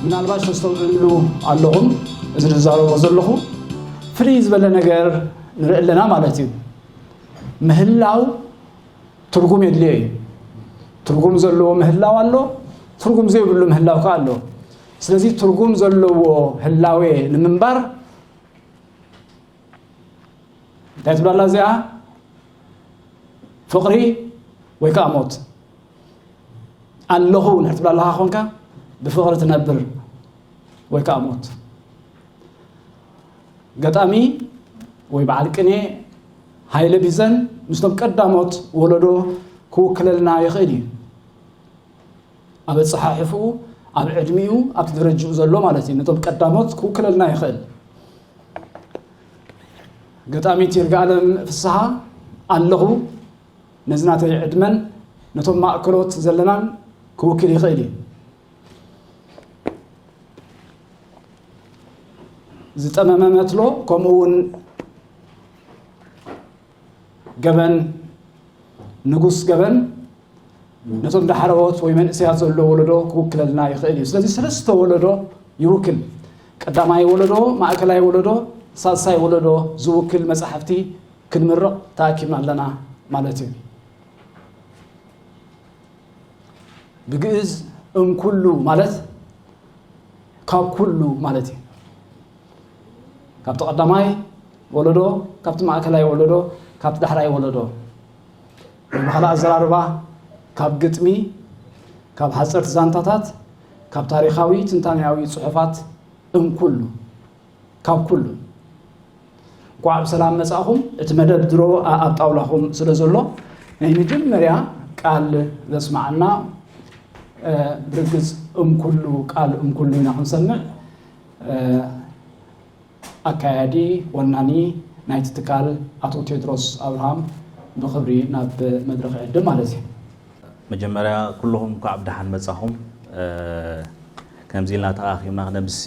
ምናልባት ተስተውዕሉ ኣለኹም፣ እዚ ዝዛረቦ ዘለኹ ፍልይ ዝበለ ነገር ንርኢ ኣለና ማለት እዩ። ምህላው ትርጉም የድልዮ እዩ። ትርጉም ዘለዎ ምህላው ኣሎ፣ ትርጉም ዘይብሉ ምህላው ከኣ ኣሎ። ስለዚ ትርጉም ዘለዎ ህላዌ ንምንባር እንታይ ትብላላ እዚኣ? ፍቕሪ ወይ ከዓ ሞት። ኣለኹ ንድሕር ትብላ ኣለኻ ኮንካ ብፍቕሪ ትነብር ወይ ከዓ ሞት። ገጣሚ ወይ በዓል ቅኔ ሃይለ ቢዘን ምስቶም ቀዳሞት ወለዶ ክውክለልና ይኽእል እዩ። ኣብ ኣጸሓሕፍኡ፣ ኣብ ዕድሚኡ፣ ኣብቲ ደረጅኡ ዘሎ ማለት እዩ። ነቶም ቀዳሞት ክውክለልና ይኽእል። ገጣሚት ይርጋለም ፍስሃ ኣለኹ ነዚ ናተይ ዕድመን ነቶም ማእከሎት ዘለናን ክውክል ይኽእል እዩ። ዝጠመመ መትሎ ከምኡ እውን ገበን ንጉስ ገበን ነቶም ዳሕረዎት ወይ መንእሰያት ዘሎ ወለዶ ክውክለልና ይኽእል እዩ። ስለዚ ሰለስተ ወለዶ ይውክል። ቀዳማይ ወለዶ፣ ማእከላይ ወለዶ፣ ሳልሳይ ወለዶ ዝውክል መጻሕፍቲ ክንምርቕ ተኣኪብና ኣለና ማለት እዩ። ብግእዝ እምኩሉ ማለት ካብ ኩሉ ማለት እዩ። ካብቲ ቀዳማይ ወለዶ፣ ካብቲ ማእከላይ ወለዶ፣ ካብቲ ዳሕራይ ወለዶ። ወይ ብኻልእ ኣዘራርባ ካብ ግጥሚ፣ ካብ ሓጸርቲ ዛንታታት፣ ካብ ታሪኻዊ ትንታኔያዊ ጽሑፋት እምኩሉ፣ ካብ ኩሉ። እንኳዕ ብሰላም መጻእኹም። እቲ መደብ ድሮ ኣ-፣ ኣብ ጣውላኹም ስለ ዘሎ ናይ መጀመርያ ቃል ዘስማዓና፣ እ፣ ብርግጽ እምኩሉ ቃል እምኩሉ ኢና ክንሰምዕ። እ፣ ኣካያዲ ወናኒ ናይቲ ትካል ኣቶ ቴድሮስ ኣብርሃም ብኽብሪ ናብ መድረኽ ይዕድም ማለት እዩ። መጀመርያ ኩልኹም እንኳዕ ብደሓን መጻኹም። እ፣ ከምዚ ኢልና ተኣኻኺብና ክነምሲ፣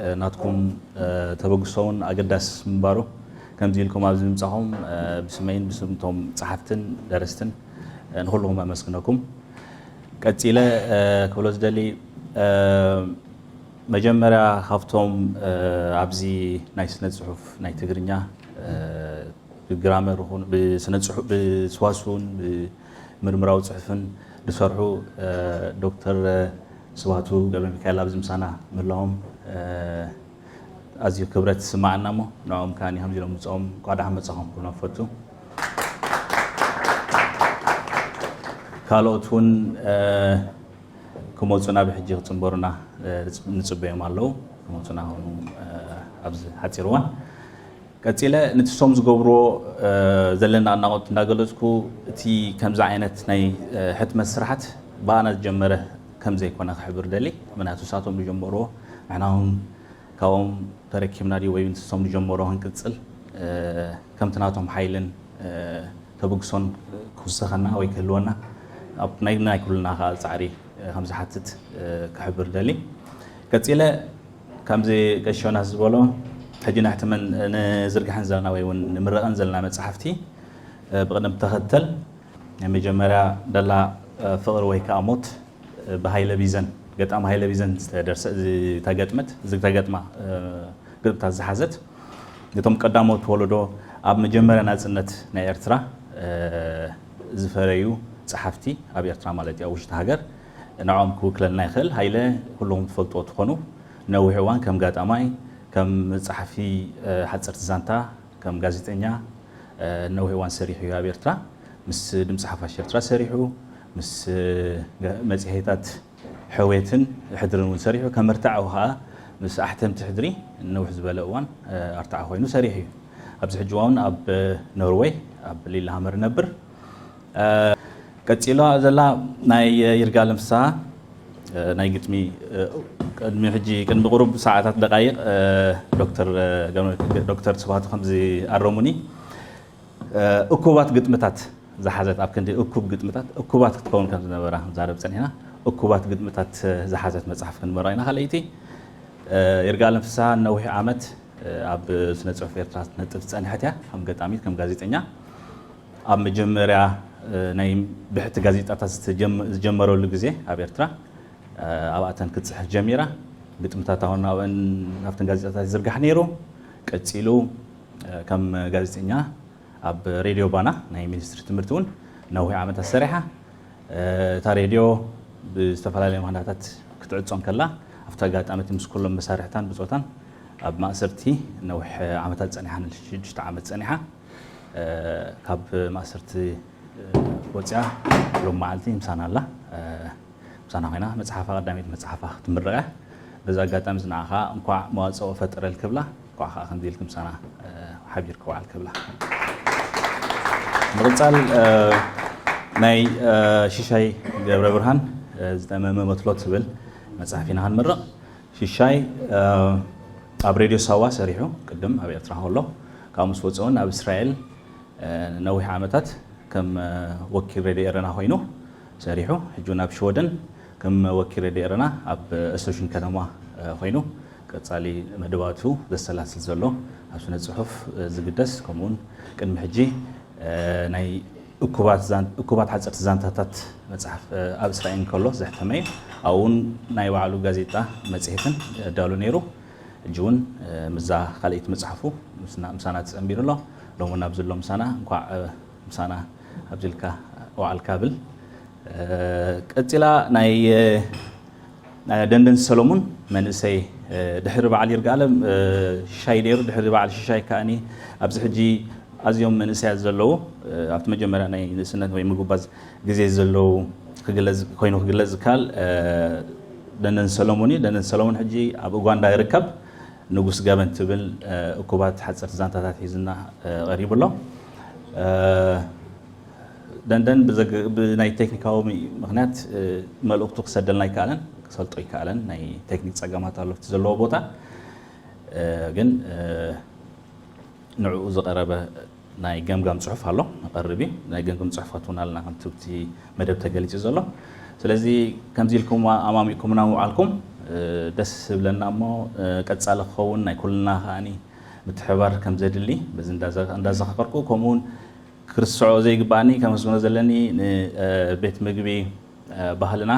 እ፣ ናትኩም፣ እ፣ ተበግሶ እውን ኣገዳሲ ምንባሩ፣ ከምዚ ኢልኩም ኣብዚ ምምጻኹም፣ እ፣ ብስመይን ብስም እቶም ጸሓፍትን ደረስትን፣ እ፣ ንኹልኹም ኣመስግነኩም። ቀጺለ፣ እ፣ ክብሎ ዝደሊ፣ እ፣ መጀመርያ ካብቶም፣ እ፣ ኣብዚ ናይ ስነ ጽሑፍ ናይ ትግርኛ፣ እ፣ ብግራመር ይኹን ብስነ ጽሑፍ፣ ብስዋስውን ብምርምራዊ ጽሑፍን ዝሰርሑ፣ እ፣ ዶክተር ስብሃቱ ገብረሚካኤል ኣብዚ ምሳና ምህላዎም፣ እ፣ ኣዝዩ ክብረት ይስምዓና እሞ ንዕኦም ከኣ ከምዚ ኢሎም ምምጽኦም እንኳዕ ደሓን መጻኹም ክብሎም እፈቱ። ካልኦት እውን፣ እ፣ ክመጹ ናብ ሕጂ ክጽንበሩና፣ እ፣ ንጽበዮም ኣለዉ። ክመጹና ኾኑ፣ እ፣ ኣብዚ ሓጺር እዋን። ቀጺለ ንትሶም ዝገብርዎ፣ እ፣ ዘለና ኣድናቖት እንዳገለጽኩ፣ እቲ ከምዚ ዓይነት ናይ፣ እ፣ ሕትመት ስራሓት ብኣና ዝጀመረ ከም ዘይኮነ ክሕብር ደሊ። ምኽንያቱ ንሳቶም ዝጀመርዎ ንሕና እውን ካብኦም ተረኪብና ድዩ ወይ ንሶም ዝጀመሮ ክንቅጽል፣ እ፣ ከምቲ ናቶም ሓይልን፣ እ፣ ተበግሶን ክውሰኸና ወይ ክህልወና ኣብ ናይ፣ ናይ ኩልና ከኣ ጻዕሪ፣ እ፣ ከም ዝሓትት፣ እ፣ ክሕብር ደሊ። ቀጺለ ከምዚ ቀሺ ዮናስ ዝበሎ ሕጂ ነሕትመን ንዝርግሐን ዘለና ወይ እውን ንምረቐን ዘለና መጻሕፍቲ፣ እ፣ ብቕደም ተኸተል ናይ መጀመርያ ደላ፣ እ፣ ፍቕሪ ወይ ከኣ ሞት፣ እ፣ ብሃይለ ቢዘን፣ ገጣሚ ሃይለ ቢዘን ዝተደርሰ-፣ ዝተገጥመት፣ ዝተገጥማ፣ እ፣ ግጥምታት ዝሓዘት፣ ነቶም ቀዳሞት ወለዶ ኣብ መጀመርያ ናጽነት ናይ ኤርትራ፣ እ፣ ዝፈረዩ ጸሓፍቲ ኣብ ኤርትራ ማለት እዩ፣ ኣብ ውሽጢ ሃገር ንዕኦም ክውክለልና ይኽእል። ሃይለ ኩልኹም ትፈልጥዎ ትኾኑ፣ ነዊሕ እዋን ከም ጋጣማይ፣ ከም ጸሓፊ፣ እ፣ ሓጸርቲ ዛንታ፣ ከም ጋዜጠኛ፣ እ፣ ነዊሕ እዋን ሰሪሑ እዩ ኣብ ኤርትራ። ምስ ድምጺ ሓፋሽ ኤርትራ ሰሪሑ፣ ምስ፣ እ፣ መጽሔታት ሕውየትን ሕድርን እውን ሰሪሑ፣ ከም ኣርታዒ ከኣ ምስ ኣሕተምቲ ሕድሪ ነዊሕ ዝበለ እዋን፣ እ፣ ኣርታዒ ኮይኑ ሰሪሑ እዩ። ኣብዚ ሕጂ እዋን እውን ኣብ፣ እ፣ ኖርወይ፣ ኣብ ሊለሃመር ይነብር። እ፣ ቀጺላ ዘላ ናይ ይርጋለም ፍስሃ፣ እ፣ ናይ ግጥሚ፣ እ፣ ቅድሚ ሕጂ፣ ቅድሚ ቁሩብ ሰዓታት ደቃይቕ፣ እ፣ ዶክተር፣ እ፣ ገመ-፣ ዶክተር ስብሃቱ ከምዚ ኣረሙኒ፣ እ፣ እኩባት ግጥምታት ዝሓዘት፣ ኣብ ክንዲ እኩብ ግጥምታት እኩባት ክትከውን ከም ዝነበራ ክንዛረብ ጸኒሕና። እኩባት ግጥምታት ዝሓዘት መጽሓፍ ክንመርቕ ኢና። ካልኣይቲ፣ እ፣ ይርጋለም ፍስሃ ነዊሕ ዓመት፣ እ፣ ኣብ ስነ ጽሑፍ ኤርትራ ትነጥፍ ዝጸንሐት እያ፣ ከም ገጣሚት፣ ከም ጋዜጠኛ። ኣብ መጀመርያ፣ እ፣ ናይ ብሕቲ ጋዜጣታት ዝተጀመ-፣ ዝጀመረሉ ግዜ ኣብ ኤርትራ፣ እ፣ ኣብኣተን ክትጽሕፍ ጀሚራ። ግጥምታት ኣሁን ኣብን ኣብተን ጋዜጣታት ይዝርጋሕ ነይሩ። ቀጺሉ ከም ጋዜጠኛ ኣብ ሬድዮ ባና ናይ ሚኒስትሪ ትምህርቲ እውን ነዊሕ ዓመታት ሰሪሓ። እታ ሬድዮ ብዝተፈላለየ ምኽንያታት ክትዕጾ እንከላ ኣብቲ ኣጋጣሚ እቲ ምስ ኩሎም መሳርሕታን ብጾታን ኣብ ማእሰርቲ ነዊሕ ዓመታት ጸኒሓ፣ ንሽዱሽተ ዓመት ጸኒሓ። ካብ ማእሰርቲ ወፂኣ ሎም መዓልቲ ምሳና ኣላ። ምሳና ኮይና መፅሓፋ ቀዳመይቲ መፅሓፋ ክትምረቕ እያ። በዚ ኣጋጣሚ እዚ ንዓኻ እንኳዕ መዋፅኦ ፈጠረል ክብላ፣ እንኳዕ ከዓ ከምዚ ኢልክ ምሳና ሓቢርክ ውዓል ክብላ። ምቕፃል ናይ ሽሻይ ገብረ ብርሃን ዝተመመ መትሎ ትብል መፅሓፍ ኢና ክንምረቕ። ሽሻይ ኣብ ሬድዮ ሳዋ ሰሪሑ ቅድም ኣብ ኤርትራ ከሎ፣ ካብኡ ምስ ወፅኡን ኣብ እስራኤል ነዊሕ ዓመታት ከም ወኪል ሬድዮ ኤረና ኮይኑ ሰሪሑ፣ ሕጂ እውን ኣብ ሽወደን ከም ወኪል ሬድዮ ኤረና ኣብ እሶሽን ከተማ ኮይኑ ቀጻሊ መደባቱ ዘሰላስል ዘሎ፣ ኣብ ስነ ጽሑፍ ዝግደስ፣ ከምኡውን ቅድሚ ሕጂ ናይ እኩባት ዛን-፣ እኩባት ሓጸርቲ ዛንታታት መጽሓፍ ኣብ እስራኤል እንከሎ ዘሕተመ እዩ። ኣብኡ እውን ናይ ባዕሉ ጋዜጣ መጽሔትን ኣዳሉ ነይሩ። ሕጂ እውን ምስዛ ካልኣይቲ መጽሓፉ ምስና-፣ ምሳና ተጸንቢሩ ኣሎ። ሎሚ እውን ኣብዚ ኣሎ ምሳና። እንኳዕ ምሳና ኣብዚ ኢልካ ውዓልካ ብል። ቀጺላ ናይ ደንደን ሰሎሙን መንእሰይ ድሕሪ በዓል ይርጋለም ሽሻይ ነይሩ። ድሕሪ በዓል ሽሻይ ከኣኒ ኣብዚ ሕጂ ኣዝዮም መንእሰያት ዘለዉ ኣብቲ መጀመርያ ናይ ንእስነት ወይ ምጉባዝ ግዜ ዘለዉ ክግለጽ፣ ኮይኑ ክግለጽ ዝከኣል ደንደን ሰሎሙን እዩ። ደንደን ሰሎሙን ሕጂ ኣብ ኡጋንዳ ይርከብ። ንጉስ ገበን ትብል እኩባት ሓጸርቲ ዛንታታት ሒዝና ቀሪቡ ኣሎ። ደንደን ብዘግ-፣ ብናይ ቴክኒካዊ ምኽንያት መልእኽቱ ክሰደልና ኣይከኣለን፣ ክሰልጦ ኣይከኣለን። ናይ ቴክኒክ ጸገማት ኣሎ ኣብቲ ዘለዎ ቦታ። ግን ንዕኡ ዝቐረበ ናይ ገምጋም ጽሑፍ ኣሎ፣ ንቐርብ እዩ። ናይ ገምጋም ጽሑፍ ከትውና ኣለና፣ ከምቲ ኣብቲ መደብ ተገሊጹ ዘሎ። ስለዚ ከምዚ ኢልኩም ኣማሚእኩምና ምውዓልኩም ደስ ዝብለና እሞ፣ ቀጻሊ ክኸውን ናይ ኩልና ከኣኒ ምትሕባር ከም ዘድሊ በዚ እንዳዘ-፣ እንዳዘኻኸርኩ፣ ከምኡውን ክርስዖ ዘይግባኣኒ ከመስግኖ ዘለኒ ንቤት ምግቢ ባህልና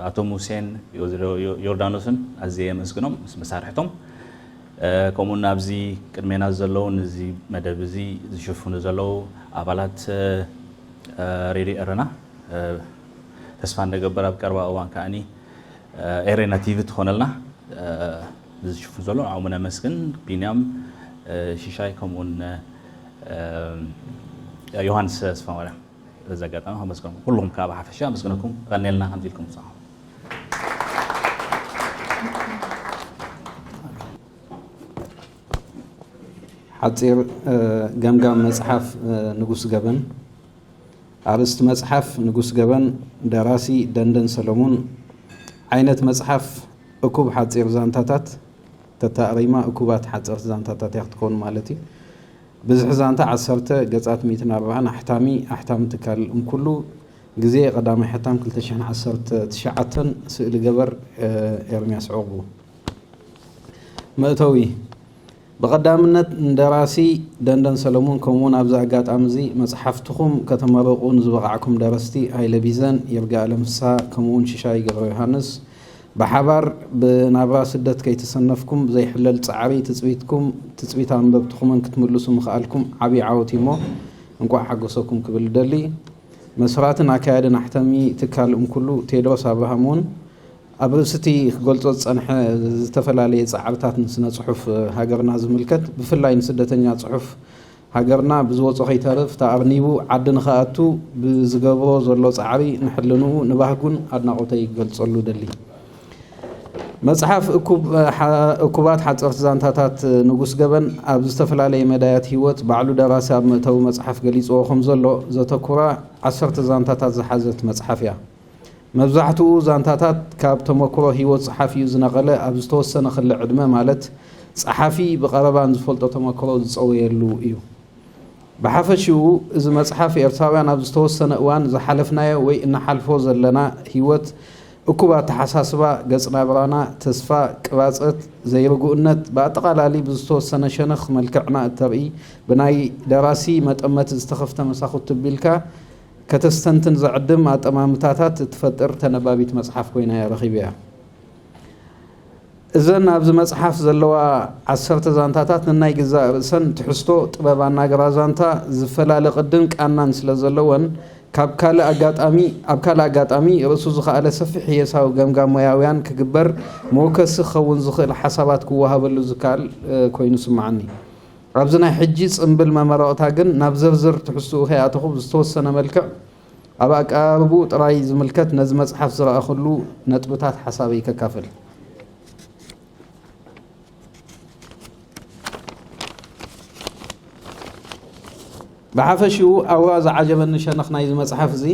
ኣቶ ሙሴን ወይዘሮ ዮ-፣ ዮርዳኖስን ኣዝየ የመስግኖም ምስ መሳርሕቶም። ከምኡውን ኣብዚ ቅድሜና ዘለዉ ነዚ መደብ እዚ ዝሽፍኑ ዘለዉ ኣባላት ሬድዮ ኤረና ተስፋ እንደገበር ኣብ ቀረባ እዋን ከኣኒ ኤሬና ቲቪ ትኾነልና ዝሽፍኑ ዘሎ ንዕኦም እውን ነመስግን። ቢንያም ሽሻይ ከምኡውን ዮሃንስ ተስፋማርያም በዚ ኣጋጣሚ ከመስግነኩም፣ ኩልኹም ከዓ ብሓፈሻ ኣመስግነኩም። ቀኔልና ከምዚ ኢልኩም ምሳኹም። ሓጺር ገምጋም መጽሓፍ ንጉስ ገበን። ኣርእስቲ መጽሓፍ ንጉስ ገበን፣ ደራሲ ደንደን ሰለሙን። ዓይነት መጽሓፍ እኩብ ሓጺር ዛንታታት፣ ተታእሪማ እኩባት ሓጸርቲ ዛንታታት እያ ክትከውን ማለት እዩ። ብዝሒ ዛንታ ዓሰርተ ገጻት፣ ሚእትን ኣርባዓን። ኣሕታሚ፣ ኣሕታሚ ትካል እምኩሉ። ግዜ ቀዳማይ ሕታም ክልተ ሽሕን ዓሰርተ ትሽዓተን። ስእሊ ገበር ኤርምያስ ዑቕቡ። መእተዊ። ብቐዳምነት ንደራሲ ደንደን ሰለሙን፣ ከምኡውን ኣብዚ ኣጋጣሚ እዚ መጽሓፍትኹም ከተመርቑ ንዝበቓዕኩም ደረስቲ ሃይለ ቢዘን፣ ይርጋኣለም ፍስሃ፣ ከምኡውን ሽሻይ ገብረ ዮሃንስ፣ ብሓባር ብናብራ ስደት ከይተሰነፍኩም፣ ብዘይሕለል ጻዕሪ ትጽቢትኩም፣ ትጽቢት ኣንበብትኹምን ክትምልሱ ምኽኣልኩም ዓቢ ዓወት እዩ እሞ፣ እንቋዕ ሓጎሰኩም ክብል እደሊ። መስራትን ኣካያድን ኣሕታሚ ትካል እምኩሉ ቴድሮስ ኣብርሃም እውን፣ ኣብ ርእሲ እቲ ክገልጾ ዝጸንሐ ዝተፈላለየ ጻዕርታት ንስነ ጽሑፍ ሃገርና ዝምልከት፣ ብፍላይ ንስደተኛ ጽሑፍ ሃገርና ብዝወጾ ከይተርፍ ተኣርኒቡ ዓዲ ንኽኣቱ ብዝገብሮ ዘሎ ጻዕሪ ንሕልንኡ ንባህጉን ኣድናቖተይ ክገልጸሉ እደሊ። መጽሓፍ እኩብ-፣ ሓ-፣ እኩባት ሓጸርቲ ዛንታታት ንጉስ ገበን ኣብ ዝተፈላለየ መዳያት ህይወት፣ ባዕሉ ደራሲ ኣብ መእተዊ መጽሓፍ ገሊጽዎ ከም ዘሎ፣ ዘተኩራ ዓሰርተ ዛንታታት ዝሓዘት መጽሓፍ እያ። መብዛሕትኡ ዛንታታት ካብ ተመክሮ ህይወት ጸሓፊኡ ዝነቐለ፣ ኣብ ዝተወሰነ ክሊ ዕድመ፣ ማለት ጸሓፊ ብቐረባ ንዝፈልጦ ተመክሮ ዝጸወየሉ እዩ። ብሓፈሽኡ፣ እዚ መጽሓፍ ኤርትራውያን ኣብ ዝተወሰነ እዋን ዝሓለፍናዮ ወይ እንሓልፎ ዘለና ህይወት፣ እኩብ ኣተሓሳስባ፣ ገጽ ናብራና፣ ተስፋ፣ ቅባጸት፣ ዘይርጉእነት፣ ብኣጠቓላሊ ብዝተወሰነ ሸነኽ መልክዕና እተርኢ፣ ብናይ ደራሲ መጠመቲ ዝተኸፍተ መሳኹቲ ኣቢልካ ከተስተንትን ዘዕድም ኣጠማምታታት እትፈጥር ተነባቢት መጽሓፍ ኮይና እያ ረኺበያ። እዘን ኣብዚ መጽሓፍ ዘለዋ ዓሰርተ ዛንታታት ነናይ ገዛእ ርእሰን ትሕዝቶ ጥበብ ኣናገራ ዛንታ ዝፈላለ ቅድን ቃናን ስለ ዘለወን፣ ካብ ካልእ ኣጋጣሚ፣ ኣብ ካልእ ኣጋጣሚ ርእሱ ዝኸኣለ ሰፊሕ ህየሳዊ ገምጋም ሞያውያን ክግበር መወከሲ ክኸውን ዝኽእል ሓሳባት ክወሃበሉ ዝከኣል፣ እ፣ ኮይኑ ስምዓኒ። ኣብዚ ናይ ሕጂ ጽምብል መመረቕታ ግን ናብ ዝርዝር ትሕዝትኡ ከይኣተኹ ብዝተወሰነ መልክዕ ኣብ ኣቀራርብኡ ጥራይ ዝምልከት ነዚ መጽሓፍ ዝረኣኹሉ ነጥብታት ሓሳበይ ከካፍል። ብሓፈሽኡ ኣውራ ዝዓጀበኒ ሸነኽ ናይዚ መጽሓፍ እዚ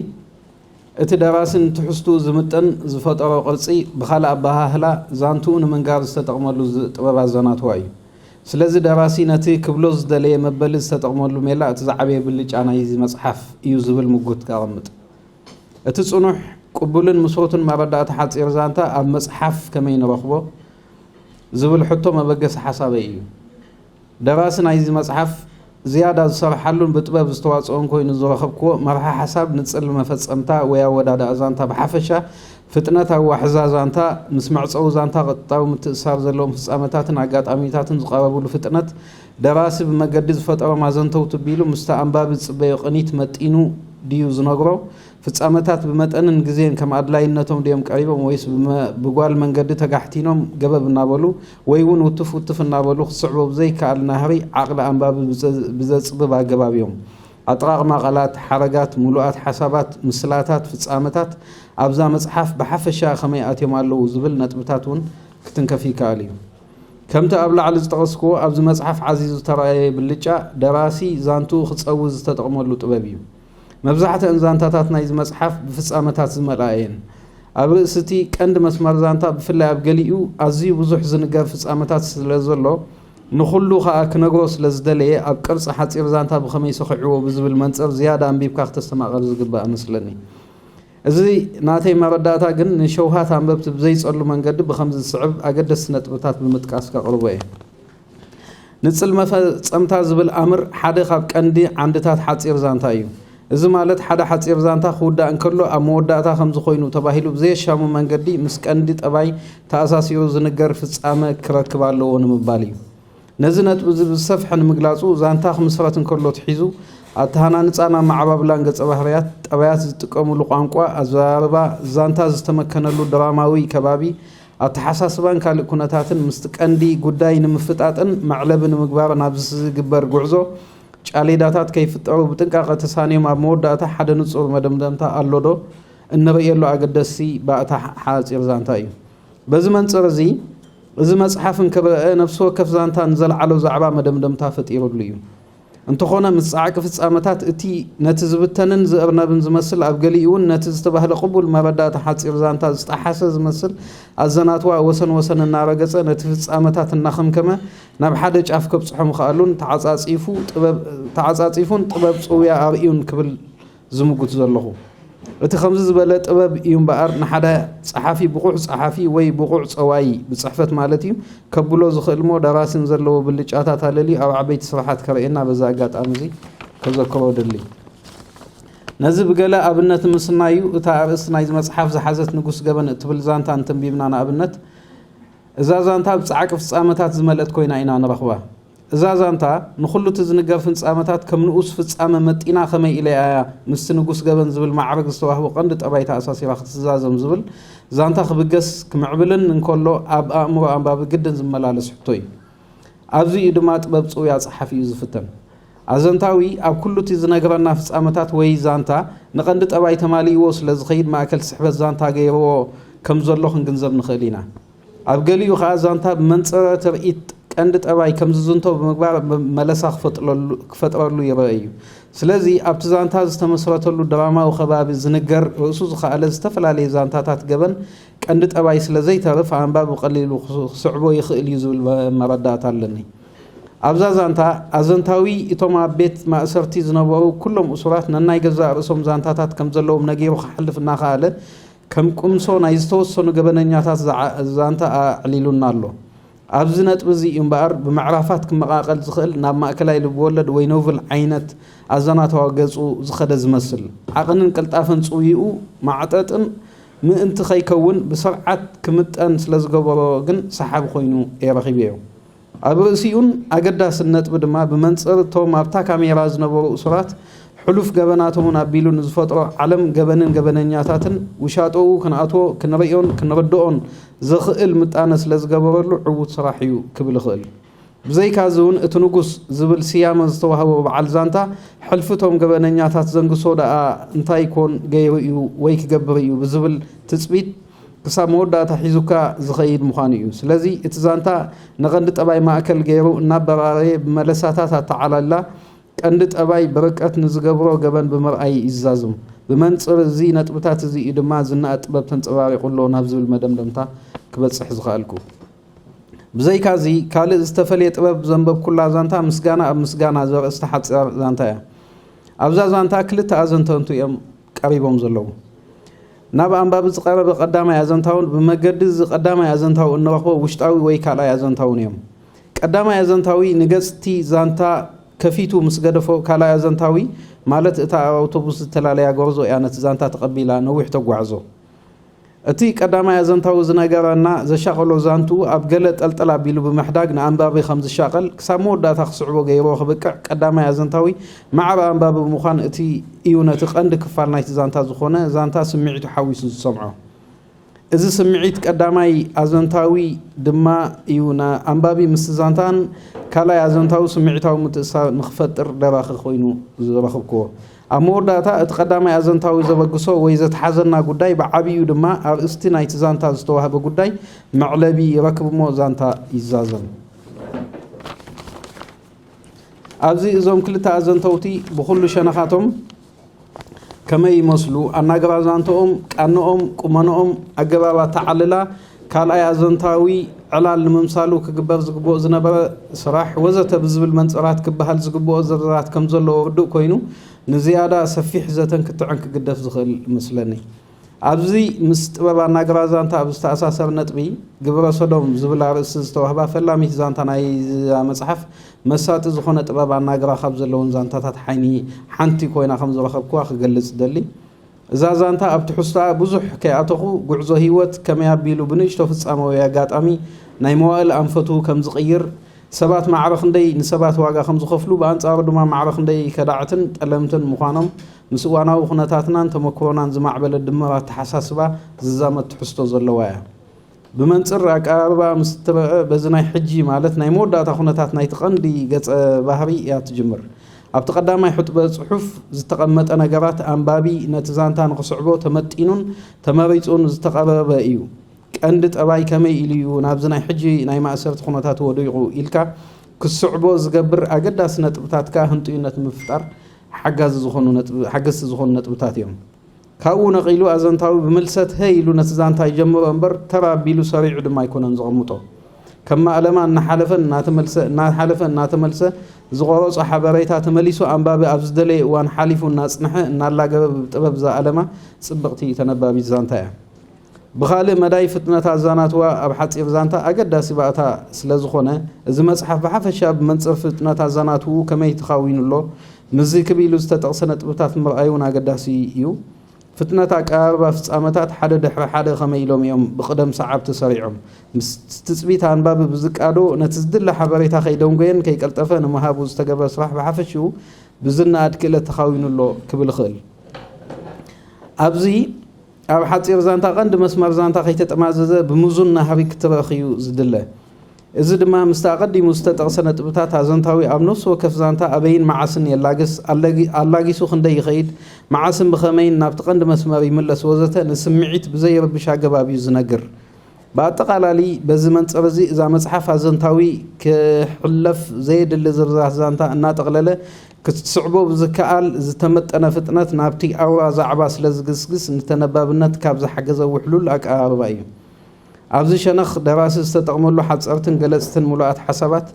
እቲ ደራሲ ንትሕዝትኡ ዝምጥን ዝፈጠሮ ቅርጺ ብኻልእ ኣበሃህላ ዛንትኡ ንምንጋር ዝተጠቕመሉ ዝ-፣ ጥበብ ኣዘናትዋ እዩ። ስለዚ ደራሲ ነቲ ክብሎ ዝደለየ መበሊ ዝተጠቕመሉ ሜላ እቲ ዝዓበየ ብልጫ ናይዚ መጽሓፍ እዩ ዝብል ምጉት ከቐምጥ። እቲ ጽኑሕ፣ ቅቡልን ምስሩትን መረዳእታ ሓጺር ዛንታ ኣብ መጽሓፍ ከመይ ንረኽቦ ዝብል ሕቶ መበገሲ ሓሳበይ እዩ። ደራሲ ናይዚ መጽሓፍ ዝያዳ ዝሰርሓሉን ብጥበብ ዝተዋጽኦን ኮይኑ ዝረኸብክዎ መርሓ ሓሳብ ንጽል መፈጸምታ ወይ ኣወዳድኣ ዛንታ ብሓፈሻ፣ ፍጥነት ኣዋሕዛ ዛንታ፣ ምስ መዕጸዊ ዛንታ ቀጥታዊ ምትእስሳር ዘለዎም ፍጻመታትን ኣጋጣሚታትን ዝቐረቡሉ ፍጥነት፣ ደራሲ ብመገዲ ዝፈጠሮም ኣዘንተውቲ ቢሉ ምስቲ ኣንባቢ ዝጽበዮ ቅኒት መጢኑ ድዩ ዝነግሮ? ፍጻመታት ብመጠንን ግዜን ከም ኣድላይነቶም ድዮም ቀሪቦም ወይስ ብመ-፣ ብጓል መንገዲ ተጋሕቲኖም ገበብ እናበሉ ወይ እውን ውትፍ ውትፍ እናበሉ ክስዕቦ ብዘይከኣል ናህሪ ዓቕሊ ኣንባቢ ብዘ-፣ ብዘጽብብ ኣገባብ እዮም? ኣጠቓቕማ ቃላት፣ ሓረጋት፣ ምሉኣት ሓሳባት፣ ምስላታት፣ ፍጻመታት ኣብዛ መጽሓፍ ብሓፈሻ ከመይ ኣትዮም ኣለዉ ዝብል ነጥብታት እውን ክትንከፍ ይከኣል እዩ። ከምቲ ኣብ ላዕሊ ዝጠቐስክዎ፣ ኣብዚ መጽሓፍ ዓዚዙ ዝተራእየ ብልጫ፣ ደራሲ ዛንትኡ ክጸዊ ዝተጠቕመሉ ጥበብ እዩ። መብዛሕትአን ዛንታታት ናይዚ መጽሓፍ ብፍጻመታት ዝመልኣ እየን። ኣብ ርእሲ እቲ ቀንዲ መስመር ዛንታ፣ ብፍላይ ኣብ ገሊኡ፣ ኣዝዩ ብዙሕ ዝንገር ፍጻመታት ስለ ዘሎ፣ ንኹሉ ኸኣ ክነግሮ ስለ ዝደለየ፣ ኣብ ቅርጺ ሓጺር ዛንታ ብኸመይ ሰኺዕዎ ብዝብል መንጽር ዝያዳ ኣንቢብካ ክተስተማቕር ዝግባእ እመስለኒ። እዚ ናተይ መረዳእታ ግን ንሸውሃት ኣንበብቲ ብዘይጸሉ መንገዲ ብኸምዚ ዝስዕብ ኣገደስቲ ነጥብታት ብምጥቃስ ከቕርቦ እየ። ንጽል መፈጸምታ ዝብል ኣምር ሓደ ካብ ቀንዲ ዓንድታት ሓጺር ዛንታ እዩ። እዚ ማለት ሓደ ሓጺር ዛንታ ክውዳእ እንከሎ ኣብ መወዳእታ ከምዚ ኮይኑ ተባሂሉ ብዘየሻሙ መንገዲ ምስ ቀንዲ ጠባይ ተኣሳሲሩ ዝንገር ፍጻመ ክረክብ ኣለዎ ንምባል እዩ። ነዚ ነጥቢ እዚ ብዝሰፍሐ ንምግላጹ፣ ዛንታ ክምስረት እንከሎ ትሒዙ፣ ኣተሃናንጻን ኣመዓባብላን ገጸ ባህርያት፣ ጠባያት ዝጥቀሙሉ ቋንቋ፣ ኣዘራርባ፣ ዛንታ ዝተመከነሉ ድራማዊ ከባቢ፣ ኣተሓሳስባን ካልእ ኩነታትን ምስቲ ቀንዲ ጉዳይ ንምፍጣጥን መዕለቢ ንምግባርን ኣብዚ ዝግበር ጉዕዞ፣ ጫሌዳታት ከይፍጠሩ ብጥንቃቐ ተሳንዮም ኣብ መወዳእታ ሓደ ንጹር መደምደምታ ኣሎ ዶ እንርእየሉ ኣገደስቲ ባእታ ሓጺር ዛንታ እዩ። በዚ መንጽር እዚ፣ እዚ መጽሓፍ እንክረአ፣ ነፍሲ ወከፍ ዛንታ ንዘለዓሎ ዛዕባ መደምደምታ ፈጢሩሉ እዩ። እንተኾነ፣ ምስ ጻዕቂ ፍጻመታት፣ እቲ ነቲ ዝብተንን ዝእርነብን ዝመስል፣ ኣብ ገሊኡ እውን ነቲ ዝተባህለ ቅቡል መረዳእታ ሓጺር ዛንታ ዝጠሓሰ ዝመስል ኣዘናትዋ ወሰን ወሰን እናረገጸ፣ ነቲ ፍጻመታት እናኸምከመ ናብ ሓደ ጫፍ ከብጽሖ ምኽኣሉን ተዓጻጺፉ ጥበብ፣ ተዓጻጺፉን ጥበብ ጽውያ ኣርእዩን ክብል ዝምጉት ዘለኹ። እቲ ከምዚ ዝበለ ጥበብ እዩ እምበኣር ንሓደ ጸሓፊ ብቑዕ ጸሓፊ ወይ ብቑዕ ጸዋዪ ብጽሕፈት ማለት እዩ ከብሎ ዝኽእል እሞ ደራሲ ንዘለዎ ብልጫታት ኣለልዩ ኣብ ዓበይቲ ስራሓት ከርእየና በዚ ኣጋጣሚ እዚ ከዘክሮ እደሊ። ነዚ ብገለ ኣብነት ምስናዩ እታ ኣርእስቲ ናይዚ መጽሓፍ ዝሓዘት ንጉስ ገበን እትብል ዛንታ እንተንቢብና ንኣብነት እዛ ዛንታ ብጻዕቂ ፍጻመታት ዝመልአት ኮይና ኢና ንረኽባ። እዛ ዛንታ ንኹሉ እቲ ዝንገር ፍጻመታት ከም ንኡስ ፍጻመ መጢና ከመይ ኢለያ እያ ምስቲ ንጉስ ገበን ዝብል ማዕርግ ዝተዋህቦ ቀንዲ ጠባይ ተኣሳሲራ ክትዛዘም ዝብል ዛንታ ክብገስ ክምዕብልን እንከሎ ኣብ ኣእምሮ ኣንባቢ ግድን ዝመላለስ ሕቶ እዩ። ኣብዚ እዩ ድማ ጥበብ ጽውያ ጸሓፊ እዩ ዝፍተን። ኣዘንታዊ ኣብ ኩሉ እቲ ዝነግረና ፍጻመታት ወይ ዛንታ ንቐንዲ ጠባይ ተማሊእዎ ስለ ዝኸይድ ማእከል ስሕበት ዛንታ ገይርዎ ከም ዘሎ ክንግንዘብ ንኽእል ኢና። ኣብ ገሊኡ ኸኣ ዛንታ ብመንጽረ ትርኢት ቀንዲ ጠባይ ከም ዝዝንቶ ብምግባር መ-፣ መለሳ ክፈጥረሉ፣ ክፈጥረሉ ይረአ እዩ። ስለዚ ኣብቲ ዛንታ ዝተመስረተሉ ድራማዊ ከባቢ ዝንገር ርእሱ ዝኸኣለ ዝተፈላለየ ዛንታታት ገበን ቀንዲ ጠባይ ስለ ዘይተርፍ ኣንባቢ ብቐሊሉ ክስ-፣ ክስዕቦ ይኽእል እዩ ዝብል መ-፣ መረዳእታ ኣለኒ። ኣብዛ ዛንታ ኣዘንታዊ እቶም ኣብ ቤት ማእሰርቲ ዝነበሩ ኩሎም እሱራት ነናይ ገዛእ ርእሶም ዛንታታት ከም ዘለዎም ነጊሩ ክሓልፍ እናኸኣለ ከም ቅምሶ ናይ ዝተወሰኑ ገበነኛታት ዝዓ-፣ ዛንታ ኣዕሊሉና ኣሎ። ኣብዚ ነጥቢ እዚ እዩ እምበኣር ብምዕራፋት ክመቓቐል ዝኽእል ናብ ማእከላይ ልብወለድ ወይ ኖቭል ዓይነት ኣዘናትዋ ገጹ ዝኸደ ዝመስል። ዓቕንን ቅልጣፈን ጽውይኡ ማዕጠጥን ምእንቲ ከይከውን ብስርዓት ክምጠን ስለ ዝገበሮ ግን ሰሓቢ ኮይኑ እየ ረኺበዮ። ኣብ ርእሲኡን ኣገዳስን ነጥቢ ድማ ብመንጽር እቶም ኣብታ ካሜራ ዝነበሩ እሱራት ሕሉፍ ገበናቶምን ኣቢሉ ንዝፈጥሮ ዓለም ገበንን ገበነኛታትን ውሻጠኡ ክንኣትዎ ክንርእዮን ክንርድኦን ዘኽእል ምጣነ ስለ ዝገበረሉ ዕዉት ስራሕ እዩ ክብል እኽእል። ብዘይካዚ እውን እቲ ንጉስ ዝብል ስያመ ዝተዋህቦ በዓል ዛንታ ሕልፊ እቶም ገበነኛታት ዘንግሶ ደኣ እንታይ ኮን ገይሩ እዩ ወይ ክገብር እዩ ብዝብል ትጽቢት ክሳብ መወዳእታ ሒዙካ ዝኸይድ ምዃኑ እዩ። ስለዚ እቲ ዛንታ ንቐንዲ ጠባይ ማእከል ገይሩ እናበራረየ ብመለሳታት ኣተዓላልላ ቀንዲ ጠባይ ብርቀት ንዝገብሮ ገበን ብምርኣይ ይዛዝም። ብመንጽር እዚ ነጥብታት እዚ እዩ ድማ ዝነኣድ ጥበብ ተንጸባሪቑ ኣሎ ናብ ዝብል መደምደምታ ክበጽሕ ዝኸኣልኩ። ብዘይካዚ ካልእ ዝተፈልየ ጥበብ ዘንበብኩላ ዛንታ ምስጋና ኣብ ምስጋና ዘርእስታ ሓጺር ዛንታ እያ። ኣብዛ ዛንታ ክልተ ኣዘንተውቲ እዮም ቀሪቦም ዘለዉ። ናብ ኣንባቢ ዝቐረበ ቀዳማይ ኣዘንታውን ብመገዲ እዚ ቀዳማይ ኣዘንታዊ እንረኽቦ ውሽጣዊ ወይ ካልኣይ ኣዘንታውን እዮም። ቀዳማይ ኣዘንታዊ ንገጽቲ ዛንታ ከፊቱ ምስ ገደፎ፣ ካልኣይ ኣዘንታዊ ማለት እታ ኣብ ኣውቶቡስ ዝተላለያ ጎርዞ እያ ነቲ ዛንታ ተቐቢላ ነዊሕ ተጓዕዞ። እቲ ቀዳማይ ኣዘንታዊ ዝነገረና ዘሻቐሎ ዛንትኡ ኣብ ገለ ጠልጠል ኣቢሉ ብምሕዳግ ንኣንባቢ ከም ዝሻቐል ክሳብ መወዳእታ ክስዕቦ ገይርዎ ክብቅዕ ቀዳማይ ኣዘንታዊ ማዕረ ኣንባቢ ብምዃን እቲ እዩ ነቲ ቀንዲ ክፋል ናይቲ ዛንታ ዝኾነ ዛንታ ስምዒቱ ሓዊሱ ዝሰምዖ። እዚ ስምዒት ቀዳማይ ኣዘንታዊ ድማ እዩ ንኣንባቢ ምስቲ ዛንታን ካልኣይ ኣዘንታዊ ስምዒታዊ ምትእስሳር ንክፈጥር ደራኺ ኮይኑ ዝረኽብክዎ። ኣብ መወዳእታ እቲ ቀዳማይ ኣዘንታዊ ዘበግሶ ወይ ዘትሓዘና ጉዳይ ብዓብዩ ድማ ኣርእስቲ ናይቲ ዛንታ ዝተዋህበ ጉዳይ መዕለቢ ይረክብ እሞ ዛንታ ይዛዘም። ኣብዚ እዞም ክልተ ኣዘንተውቲ ብኹሉ ሸነኻቶም ከመይ ይመስሉ፣ ኣናገራዛንተኦም፣ ቃንኦም፣ ቁመንኦም፣ ኣገባብ ኣተዓልላ፣ ካልኣይ ኣዘንታዊ ዕላል ንምምሳሉ ክግበር ዝግብኦ ዝነበረ ስራሕ ወዘተ ብዝብል መንጽራት ክበሃል ዝግብኦ ዝርዝራት ከም ዘለዎ ርዱእ ኮይኑ ንዝያዳ ሰፊሕ ዘተን ክትዕን ክግደፍ ዝኽእል እመስለኒ። ኣብዚ ምስ ጥበብ ኣናገራዛንታ ኣብ ዝተኣሳሰር ነጥቢ፣ ግብረ ሰዶም ዝብል ኣርእስቲ ዝተዋህባ ፈላሚት ዛንታ ናይዛ መጽሓፍ መሳጢ ዝኾነ ጥበብ ኣናገራ ካብ ዘለውን ዛንታታት ሓይኒ ሓንቲ ኮይና ከም ዝረኸብክዋ ክገልጽ እደሊ። እዛ ዛንታ ኣብ ትሕዝቶኣ ብዙሕ ከይኣተኹ፣ ጉዕዞ ህይወት ከመይ ኣቢሉ ብንእሽቶ ፍጻመ ወይ ኣጋጣሚ ናይ መዋእል ኣንፈቱ ከም ዝቕይር፣ ሰባት ማዕረ ክንደይ ንሰባት ዋጋ ከም ዝኸፍሉ፣ ብኣንጻሩ ድማ ማዕረ ክንደይ ከዳዕትን ጠለምትን ምዃኖም ምስ እዋናዊ ኩነታትናን ተመክሮናን ዝማዕበለ ድምር ኣተሓሳስባ ዝዛመድ ትሕዝቶ ዘለዋ እያ። ብመንጽር ኣቀራርባ ምስ ትረአ፣ በዚ ናይ ሕጂ፣ ማለት ናይ መወዳእታ ኩነታት ናይቲ ቀንዲ ገጸ ባህሪ እያ ትጅምር። ኣብቲ ቀዳማይ ሕጥበ ጽሑፍ ዝተቐመጠ ነገራት ኣንባቢ ነቲ ዛንታ ንኽስዕቦ ተመጢኑን ተመሪጹን ዝተቐረበ እዩ። ቀንዲ ጠባይ ከመይ ኢሉ እዩ ናብዚ ናይ ሕጂ ናይ ማእሰርቲ ኩነታት ወዲቑ ኢልካ ክስዕቦ ዝገብር ኣገዳሲ ነጥብታት ከኣ ህንጡይነት ንምፍጣር ሓጋዚ ዝኾኑ ነጥብ-፣ ሓገዝቲ ዝኾኑ ነጥብታት እዮም። ካብኡ ነቒሉ ኣዘንታዊ ብምልሰት ሀ ኢሉ ነቲ ዛንታ ይጀምሮ እምበር ተር ኣቢሉ ሰሪዑ ድማ ኣይኮነን ዘቐምጦ። ከም ማእለማ እናሓለፈ እናተመልሰ፣ እናሓለፈ እናተመልሰ ዝቖረጾ ሓበሬታ ተመሊሱ ኣንባቢ ኣብ ዝደለየ እዋን ሓሊፉ እናጽንሐ እናላገበ ብጥበብ ዝኣለማ ጽብቕቲ ተነባቢት ዛንታ እያ። ብኻልእ መዳይ ፍጥነት ኣዛናትዋ ኣብ ሓጺር ዛንታ ኣገዳሲ ባእታ ስለ ዝኾነ፣ እዚ መጽሓፍ ብሓፈሻ ብመንጽር ፍጥነት ኣዛናትውኡ ከመይ ተኻዊኑ ኣሎ፣ ምስዚ ክብ ኢሉ ዝተጠቕሰ ነጥብታት ምርኣይ እውን ኣገዳሲ እዩ። ፍጥነት ኣቀራርባ ፍጻመታት ሓደ ድሕሪ ሓደ ከመይ ኢሎም እዮም ብቕደም ሰዓብ ተሰሪዖም፣ ምስ ትጽቢት ኣንባቢ ብዝቃዶ ነቲ ዝድለ ሓበሬታ ከይደንጎየን ከይቀልጠፈ ንምሃቡ ዝተገብረ ስራሕ ብሓፈሽኡ ብዝነኣድ ክእለት ተኻዊኑ ኣሎ ክብል እኽእል። ኣብዚ ኣብ ሓጺር ዛንታ ቀንዲ መስመር ዛንታ ከይተጠማዘዘ ብምዙን ናህሪ ክትረኽ እዩ ዝድለ። እዚ ድማ ምስቲ ኣቐዲሙ ዝተጠቕሰ ነጥብታት ኣዘንታዊ ኣብ ነፍሲ ወከፍ ዛንታ ኣበይን መዓስን የላግስ፣ ኣለጊ-፣ ኣላጊሱ ክንደይ ይኸይድ፣ መዓስን ብኸመይን ናብቲ ቀንዲ መስመር ይምለስ ወዘተ ንስምዒት ብዘይረብሽ ኣገባብ እዩ ዝነግር። ብኣጠቓላሊ በዚ መንጽር እዚ እዛ መጽሓፍ ኣዘንታዊ ክሕለፍ ዘየድሊ ዝርዝራት ዛንታ እናጠቕለለ ክትስዕቦ ብዝከኣል ዝተመጠነ ፍጥነት ናብቲ ኣውራ ዛዕባ ስለ ዝግስግስ ንተነባብነት ካብ ዝሓገዘ ውሕሉል ኣቀራርባ እዩ። ኣብዚ ሸነኽ ደራሲ ዝተጠቕመሉ ሓጸርትን ገለጽትን ምሉኣት ሓሳባት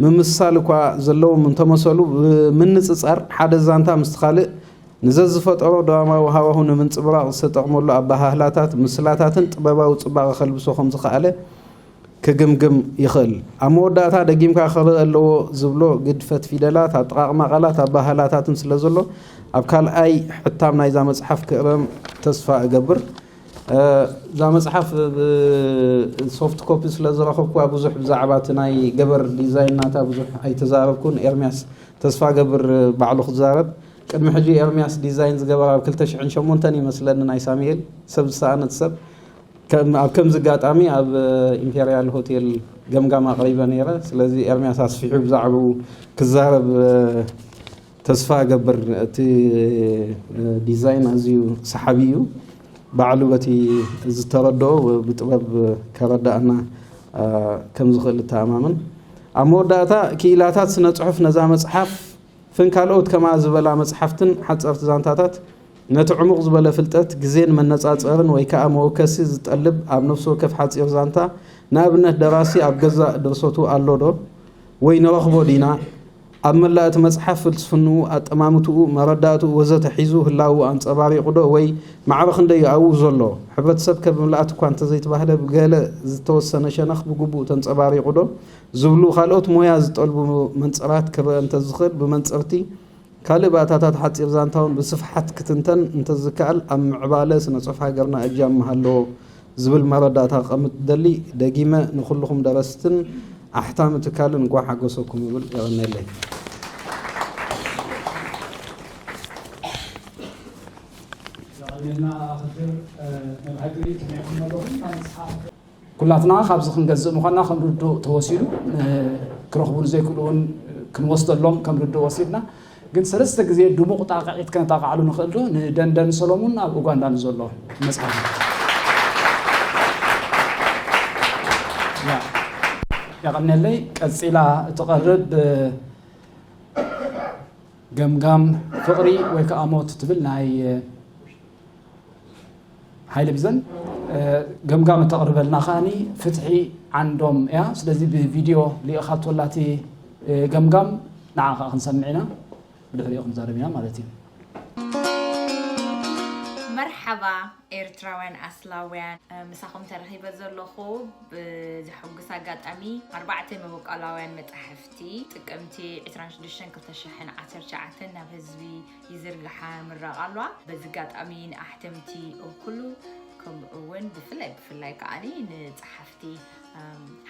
ምምስሳል እኳ ዘለዎም እንተመሰሉ፣ ብምንጽጻር ሓደ ዛንታ ምስቲ ካልእ ንዘዝፈጠሮ ድራማዊ ሃዋሁ ንምንጽብራቕ ዝተጠቕመሉ ኣበሃህላታት፣ ምስላታትን ጥበባዊ ጽባቐ ከልብሶ ከም ዝኸኣለ ክግምግም ይኽእል። ኣብ መወዳእታ ደጊምካ ክረኣ ኣለዎ ዝብሎ ግድፈት ፊደላት፣ ኣጠቓቕማ ቃላት፣ ኣበሃህላታትን ስለ ዘሎ፣ ኣብ ካልኣይ ሕታም ናይዛ መጽሓፍ ክእረም ተስፋ እገብር። እዛ መፅሓፍ ብሶፍት ኮፒ ስለ ዝረኸብኩዋ ብዙሕ ብዛዕባ እቲ ናይ ገበር ዲዛይን ናታ ብዙሕ ኣይተዛረብኩን። ኤርሚያስ ተስፋ ገብር ባዕሉ ክዛረብ። ቅድሚ ሕጂ ኤርሚያስ ዲዛይን ዝገበራ ኣብ ክልተ ሽሕን ሸሞንተን ይመስለኒ ናይ ሳሙኤል ሰብ ዝሰኣነት ሰብ ከም- ኣብ ከምዚ ኣጋጣሚ ኣብ ኢምፔሪያል ሆቴል ገምጋም ኣቕሪበ ነይረ። ስለዚ ኤርሚያስ ኣስፊሑ ብዛዕባኡ ክዛረብ ተስፋ እገብር። እቲ ዲዛይን ኣዝዩ ሰሓቢ እዩ። ባዕሉ በቲ ዝተረድኦ ብጥበብ ከረዳእና ከም ዝኽእል እተኣማመን። ኣብ መወዳእታ ክኢላታት ስነ ጽሑፍ ነዛ መጽሓፍን ካልኦት ከምኣ ዝበላ መጽሓፍትን ሓጸርቲ ዛንታታት ነቲ ዕሙቕ ዝበለ ፍልጠት፣ ግዜን መነጻጸርን ወይ ከኣ መወከሲ ዝጠልብ ኣብ ነፍሲ ወከፍ ሓጺር ዛንታ፣ ንኣብነት ደራሲ ኣብ ገዛእ ድርሰቱ ኣሎ ዶ? ወይ ንረኽቦ ዲና? ኣብ መላእ እቲ መጽሓፍ ፍልስፍንኡ፣ ኣጠማምትኡ፣ መረዳእትኡ ወዘተ ሒዙ ህላውኡ ኣንጸባሪቑ ዶ? ወይ ማዕረ ክንደይ እዩ ኣብኡ ዘሎ? ሕብረተሰብ ከ ብምልኣት እኳ እንተዘይተባህለ ብገለ ዝተወሰነ ሸነኽ ብግቡእ ተንጸባሪቑ ዶ? ዝብሉ ካልኦት ሞያ ዝጠልቡ መንጽራት ክረአ እንተዝኽእል ብመንጽርቲ ካልእ ባእታታት ሓጺር ዛንታ እውን ብስፍሓት ክትንተን እንተዝከኣል ኣብ ምዕባለ ስነ ጽሑፍ ሃገርና እጃም ምሃለዎ ዝብል መረዳእታ ከቐምጥ ደሊ ደጊመ ንኹልኹም ደረስትን ኣሕታሚ ትካልን እንኳዕ ሓጎሰኩም ይብል። የቐነለይ። ዘቐኔልና ኣኽድር መብሃግሪ ትሜኹም ኣለኹም ካብ መጽሓፍ ኩላትና ካብዚ ክንገዝእ ምዃንና ከም ርዱእ ተወሲዱ፣ ክረኽቡ ንዘይክእሉ እውን ክንወስደሎም ከም ርዱእ ወሲድና። ግን ሰለስተ ግዜ ድሙቕ ጣቕዒት ከነጣቕዓሉ ንኽእል ዶ? ንደንደን ሰሎሙን ኣብ ኡጋንዳ ንዘሎ መጽሓፍ። የቐነለይ። ቀጺላ እትቐርብ ገምጋም ፍቕሪ ወይ ከዓ ሞት ትብል ናይ ሓይለ ቢዘን ገምጋም እተቕርበልና ከዓኒ ፍትሒ ዓንዶም እያ። ስለዚ ብቪድዮ ልኢኻቶ ኣላ እቲ ገምጋም ንዓ ከዓ ክንሰምዕ ኢና፣ ብድሕሪኡ ክንዛረብ ኢና ማለት እዩ። መርሓባ ኤርትራውያን ኣስላውያን፣ ምሳኹም ተረኺበ ዘለኹ ብዘሐጉስ ኣጋጣሚ ኣርባዕተ መበቆላውያን መጻሕፍቲ ጥቅምቲ ዕስራን ሽዱሽተን ክልተ ሽሕን ዓሰርተ ትሽዓተ ናብ ህዝቢ ይዝርግሓ ምረቕ ኣለዋ። በዚ ኣጋጣሚ ንኣሕተምቲ ኣብ ኩሉ ከምኡ እውን ብፍላይ ብፍላይ ከዓኒ ንጸሓፍቲ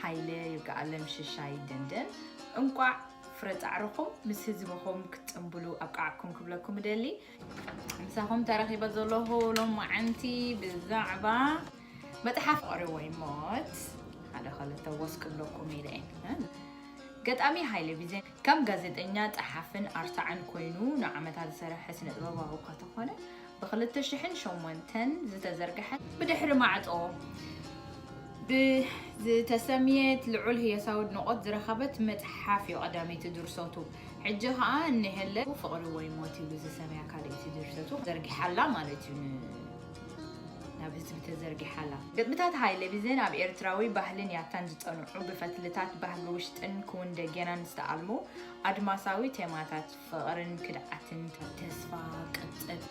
ሃይለ ይርጋኣለም ሽሻይ ደንደን እንቋዕ ፍረ ጻዕርኹም ምስ ህዝብኹም ክትጽንብሉ ኣብቃዓኩም ክብለኩም እደሊ። ምሳኹም ተረኺበ ዘለኹ ሎማዓንቲ ብዛዕባ መጽሓፍ ፍቕሪ ወይ ሞት ሓደ ክልተ ወስ ክብለኩም ኢለ እየ። ገጣሚ ሃይለ ቢዘን ከም ጋዜጠኛ፣ ጸሓፍን ኣርታዕን ኮይኑ ንዓመታት ዝሰርሐ ስነ ጥበባዊ እኳ ተኾነ፣ ብ ክልተ ሽሕን ሸሞንተን ዝተዘርግሐት ብድሕሪ ማዕጾ ብዝተሰምየት ልዑል ህየሳዊ ኣድንቖት ዝረኸበት መጽሓፍ እዩ ቀዳመይቲ ድርሰቱ። ሕጂ ኸኣ እነሀለ ፍቕሪ ወይ ሞት ኢሉ ዝሰመያ ካልኣይቲ ድርሰቱ ዘርጊሓ ኣላ ማለት እዩ። ናብ ህዝቢ ተዘርጊሓ ኣላ። ግጥምታት ሃይለ ቢዘን ኣብ ኤርትራዊ ባህልን ያታን ዝጸንዑ ብፈትልታት ባህጊ ውሽጥን ክውን ደገናን ዝተኣልሙ ኣድማሳዊ ቴማታት ፍቕርን ክድዓትን ተስፋ ቅብጸት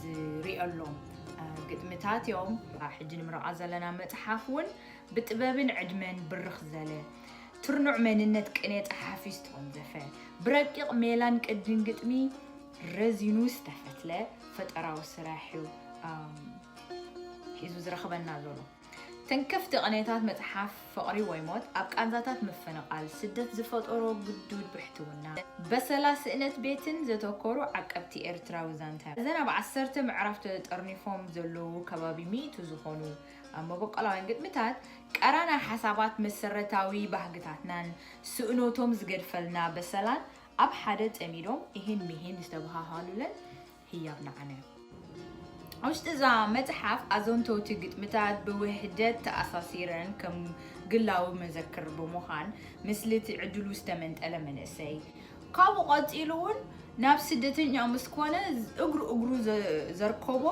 ዝርእየሎም ግጥምታት እዮም። ሕጂ ንምረቓ ዘለና መጽሓፍ እውን ብጥበብን ዕድመን ብርኽ ዘለ ትርኑዕ መንነት ቅኔ ጸሓፊ ዝተወንዘፈ ብረቂቕ ሜላን ቅድን ግጥሚ ረዚኑ ዝተፈትለ ፈጠራዊ ስራሕ እዩ ሒዙ ዝረኽበና ዘሎ። ተንከፍቲ ቅኔታት መጽሓፍ ፍቕሪ ወይ ሞት ኣብ ቃንዛታት ምፍንቓል ስደት ዝፈጠሮ ግዱድ ብሕትውና በሰላ ስእነት ቤትን ዘተኮሩ ዓቀብቲ ኤርትራዊ ዛንታ እዘን ኣብ ዓሰርተ ምዕራፍ ተጠርኒፎም ዘለዉ ከባቢ ሚእቲ ዝኾኑ ኣብ መበቆላውያን ግጥምታት ቀራና ሓሳባት መሰረታዊ ባህግታትናን ስእኖቶም ዝገድፈልና በሰላን ኣብ ሓደ ጸሚዶም እሂን ምሂን ዝተበሃሃሉለን ህያብ ንዓና እዩ። ኣብ ውሽጢ እዛ መጽሓፍ ኣዘንተውቲ ግጥምታት ብውህደት ተኣሳሲረን ከም ግላዊ መዘክር ብምዃን ምስልቲ ዕድሉ ዝተመንጠለ መንእሰይ ካብኡ ቀጺሉ እውን ናብ ስደተኛ ምስ ኮነ እግሩ እግሩ ዘርከቦ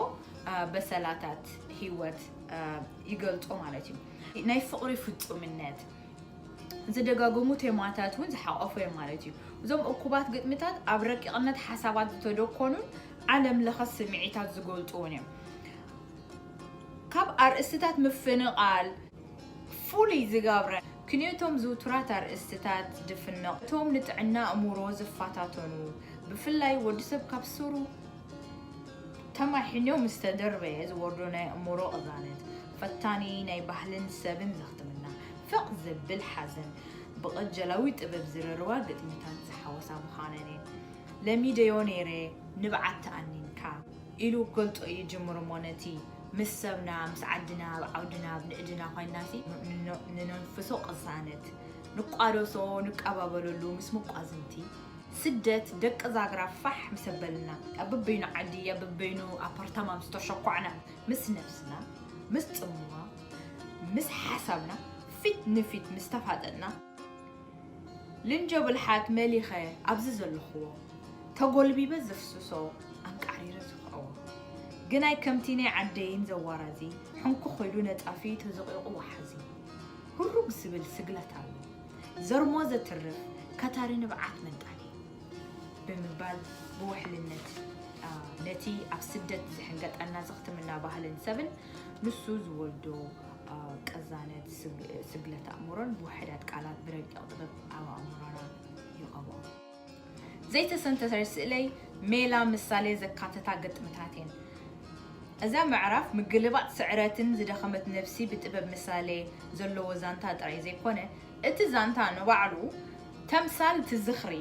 በሰላታት ህይወት ይገልጾ ማለት እዩ። ናይ ፍቕሪ ፍጹምነት፣ ዝደጋገሙ ቴማታት እውን ዝሓቆፈ እዮም ማለት እዩ። እዞም እኩባት ግጥምታት ኣብ ረቂቕነት ሓሳባት ዝተደኮኑን ዓለም ለኸ ስምዒታት ዝገልጹ እውን እዮም። ካብ ኣርእስትታት ምፍንቓል ፍሉይ ዝገብረ ክንዮቶም ዝውቱራት ኣርእስትታት ድፍንቕ እቶም ንጥዕና ኣእምሮ ዝፈታተኑ ብፍላይ ወዲ ሰብ ካብ ስሩ ከማይ ሕኖ ምስ ተደርበየ ዝወርዶ ናይ ኣእምሮ ቅዛነት፣ ፈታኒ ናይ ባህልን ሰብን ዘኽትምና፣ ፍቕ ዘብል ሓዘን፣ ብቐጀላዊ ጥበብ ዝረርዋ ግጥምታት ዝሓወሳ ምዃነን እየን። ለሚደዮ ነይረ፣ ንብዓት ተኣኒንካ ኢሉ ክገልጾ ይጅምር እሞ፣ ነቲ ምስ ሰብና፣ ምስ ዓድና፣ ኣብ ዓውድና፣ ኣብ ንእድና ኮይንናሲ ንኖ-፣ ንነንፍሶ ቅሳነት፣ ንቋደሶ፣ ንቀባበለሉ ምስ መቋዝንቲ፣ ስደት ደቂ ዛግራ ፋሕ ምስ ኣበልና፣ ኣብ በበይኑ ዓዲ፣ ኣብ በበይኑ ኣፓርታማ ምስ ተሸኳዕና፣ ምስ ነብስና፣ ምስ ጽምዋ፣ ምስ ሓሳብና ፊት ንፊት ምስ ተፋጠጥና፣ ልንጆ ብልሓት መሊኸ ኣብዚ ዘለኽዎ፣ ተጎልቢበ ዘፍስሶ፣ ኣንቃሪረ ዝኽዕዎ። ግናይ ከምቲ ናይ ዓደይን ዘዋራዚ፣ ሕንኩኽ ኢሉ ነጣፊ ተዘቒቑ ወሓዚ። ህሩግ ዝብል ስግለት ኣሎ። ዘርሞ ዘትርፍ ከታሪ ንብዓት መንጣሊ። ብምባል ብውሕልነት፣ አ፣ ነቲ ኣብ ስደት ዝሕንገጠና ዘኽትምና ባህልን ሰብን ንሱ ዝወልዶ፣ አ፣ ቅዛነት፣ ስግ-፣ ስግለት ኣእምሮን ብውሕዳት ቃላት ብረቂቕ ጥበብ ኣብ ኣእምሮና ይቐብኦ። ዘይተሰንተረ ስእለይ ሜላ ምሳሌ ዘካተታ ግጥምታት እየን። እዛ ምዕራፍ ምግልባጥ ስዕረትን ዝደኸመት ነፍሲ ብጥበብ ምሳሌ ዘለዎ ዛንታ ጥራይ ዘይኮነ፣ እቲ ዛንታ ንባዕሉ ተምሳል እቲ ዝኽሪ፣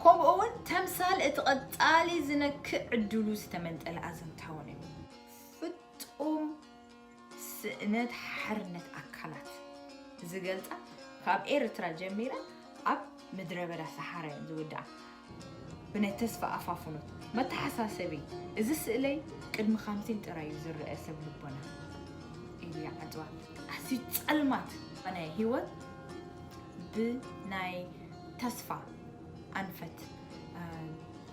ከምኡ እውን ተምሳል እቲ ቀጻሊ ዝነክእ ዕድሉ ዝተመንጠለ ኣዘንታ እውን እዩ። ፍጹም ስእነት ሓርነት ኣካላት ዝገልጻ፣ ካብ ኤርትራ ጀሚረ ኣብ ምድረ በዳ ሰሓራ እየን ዝውድኣ። ብናይ ተስፋ ኣፋፍኖት መተሓሳሰቢ፣ እዚ ስእለይ ቅድሚ ኻምሲን ጥራይ እዩ ዝረአ ሰብ ልቦና ኢሉ ይዓጽዋ። ኣዝዩ ጸልማት ናይ ህይወት ብናይ ተስፋ ኣንፈት፣ እ፣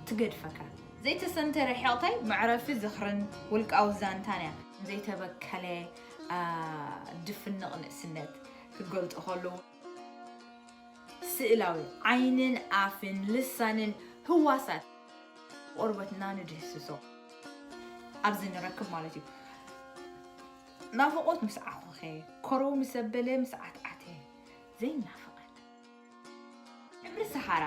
ትገድፈካ። ዘይተሰንተረ ሕቕታይ መዕረፊ ዝኽርን ውልቃዊ ዛንታን እያ። ዘይተበከለ፣ እ፣ ድፍንቕ ንእስነት ክገልጾ ከለዉ፣ ስእላዊ ዓይንን ኣፍን ልሳንን ህዋሳት ቆርበትና ንድህስሶ ኣብዚ ንረክብ ማለት እዩ። ናፍቖት ምስ ዓኾኸ፣ ኮረው ምስ ኣበለ፣ ምስ ዓትዓተ ዘይናፍቐን። ሕብሪ ሰሓራ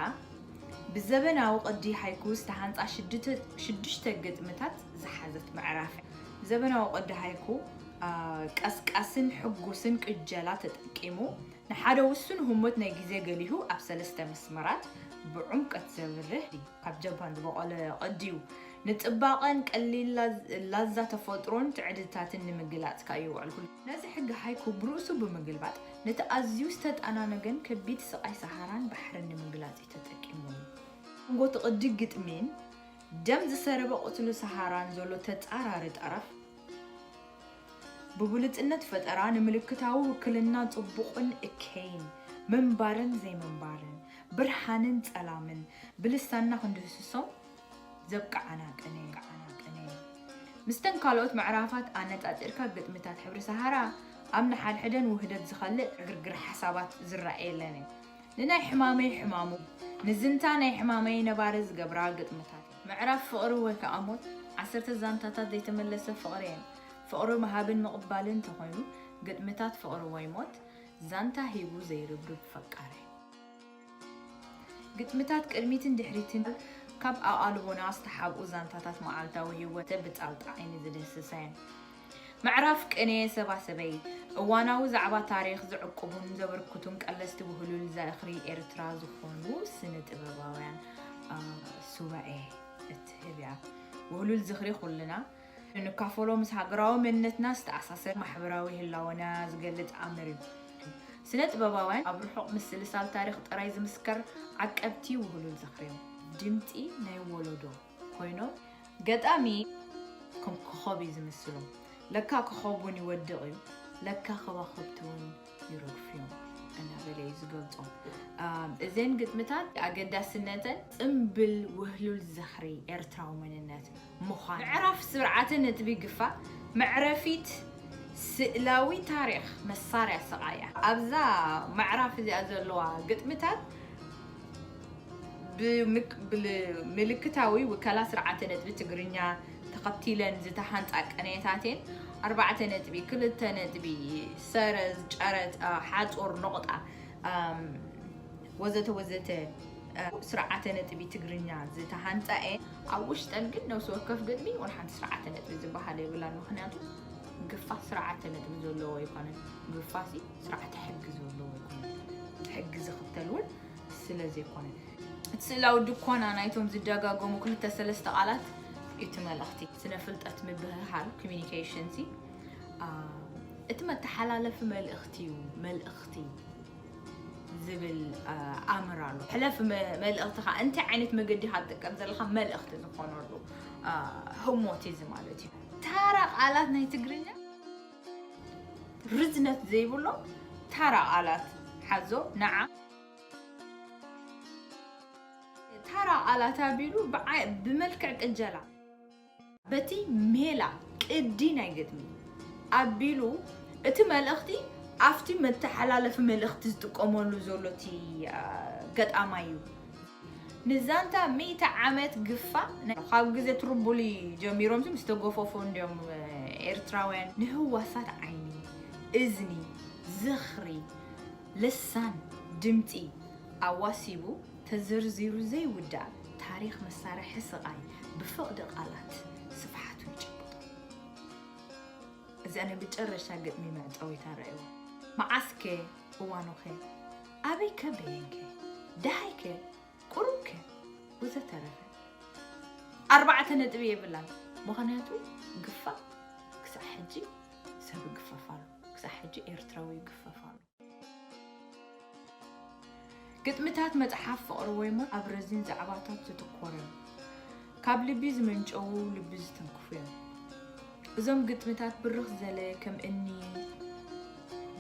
ብዘበናዊ ቅዲ ሃይኩ ዝተሃንጻ ሽድተ-፣ ሽዱሽተ ግጥምታት ዝሓዘት ምዕራፍ እያ። ብዘበናዊ ቅዲ ሃይኩ፣ አ፣ ቀስቃስን ሕጉስን ቅጀላ ተጠቂሙ፣ ንሓደ ውሱን ህሞት ናይ ግዜ ገሊሁ ኣብ ሰለስተ መስመራት ብዕምቀት ዘብርህ እዩ። ካብ ጃፓን ዝበቖለ ቅዲ እዩ። ንጽባቐን ቀሊል ላዝ-፣ ላዛ ተፈጥሮን ትዕድታትን ንምግላጽ ከኣ ይውዕል። ኩሉ ነዚ ሕጊ ሃይኩ ብርእሱ ብምግልባጥ፣ ነቲ ኣዝዩ ዝተጣናነገን ከቢድ ስቓይ ሰሃራን ባሕርን ንምግላጽ እዩ ተጠቂምሉ። መንጎ እቲ ቅዲ ግጥሚን ደም ዝሰረበ ቁስሊ ሰሃራን ዘሎ ተጻራሪ ጠረፍ፣ ብብሉጽነት ፈጠራ ንምልክታዊ ውክልና ጽቡቕን እከይን፣ ምንባርን ዘይምንባርን፣ ብርሃንን ጸላምን ብልሳንና ክንድህስሶም ዘብቅዓና ቅኔ፣ ቅዓና ቅኔ። ምስተን ካልኦት ምዕራፋት ኣነጻጺርካ ግጥምታት ሕብሪ ሰሃራ ኣብ ንሓድሕደን ውህደት ዝኸልእ ዕግርግር ሓሳባት ዝረኣየለን እዩ። ንናይ ሕማመይ ሕማሙ፣ ንዝንታ ናይ ሕማመይ ነባሪ ዝገብራ ግጥምታት። ምዕራፍ ፍቕሪ ወይ ከኣ ሞት፣ ዓሰርተ ዛንታታት ዘይተመለሰ ፍቕሪ እየን። ፍቕሪ ምሃብን ምቕባልን እንተኾይኑ፣ ግጥምታት ፍቕሪ ወይ ሞት፣ ዛንታ ሂቡ ዘይርብርብ ፈቃሪ። ግጥምታት ቅድሚትን ድሕሪትን ካብ ኣቓልቦና ዝተሓብኡ ዛንታታት መዓልታዊ ህይወት ብጻውጣ ዓይኒ ዝድህስሳ እየን። ምዕራፍ ቅኔ ሰባሰበይ፣ እዋናዊ ዛዕባ ታሪኽ ዝዕቅቡን ዘበርክቱን ቀለስቲ ውህሉል ዝኽሪ ኤርትራ ዝኾኑ ስነ ጥበባውያን፣ አ፣ ሱባኤ እትህብ እያ። ውህሉል ዝኽሪ ኩልና ንካፈሎ፣ ምስ ሃገራዊ መንነትና ዝተኣሳሰር ማሕበራዊ ህላወና ዝገልጽ ኣምር እዩ። ስነ ጥበባውያን ኣብ ርሑቕ ምስልሳል ታሪኽ ጥራይ ዝምስከር ዓቀብቲ ውህሉል ዝኽሪ እዮም። ድምጺ ናይ ወለዶ ኮይኖም፣ ገጣሚ ከም ኮኾብ እዩ ዝምስሉ። ለካ ኮኾብ እውን ይወድቕ እዩ፣ ለካ ከዋኽብቲ እውን ይረግፉ እዮም እናበለ እዩ ዝገልጾም። ኣም፣ እዘን ግጥምታት ኣገዳስነተን ጽምብል ውህሉል ዝኽሪ ኤርትራዊ መንነት ምዃን። ምዕራፍ ስርዓተ ነጥቢ ግፋ፣ መዕረፊት ስእላዊ ታሪኽ መሳርያ ስቓይ እያ። ኣብዛ ምዕራፍ እዚኣ ዘለዋ ግጥምታት ብምክ-፣ ብል-፣ ምልክታዊ ውከላ ስርዓተ ነጥቢ ትግርኛ ተኸቲለን ዝተሃንጻ ቅኔታት እየን። ኣርባዕተ ነጥቢ፣ ክልተ ነጥቢ፣ ሰረዝ፣ ጨረጣ፣ ሓጹር፣ ነቑጣ፣ ኣም፣ ወዘተ ወዘተ ስርዓተ ነጥቢ ትግርኛ ዝተሃንፃ እየን። ኣብ ውሽጠን ግን ነፍሲ ወከፍ ግጥሚ ወላ ሓንቲ ስርዓተ ነጥቢ ዝበሃል የብላን። ምክንያቱ ግፋ ስርዓተ ነጥቢ ዘለዎ ኣይኮነን። ግፋሲ ስርዓተ ሕጊ ዘለዎ ኣይኮነን። ሕጊ ዝኽተል እውን ስለ ዘይኮነ፣ እቲ ስእላዊ ድኳና ናይቶም ዝደጋገሙ ክልተ ሰለስተ ቃላት እዩ እቲ መልእኽቲ። ስነ ፍልጠት ምብህሃል፣ ኮሚኒኬሽን ሲ፣ አ፣ እቲ መተሓላለፊ መልእኽቲ እዩ። መልእኽቲ ዝብል፣ አ፣ ኣምር ኣሎ። ሕለፍ መ-፣ መልእኽትኻ እንታይ ዓይነት መገዲ ኢኻ ትጥቀም ዘለኻ፣ መልእኽቲ ዝኾነሉ፣ አ፣ ህሞት እዚ ማለት እዩ። ታራ ቃላት ናይ ትግርኛ ርዝነት ዘይብሎም ታራ ቃላት ሓዞ። ንዓ ታራ ቃላት ኣቢሉ ብዓ-፣ ብመልክዕ ቅጀላ በቲ ሜላ ቅዲ ናይ ግጥሚ ኣቢሉ እቲ መልእኽቲ ኣብቲ መተሓላለፊ መልእኽቲ ዝጥቀመሉ ዘሎ እቲ፣ አ፣ ገጣማይ እዩ። ንዛንታ ሚእቲ ዓመት ግፋ፣ ካብ ግዜ ትርቡሊ ጀሚሮም ምስ ተገፈፉ እንዲዮም ኤርትራውያን ንህዋሳት ዓይኒ፣ እዝኒ፣ ዝኽሪ፣ ልሳን፣ ድምጺ ኣዋሲቡ ተዘርዚሩ ዘይውዳእ ታሪኽ መሳርሒ ስቓይ ብፍቕዲ ቃላት ስፍሓቱ ይጭብጦ። እዚኣ ናይ መጨረሻ ግጥሚ መዕጸዊታ ረኣይዋ። መዓስከ? እዋኑኸ? ኣበይከ? በየንከ? ደሃይከ? ቁሩብከ? ወዘተረፈ። ኣርባዕተ ነጥቢ የብላን። ምኽንያቱ ግፋ ክሳዕ ሕጂ ሰብ ይግፈፍ ኣሎ። ክሳዕ ሕጂ ኤርትራዊ ይግፈፍ ኣሎ። ግጥምታት መጽሓፍ ፍቕሪ ወይ ሞት ኣብ ረዚን ዛዕባታት ዘተኮረ፣ ካብ ልቢ ዝመንጨዉ፣ ልቢ ዝትንክፉ እዮም። እዞም ግጥምታት ብርኽ ዘለ ከም እኒ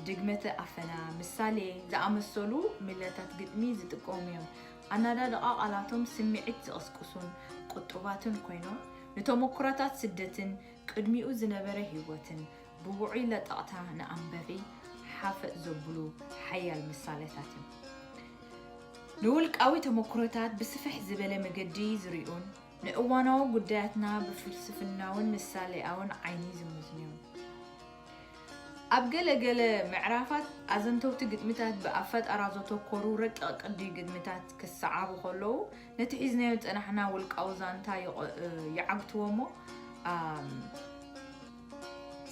ድግመተ ኣፈና፣ ምሳሌ ዝኣመሰሉ ሚላታት ግጥሚ ዝጥቀሙ እዮም። ኣናዳድቓ ቃላቶም ስምዒት ዝቕስቅሱን ቁጡባትን ኮይኖም፣ ንተመኩሮታት ስደትን ቅድሚኡ ዝነበረ ህይወትን ብውዑይ ለጠቕታ ንኣንባቢ ሓፈጥ ዘብሉ ሓያል ምሳሌታት እዮም። ንውልቃዊ ተመኩሮታት ብስፍሕ ዝበለ መገዲ ዝርእዩን ንእዋናዊ ጉዳያትና ብፍልስፍናውን ምሳሌኣውን ዓይኒ ዝምዝኑ እዮም። ኣብ ገለ ገለ ምዕራፋት ኣዘንተውቲ ግጥምታት ብኣብ ፈጠራ ዘተኮሩ ረቂቕ ቅዲ ግጥምታት ክሰዓቡ ከለዉ፣ ነቲ ሒዝናዮ ዝጸናሕና ውልቃዊ ዛንታ ይቐ-፣ ይዓግትዎ እሞ፣ ኣም፣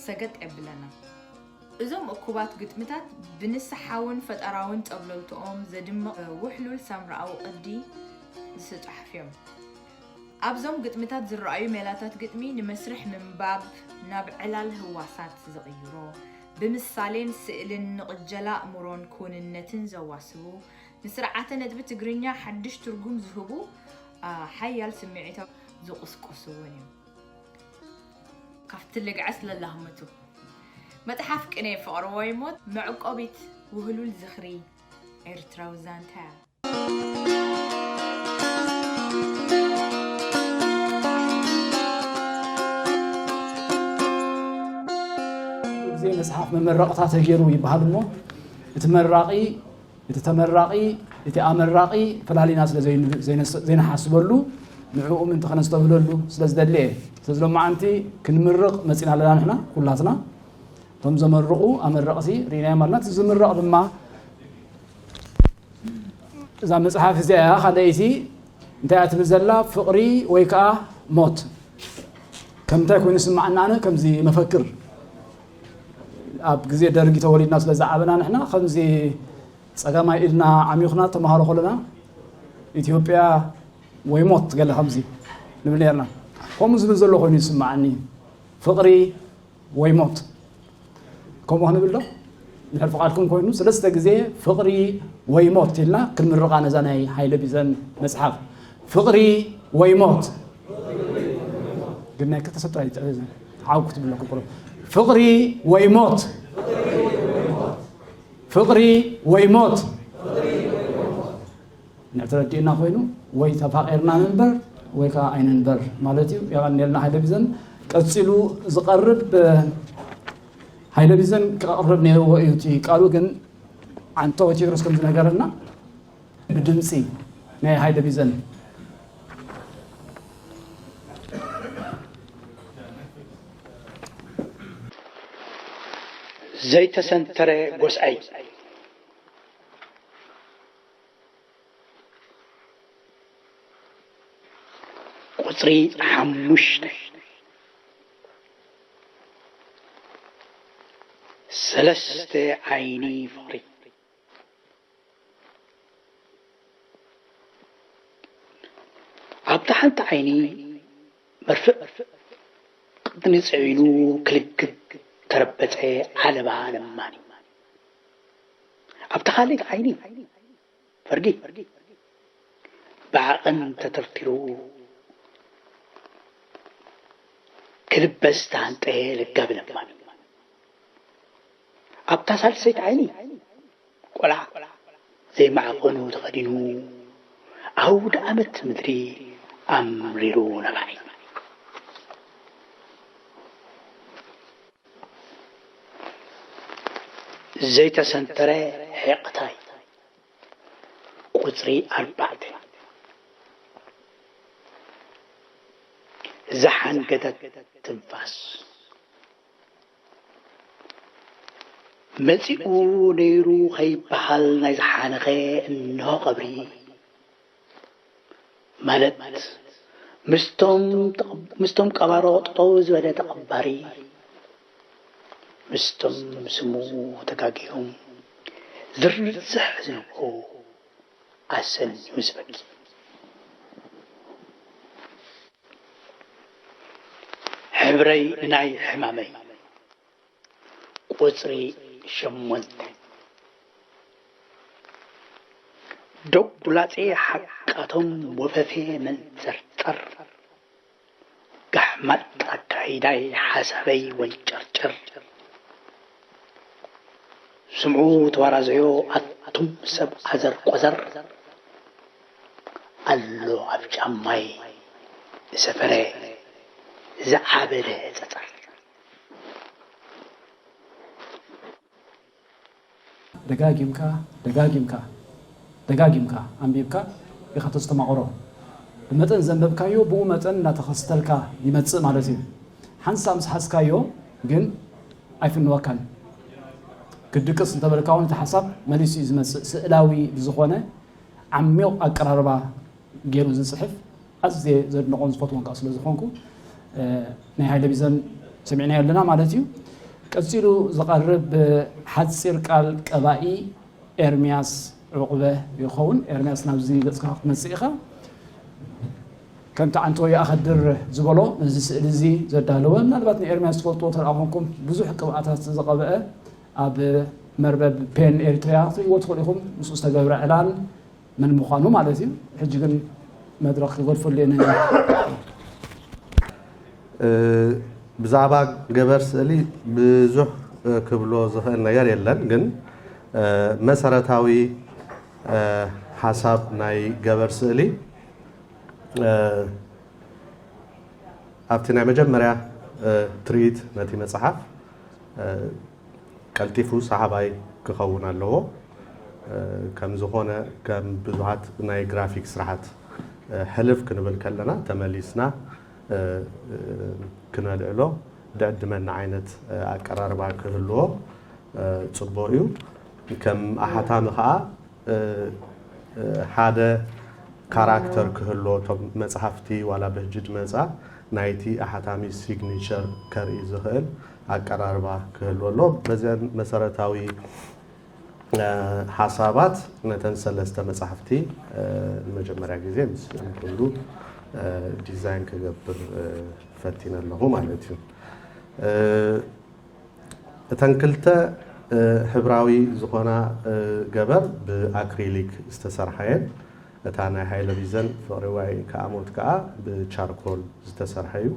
ሰገጥ የብለና። እዞም እኩባት ግጥምታት ብንስሓውን ፈጠራውን ጸብለልትኦም ዘድምቕ ውሕሉል ሳምራኣዊ ቅዲ ዝተጻሕፉ እዮም። ኣብዞም ግጥምታት ዝረኣዩ ሜላታት ግጥሚ ንመስርሕ ምንባብ ናብ ዕላል ህዋሳት ዝቕይሮ፣ ብምሳሌን ስእልን ንቕጀላ ኣእምሮን ክውንነትን ዘዋስቡ፣ ንስርዓተ ነጥቢ ትግርኛ ሓድሽ ትርጉም ዝህቡ፣ አ፣ ሓያል ስምዒታት ዝቕስቅሱ እውን እዮም። ካብቲ ልግዐስ ለላህምቱ መጽሓፍ ቅኔ ፍቕሪ ወይ ሞት መዕቆቢት ውህሉል ዝኽሪ ኤርትራዊ ዛንታ እያ። ግዜ መጽሓፍ መመረቕታ ተገይሩ ይበሃል እሞ፣ እቲ መራቒ፣ እቲ ተመራቒ፣ እቲ ኣመራቒ ፈላሊና ስለ ዘይን-፣ ዘይነስ-፣ ዘይንሓስበሉ፣ ንዕኡ ምእንቲ ከነስተብህለሉ ስለ ዝደሊ እየ። ስለዚ ሎማዓንቲ ክንምርቕ መጺና ኣለና ንሕና ኩላትና። እቶም ዘመርቑ ኣመረቕቲ ርኢናዮም ኣለና። እቲ ዝምረቕ ድማ እዛ መጽሓፍ እዚኣ እያ። ካልኣይቲ እንታይ እያ ትብል ዘላ? ፍቕሪ ወይ ከኣ ሞት። ከም እንታይ ኮይኑ ይስምዓና? ኣነ ከምዚ መፈክር፣ ኣብ ግዜ ደርጊ ተወሊድና ስለ ዝዓበና ንሕና ከምዚ ጸጋማይ ኢድና ዓሚኹና ተማሃሮ ከለና ኢትዮጵያ ወይ ሞት ገለ ከምዚ ንብል ነርና። ከምኡ ዝብል ዘሎ ኮይኑ ይስምዓኒ። ፍቕሪ ወይ ሞት። ከምኡ ክንብል ዶ? እንድሕር ፍቓድኩም ኮይኑ፣ ሰለስተ ግዜ ፍቕሪ ወይ ሞት ኢልና ክንምርቓ ነዛ ናይ ሃይለ ቢዘን መጽሓፍ። ፍቕሪ ወይ ሞት። ግን ናይ ክልተ ሰብ ጥራይ እዩ፣ ዓው ክትብሎ ቁሩብ። ፍቕሪ ወይ ሞት። ፍቕሪ ወይ ሞት። ንዕተረዲእና ኮይኑ ወይ ተፋቒርና ንንበር ወይ ከዓ ኣይንንበር ማለት እዩ። የቐንየልና ሃይለ ቢዘን። ቀጺሉ ዝቐርብ፣ ሃይለ ቢዘን ክቐርብ ነይርዎ እዩ እቲ ቃሉ፣ ግን ዓንቶ ቴድሮስ ከም ዝነገረና ብድምጺ ናይ ሃይለ ቢዘን። ዘይተሰንተረ ጎስኣይ። ቁጽሪ ሓሙሽተ። ሰለስተ ዓይኒ ፍቕሪ። ኣብታ ሓንቲ ዓይኒ መርፍእ ቅጥኒ ጽዒኑ ክልግብ ተረበጸ ዓለባ ለማኒ። ኣብታ ካልእ ዓይኒ ፈርዲ ብዓቐን ተተርቲሩ ክልበስ ተሃንጠየ ለጋቢ ለማኒ። ኣብታ ሳልሰይቲ ዓይኒ ቆልዓ ዘይማዕቐኑ ተኸዲኑ ኣውደ ኣመት ምድሪ ኣምሪሩ ነባዒ። ዘይተሰንተረ ሒቕታይ ቁጽሪ ኣርባዕተ። ዝሓንገደት ትንፋስ። መጺኡ ነይሩ ከይበሃል ናይ ዝሓነኸ እንሆ ቀብሪ። ማለት ምስቶም ተቕ-፣ ምስቶም ቀባሮ ጠጠው ዝበለ ተቐባሪ፣ ምስቶም ስሙ ተጋጊዮም ዝርዝሕ ዝንብሩ ኣሰንዩ ዝበኪ። ሕብረይ ናይ ሕማመይ ቁጽሪ ሸሞንተ። ዶጉላጼ ሓቃቶም ወፈፌ መንጸርጸር። ጋሕማጥ ኣካይዳይ ሓሳበይ ወንጨርጨር። ስምዑ ተዋራዘዮ ኣቱም ሰብ ኣዘር ቆዘር። ኣሎ ኣብ ጫማይ ዝሰፈረ ዝዓበደ ጸጸር። ደጋጊምካ ደጋጊምካ ደጋጊምካ ኣንቢብካ ኢኻ ተስተማቕሮ። ብመጠን ዘንበብካዮ ብኡ መጠን እናተኸስተልካ ይመጽእ ማለት እዩ። ሓንሳብ ምስ ሓዝካዮ ግን ኣይፍንወካን። ክድቅስ እንተበልካ እውን እቲ ሓሳብ መሊሱ እዩ ዝመጽእ። ስእላዊ ብዝኾነ ዓሚቕ ኣቀራርባ ገይሩ ዝፅሕፍ ኣዝየ ዘድንቖን ዝፈትዎን ከዓ ስለ ዝኾንኩ ናይ ሃይለ ቢዘን ሰሚዕናዮ ኣለና ማለት እዩ። ቀፂሉ ዝቐርብ ሓፂር ቃል ቀባኢ ኤርሚያስ ዑቕበ ይኸውን። ኤርሚያስ ናብዚ ገፅካ ክትመፅእ ኢኻ። ከምቲ ዓንተወ ይኣኸድር ዝበሎ ነዚ ስእሊ እዚ ዘዳለወ ምናልባት ንኤርሚያስ ትፈልጥዎ ተደኣ ኮንኩም ብዙሕ ቅብኣታት ዝቐብአ ኣብ መርበብ ፔን ኤሪትሪያ ክትሪእዎ ትኽእሉ ኢኹም። ምስኡ ዝተገብረ ዕላል መን ምዃኑ ማለት እዩ። ሕጂ ግን መድረኽ ክገድፈሉ እየ። ብዛዕባ ገበር ስእሊ ብዙሕ ክብሎ ዝኽእል ነገር የለን፣ ግን መሰረታዊ ሓሳብ ናይ ገበር ስእሊ ኣብቲ ናይ መጀመርያ ትርኢት ነቲ መጽሓፍ ቀልጢፉ ሰሓባይ ክኸውን ኣለዎ። ከም ዝኾነ ከም ብዙሓት ናይ ግራፊክ ስራሓት ሕልፍ ክንብል ከለና ተመሊስና ክነልዕሎ ድዕድመና ዓይነት ኣቀራርባ ክህልዎ ጽቡቕ እዩ። ከም ኣሓታሚ ኸኣ ሓደ ካራክተር ክህልዎ እቶም መጽሓፍቲ ዋላ ብሕጂ ድመጻ ናይቲ ኣሓታሚ ሲግኒቸር ከርኢ ዝኽእል ኣቀራርባ ክህልዎ ኣሎ። በዚአን መሰረታዊ ሓሳባት ነተን ሰለስተ መጻሕፍቲ ንመጀመርያ ግዜ ምስ ኩሉ ዲዛይን ክገብር ፈቲነ ኣለኹ ማለት እዩ። እተን ክልተ ሕብራዊ ዝኾና ገበር ብኣክሪሊክ ዝተሰርሓ እየን። እታ ናይ ሃይለ ቢዘን ፍቕሪ ወይ ከኣ ሞት ከኣ ብቻርኮል ዝተሰርሐ እዩ።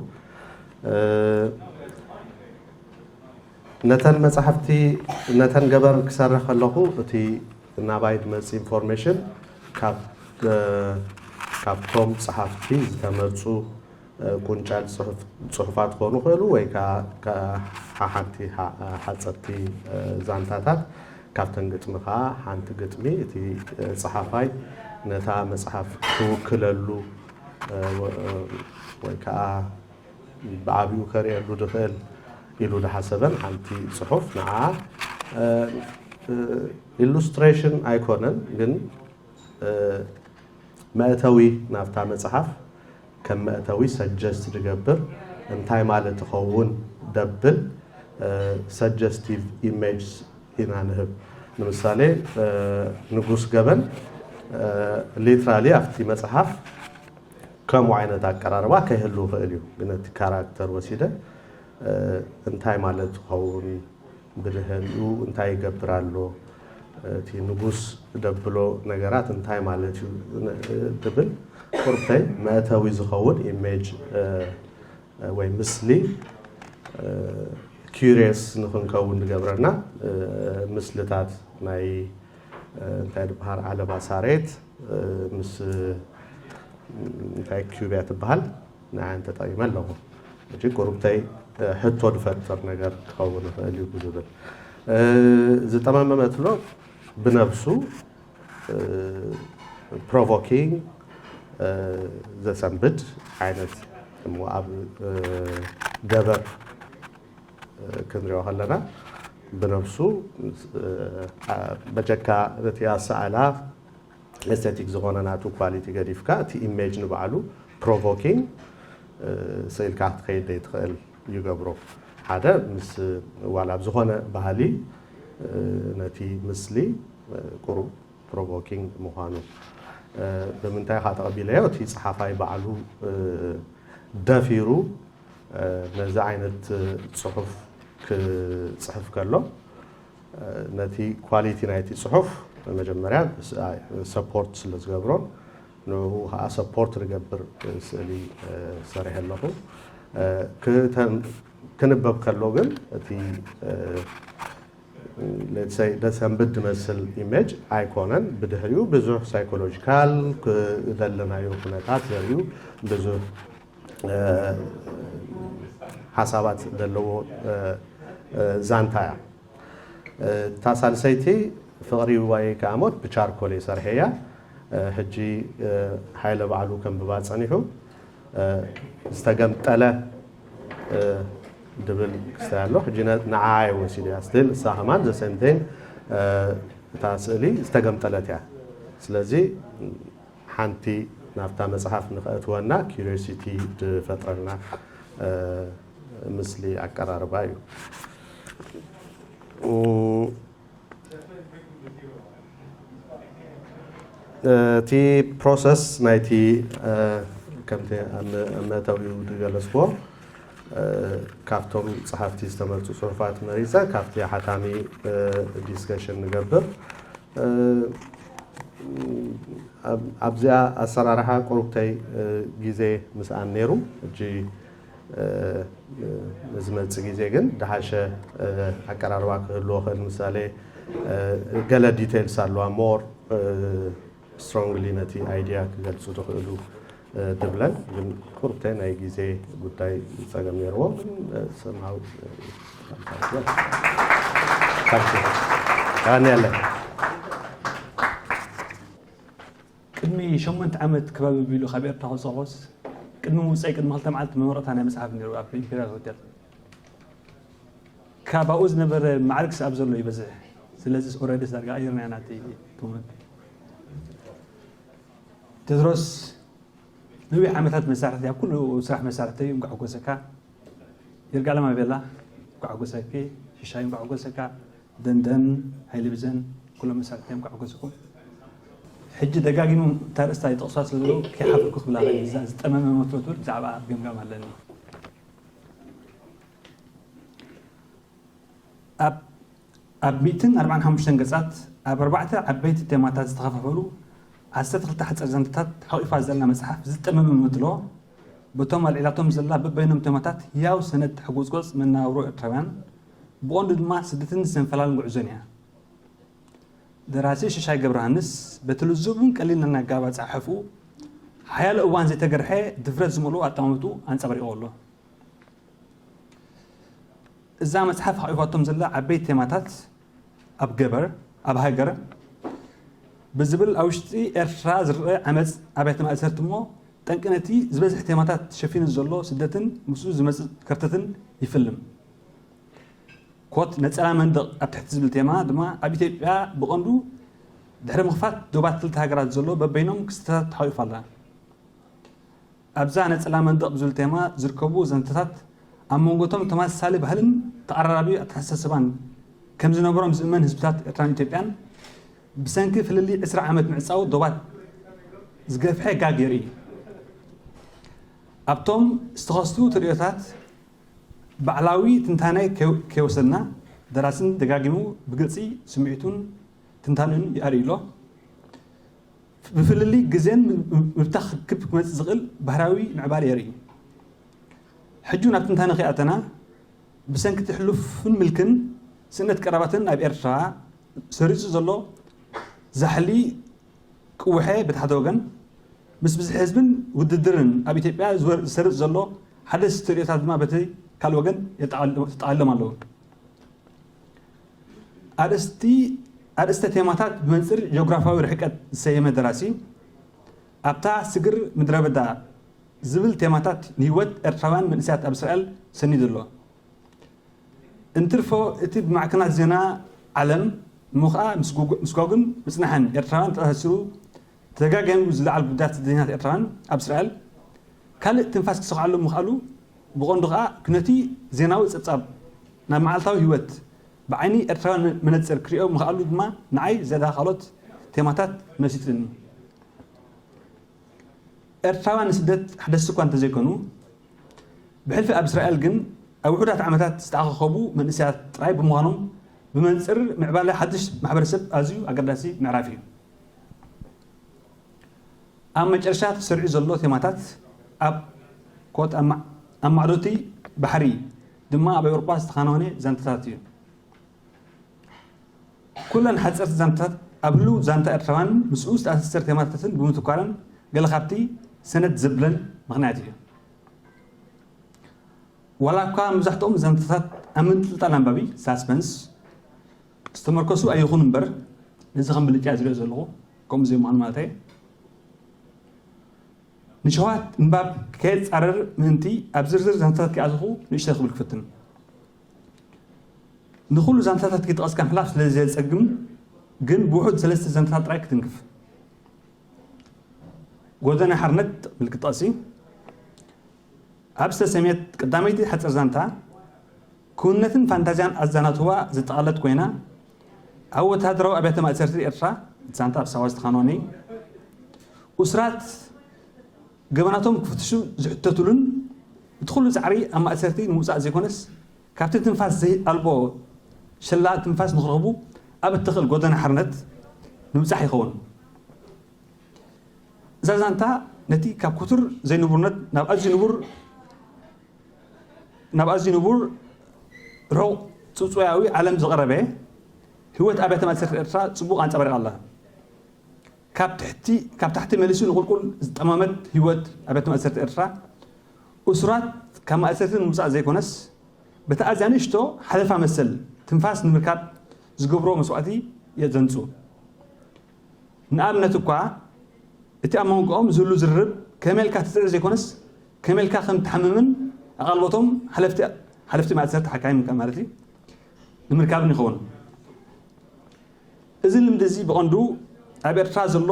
ነተን መጻሕፍቲ ነተን ገበር ክሰርሕ ከለኹ እቲ ናባይ ዝመጽእ ኢንፎርሜሽን ካብ ካብቶም ጸሓፍቲ ዝተመርጹ ቁንጫል ጽሑፋት ክኾኑ ይኽእሉ ወይ ከዓ ሓሓንቲ ሓፀርቲ ዛንታታት ካብተን ግጥሚ ከዓ ሓንቲ ግጥሚ እቲ ፀሓፋይ ነታ መፅሓፍ ክውክለሉ ወይ ከዓ ብዓብኡ ከርእየሉ ዝኽእል ኢሉ ዝሓሰበን ሓንቲ ፅሑፍ ንዓ ኢሉስትሬሽን ኣይኮነን ግን መእተዊ ናብታ መፅሓፍ ከም መእተዊ ሰጀስት ዝገብር እንታይ ማለት ይኸውን ደብል ሰጀስቲቭ ኢሜጅስ ኢና ንህብ። ንምሳሌ ንጉስ ገበን ሊትራሊ ኣብቲ መፅሓፍ ከምኡ ዓይነት ኣቀራርባ ከይህሉ ይኽእል እዩ። ግን እቲ ካራክተር ወሲደ እንታይ ማለት ይኸውን፣ ብድሕሪኡ እንታይ ይገብር ኣሎ፣ እቲ ንጉስ ደብሎ ነገራት እንታይ ማለት እዩ ትብል ቁርብተይ መእተዊ ዝኸውን ኢሜጅ ወይ ምስሊ ኪሪየስ ንክንከውን ዝገብረና ምስልታት ናይ እንታይ ዝበሃል ዓለባ ሳሬት ምስ እንታይ ኪዩብያ ትበሃል ንዓን ተጠቂመ ኣለኹ። እቲ ቁርብተይ ሕቶ ዝፈጥር ነገር ክኸውን ይኽእል እዩ ዝብል ዝጠማመመትሎ ብነብሱ ፕሮቮኪንግ ዘሰንብድ ዓይነት እሞ ኣብ ገበር ክንሪኦ ከለና ብነብሱ በጀካ እቲ ኣሰኣላ ኤስቴቲክ ዝኾነ ናቱ ኳሊቲ ገዲፍካ እቲ ኢሜጅ ንባዕሉ ፕሮቮኪንግ ስኢልካ ክትኸይድ ዘይትኽእል ይገብሮ። ሓደ ምስ ዋላ ኣብ ዝኾነ ባህሊ ነቲ ምስሊ ቁሩብ ፕሮቮኪንግ ምዃኑ ብምንታይ ካ ተቐቢለዮ? እቲ ጸሓፋይ ባዕሉ ደፊሩ ነዚ ዓይነት ጽሑፍ ክጽሕፍ ከሎ ነቲ ኳሊቲ ናይቲ ጽሑፍ መጀመርያ ሰፖርት ስለ ዝገብሮ ንኡ ከዓ ሰፖርት ዝገብር ስእሊ ሰሪሐ ኣለኹ። ክንበብ ከሎ ግን እቲ ደሰንብድ ዝመስል ኢሜጅ ኣይኮነን። ብድሕሪኡ ብዙሕ ሳይኮሎጂካል ዘለናዮ ኩነታት ዘርእዩ ብዙሕ ሓሳባት ዘለዎ ዛንታ እያ። እታ ሳልሰይቲ ፍቕሪ ወይ ከዓ ሞት ብቻርኮል እየ ሰርሐያ። ሕጂ ሓይለ ባዕሉ ከንብባ ጸኒሑ ዝተገምጠለ ድብል ክስታይ ኣሎ። ሕጂ ንዓ እየ ወሲደ እያ ስቲል እሳ ከማን ዘሰምቴን እታ ስእሊ ዝተገምጠለት እያ። ስለዚ ሓንቲ ናብታ መጽሓፍ ንኸእትወና ኪሪዮሲቲ ዝፈጥረልና ምስሊ ኣቀራርባ እዩ። እቲ ፕሮሰስ ናይቲ ከምቲ ኣብ መእተዊኡ ዝገለጽዎ ካብቶም ጸሓፍቲ ዝተመርጹ ጽሑፋት መሪጸ ካብቲ ሓታሚ ዲስከሽን ንገብር። ኣብዚኣ ኣሰራርሓ ቁሩብተይ ግዜ ምስኣን ነይሩ። ሕጂ ንዝመጽእ ግዜ ግን ድሓሸ ኣቀራርባ ክህልዎ ክእል። ምሳሌ ገለ ዲቴልስ ኣለዋ ሞር ስትሮንግሊ ነቲ ኣይድያ ክገልጹ ዝኽእሉ ድብለን ግን ቁርብተ ናይ ግዜ ጉዳይ ጸገም ነይርዎ ግን ሰምሃው ያለ ቅድሚ ሸሞንተ ዓመት ከባቢ ቢሉ ካብ ኤርትራ ክፀቆስ ቅድሚ ምውፀይ ቅድሚ ክልተ መዓልቲ መመረቕታ ናይ መፅሓፍ ነይሩ ኣብ ኢምፔሪያል ሆቴል ካብ ኣብኡ ዝነበረ ማዕርግ ስኣብ ዘሎ ይበዝሕ ስለዚ ኦረዲ ዳርጋ ቀይርና ኢና እቲ ቴድሮስ ነዊሕ ዓመታት መሳርሕቲ ኣብ ኩሉ ስራሕ መሳርሕቲ እዩ እንኳዕ ሓጎሰካ ይርጋለም ኣቤላ እንኳዕ ሓጎሰኪ ሽሻይ እንኳዕ ሓጎሰካ ደንደን ሃይለ ብዘን ኩሎም መሳርሕቲ እዮም እንኳዕ ሓጎሰኩም ሕጂ ደጋጊሞም እታ ርእስታ ይጠቕሷ ስለ ዘለዉ ከይሓፍርኩ ክብላ እዛ ዝጠመመ መትሎ ትብል ብዛዕባ ገምጋም ኣለኒ ኣብ ኣብ ሚእትን ኣርባዓን ሓሙሽተን ገጻት ኣብ ኣርባዕተ ዓበይቲ ቴማታት ዝተኸፋፈሉ ዓሰርተ ክልተ ሓጺር ዛንታታት ሓቂፋ ዘላ መጽሓፍ ዝጠመመ መትሎ በቶም ኣልዒላቶም ዘላ በበይኖም ቴማታት ህያው ሰነድ ተሕጎጽጎጽ መነባብሮ ኤርትራውያን ብቐንዱ ድማ ስደትን ዝተንፈላልን ጉዕዞን እያ። ደራሲ ሽሻይ ገብረሃንስ በቲ ልዙብን ቀሊልን ኣገባብ ኣጸሓሕፍኡ ሓያሎ እዋን ዘይተገርሐ ድፍረት ዝመልኦ ኣጠማምትኡ ኣንጸባሪቑ ኣሎ። እዛ መጽሓፍ ሓቒፋቶም ዘላ ዓበይቲ ቴማታት ኣብ ገበር፣ ኣብ ሃገር ብዝብል ኣብ ውሽጢ ኤርትራ ዝረኣ ዓመጽ ኣብያተ ማእሰርቲ እሞ ጠንቂ ነቲ ዝበዝሕ ቴማታት ሸፊኑ ዘሎ ስደትን ምስኡ ዝመጽእ ከርተትን ይፍልም። ኮት ነጸላ መንደቕ ኣብ ትሕቲ ዝብል ቴማ ድማ ኣብ ኢትዮጵያ ብቐንዱ ድሕሪ ምኽፋት ዶባት ክልተ ሃገራት ዘሎ በበይኖም ክስተታት ተሓቒፋ ኣላ። ኣብዛ ነጸላ መንደቕ ብዝብል ቴማ ዝርከቡ ዘንተታት ኣብ መንጎቶም ተመሳሳሊ ባህልን ተቐራራቢ ኣተሓሳስባን ከም ዝነበሮም ዝእመን ህዝብታት ኤርትራን ኢትዮጵያን ብሰንኪ ፍልልይ ዕስራ ዓመት ምዕጻው ዶባት ዝገፍሐ ጋግ የርኢ። ኣብቶም ዝተኸስቱ ተርእዮታት ባዕላዊ ትንታነ ከይወሰድና ደራስን ደጋጊሙ ብግልጺ ስምዒቱን ትንታንኡን የርእይ ኣሎ። ብፍልልይ ግዜን ምብታኽ ክብ ክመጽእ ዝኽእል ባህርያዊ ምዕባለ የርኢ። ሕጂ ናብ ትንታነ ከይኣተና ብሰንኪ እቲ ሕሉፍን ምልክን ስእነት ቀረባትን ኣብ ኤርትራ ሰሪጹ ዘሎ ዛሕሊ ቅውሐ በቲ ሓደ ወገን ምስ ብዝሒ ህዝብን ውድድርን ኣብ ኢትዮጵያ ዝሰርጽ ዘሎ ሓደስቲ ተርእዮታት ድማ በቲ ካልእ ወገን የጠቓልሎም ኣለዉ። ኣርእስቲ ኣርእስተ ቴማታት ብመንጽር ጂኦግራፋዊ ርሕቀት ዝሰየመ ደራሲ ኣብታ ስግር ምድረ በዳ ዝብል ቴማታት ንህይወት ኤርትራውያን መንእሰያት ኣብ እስራኤል ሰኒዱ ኣሎ። እንትርፎ እቲ ብማዕከናት ዜና ዓለም እሞ ኸኣ ምስጓጉን ምጽናሕን ኤርትራውያን ተኣሳሲሩ ተደጋጋሚ ዝለዓል ጉዳት ስደተኛታት ኤርትራውያን ኣብ እስራኤል ካልእ ትንፋስ ክሰኽዓሉ ምኽኣሉ ብቐንዱ ኸኣ ኩነቲ ዜናዊ ጸብጻብ ናብ መዓልታዊ ህይወት ብዓይኒ ኤርትራውያን መነጽር ክርእዮ ምኽኣሉ ድማ ንዓይ ዝያዳ ካልኦት ቴማታት መሲጥኒ። ኤርትራውያን ንስደት ሓደስቲ እኳ እንተዘይኮኑ ብሕልፊ ኣብ እስራኤል ግን ኣብ ውሑዳት ዓመታት ዝተኣኻኸቡ መንእሰያት ጥራይ ብምዃኖም ብመንጽር ምዕባለ ሓድሽ ማሕበረሰብ ኣዝዩ ኣገዳሲ ምዕራፍ እዩ። ኣብ መጨረሻ ተሰሪዑ ዘሎ ቴማታት ኣብ ኮት ኣብ ማዕዶቲ ባሕሪ ድማ ኣብ ኤውሮጳ ዝተኻነወነ ዛንታታት እዩ። ኩለን ሓጸርቲ ዛንታታት ኣብ ህሉው ዛንታ ኤርትራውያን ምስኡ ዝተኣሳሰር ቴማታትን ብምትኳረን ገለ ካብቲ ሰነድ ዘብለን ምኽንያት እዩ። ዋላ እኳ መብዛሕትኦም ዛንታታት ኣብ ምንጥልጣል ኣንባቢ ሳስፐንስ ዝተመርኮሱ ኣይኹን እምበር ነዚ ከም ብልጫ ዝሪኦ ዘለኹ ከምኡ ዘይምዃኑ ማለት እየ። ንሸዋት ምንባብ ከየጻርር ምእንቲ ኣብ ዝርዝር ዛንታታት ከይኣተኹ ንእሽተይ ክብል ክፍትን። ንኹሉ ዛንታታት ከይጠቐስካ ምሕላፍ ስለ ዘጸግም ግን ብውሑድ ሰለስተ ዛንታታት ጥራይ ክትንክፍ። ጎደና ሓርነት ምልክት ጠቕሲ ኣብ ዝተሰምየት ቀዳመይቲ ሓጸር ዛንታ ክውንነትን ፋንታዝያን ኣዛናትዋ ዘጠቓለት ኮይና ኣብ ወተሃደራዊ ኣብያተ ማእሰርቲ ኤርትራ እቲ ዛንታ ኣብ ሳዋ ዝተኻነወኒ እሱራት ገበናቶም ክፍትሹ ዝሕተቱሉን እቲ ኩሉ ጻዕሪ ኣብ ማእሰርቲ ንምውጻእ ዘይኮነስ ካብቲ ትንፋስ ዘይኣልቦ ሸላ ትንፋስ ንክረኽቡ ኣብ እትኽእል ጎደና ሓርነት ንምብጻሕ ይኸውን። እዛ ዛንታ ነቲ ካብ ክቱር ዘይንቡርነት ናብ ኣዝዩ ንቡር ናብ ኣዝዩ ንቡር ርሑቕ ጽውጽዋያዊ ዓለም ዝቐረበ ህይወት ኣብያተ ማእሰርቲ ኤርትራ ጽቡቕ ኣንጸባሪቓ ኣላ። ካብ ትሕቲ ካብ ታሕቲ መሊሱ ንቑልቁል ዝጠመመት ህይወት ኣብያተ ማእሰርቲ ኤርትራ እሱራት ካብ ማእሰርቲ ንምውጻእ ዘይኮነስ በቲ ኣዝያ ንእሽቶ ሓለፋ መሰል ትንፋስ ንምርካብ ዝገብርዎ መስዋእቲ የዘንጹ። ንኣብነት እኳ እቲ ኣብ መንጎኦም ዝህሉ ዝርርብ ከመይ ኢልካ ትጽዕር ዘይኮነስ ከመይ ኢልካ ከም ትሓምምን ኣቓልቦቶም ሓለፍቲ ሓለፍቲ ማእሰርቲ ሓካይም ማለት እዩ ንምርካብን ይኸውን። እዚ ልምዲ እዚ ብቐንዱ ኣብ ኤርትራ ዘሎ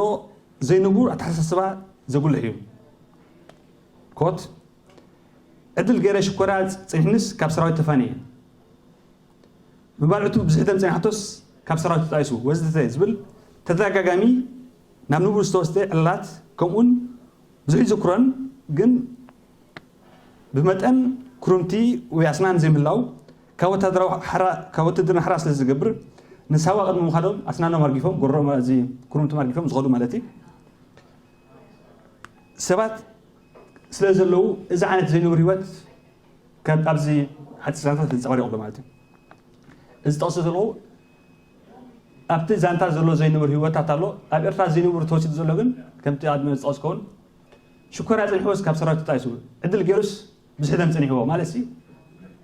ዘይንቡር ኣተሓሳስባ ዘጉልሕ እዩ። ኮት ዕድል ገይረ ሽኮርያ ጽኒሕንስ ካብ ሰራዊት ተፋንየ ምባል ዕቱብ ብዝሒ ደም ጸኒሓቶስ ካብ ሰራዊት ተጣይሱ ወዘተ ዝብል ተደጋጋሚ ናብ ንቡር ዝተወስደ ዕላላት ከምኡውን ብዙሕ ይዝክሮን ግን ብመጠን ክሩምቲ ወይ ኣስናን ዘይምህላው ካብ ወታደራዊ ሓራ ካብ ወትድርና ሓራ ስለ ዝገብር ንሳዋ ቅድሚ ምኻዶም ኣስናኖም ኣርጊፎም ጎሮም እዚ ክሩምቶም ኣርጊፎም ዝኸዱ ማለት እዩ። ሰባት ስለ ዘለዉ እዚ ዓይነት ዘይንቡር ህይወት ካብ ኣብዚ ሓፂር ዛንታ ተንፀባሪቑ ኣሎ ማለት እዩ። እዚ ጠቕሲ ዘለዉ ኣብቲ ዛንታ ዘሎ ዘይንቡር ህይወታት ኣሎ። ኣብ ኤርትራ ዘይንቡር ተወሲዱ ዘሎ ግን ከምቲ ኣድመ ዝጠቕስከውን ሽኮርያ ጸኒሕዎስ ካብ ሰራዊት ተጣይሱ ዕድል ገይሩስ ብዝሒ ደም ጸኒሕዎ ማለት ሲ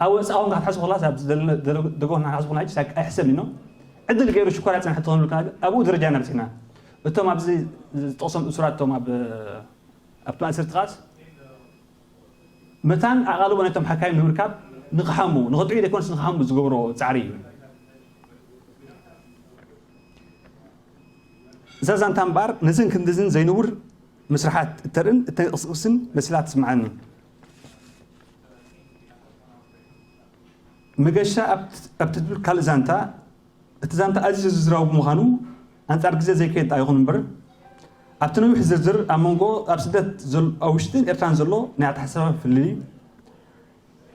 ኣብ ወጻኢ ኮንካ ክትሓስቡ ከላስ ኣብ ደጎ ክትሓስቡ ከላ ኣይሕሰብ ኢኖ ዕድል ገይሩ ሽኮርያ ጸንሐ ተኾኑ ኣብኡ ደረጃ ኢና በጺሕና። እቶም ኣብዚ ዝጠቕሶም እሱራት እቶም ኣብ ኣብቲ ማእሰርቲ ኻስ መታን ኣቓልቦ ነቶም ሓካይም ንምርካብ ንኽሓሙ ንኽጥዑ ዘይኮነስ ንኽሓሙ ዝገብሮ ጻዕሪ እዩ። እዛ ዛንታ እምበኣር ነዝን ክንድዝን ዘይንቡር ምስራሓት እተርእን እተንቀስቅስን መሲላ ትስምዓኒ። መገሻ ኣብ ትብል ካልእ ዛንታ፣ እቲ ዛንታ ኣዝዩ ዝርዝራዊ ብምዃኑ፣ ኣንጻር ግዜ ዘይከይድ ኣይኹን እምበር፣ ኣብቲ ነዊሕ ዝርዝር ኣብ መንጎ ኣብ ስደት ኣብ ውሽጥን ኤርትራን ዘሎ ናይ ኣተሓሳስባ ፍልልይ፣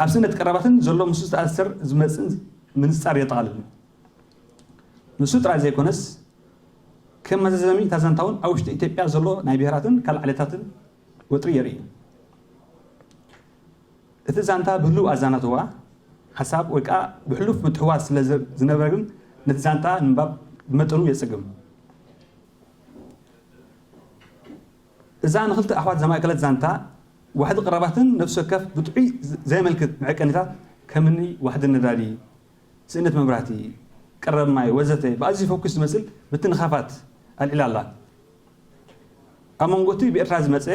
ኣብ ስእነት ቀረባትን ዘሎ ምስ ዝተኣሰር ዝመጽእን ምንጻር የጠቓልል። ንሱ ጥራይ ዘይኮነስ፣ ከም መዛዘሚ እታ ዛንታ እውን ኣብ ውሽጢ ኢትዮጵያ ዘሎ ናይ ብሄራትን ካልእ ዓሌታትን ወጥሪ የርኢ። እቲ ዛንታ ብህሉው ኣዛናትዋ ሓሳብ ወይ ከኣ ብሕሉፍ ምትሕውዋስ ስለ ዝነበረ ግን ነቲ ዛንታ ንምንባብ ብመጠኑ የጸግም። እዛ ንኽልተ ኣሕዋት ዘማእከለት ዛንታ ዋሕዲ ቀረባትን ነፍሲ ወከፍ ብጥዑይ ዘየመልክት መዐቀኒታት ከምኒ ዋሕዲ ነዳዲ፣ ስእነት መብራህቲ፣ ቀረብ ማይ ወዘተ ብኣዝዩ ፈኲስ ዝመስል ምትንኻፋት ኣልዒላ ኣላ። ኣብ መንጎ እቲ ብኤርትራ ዝመጸ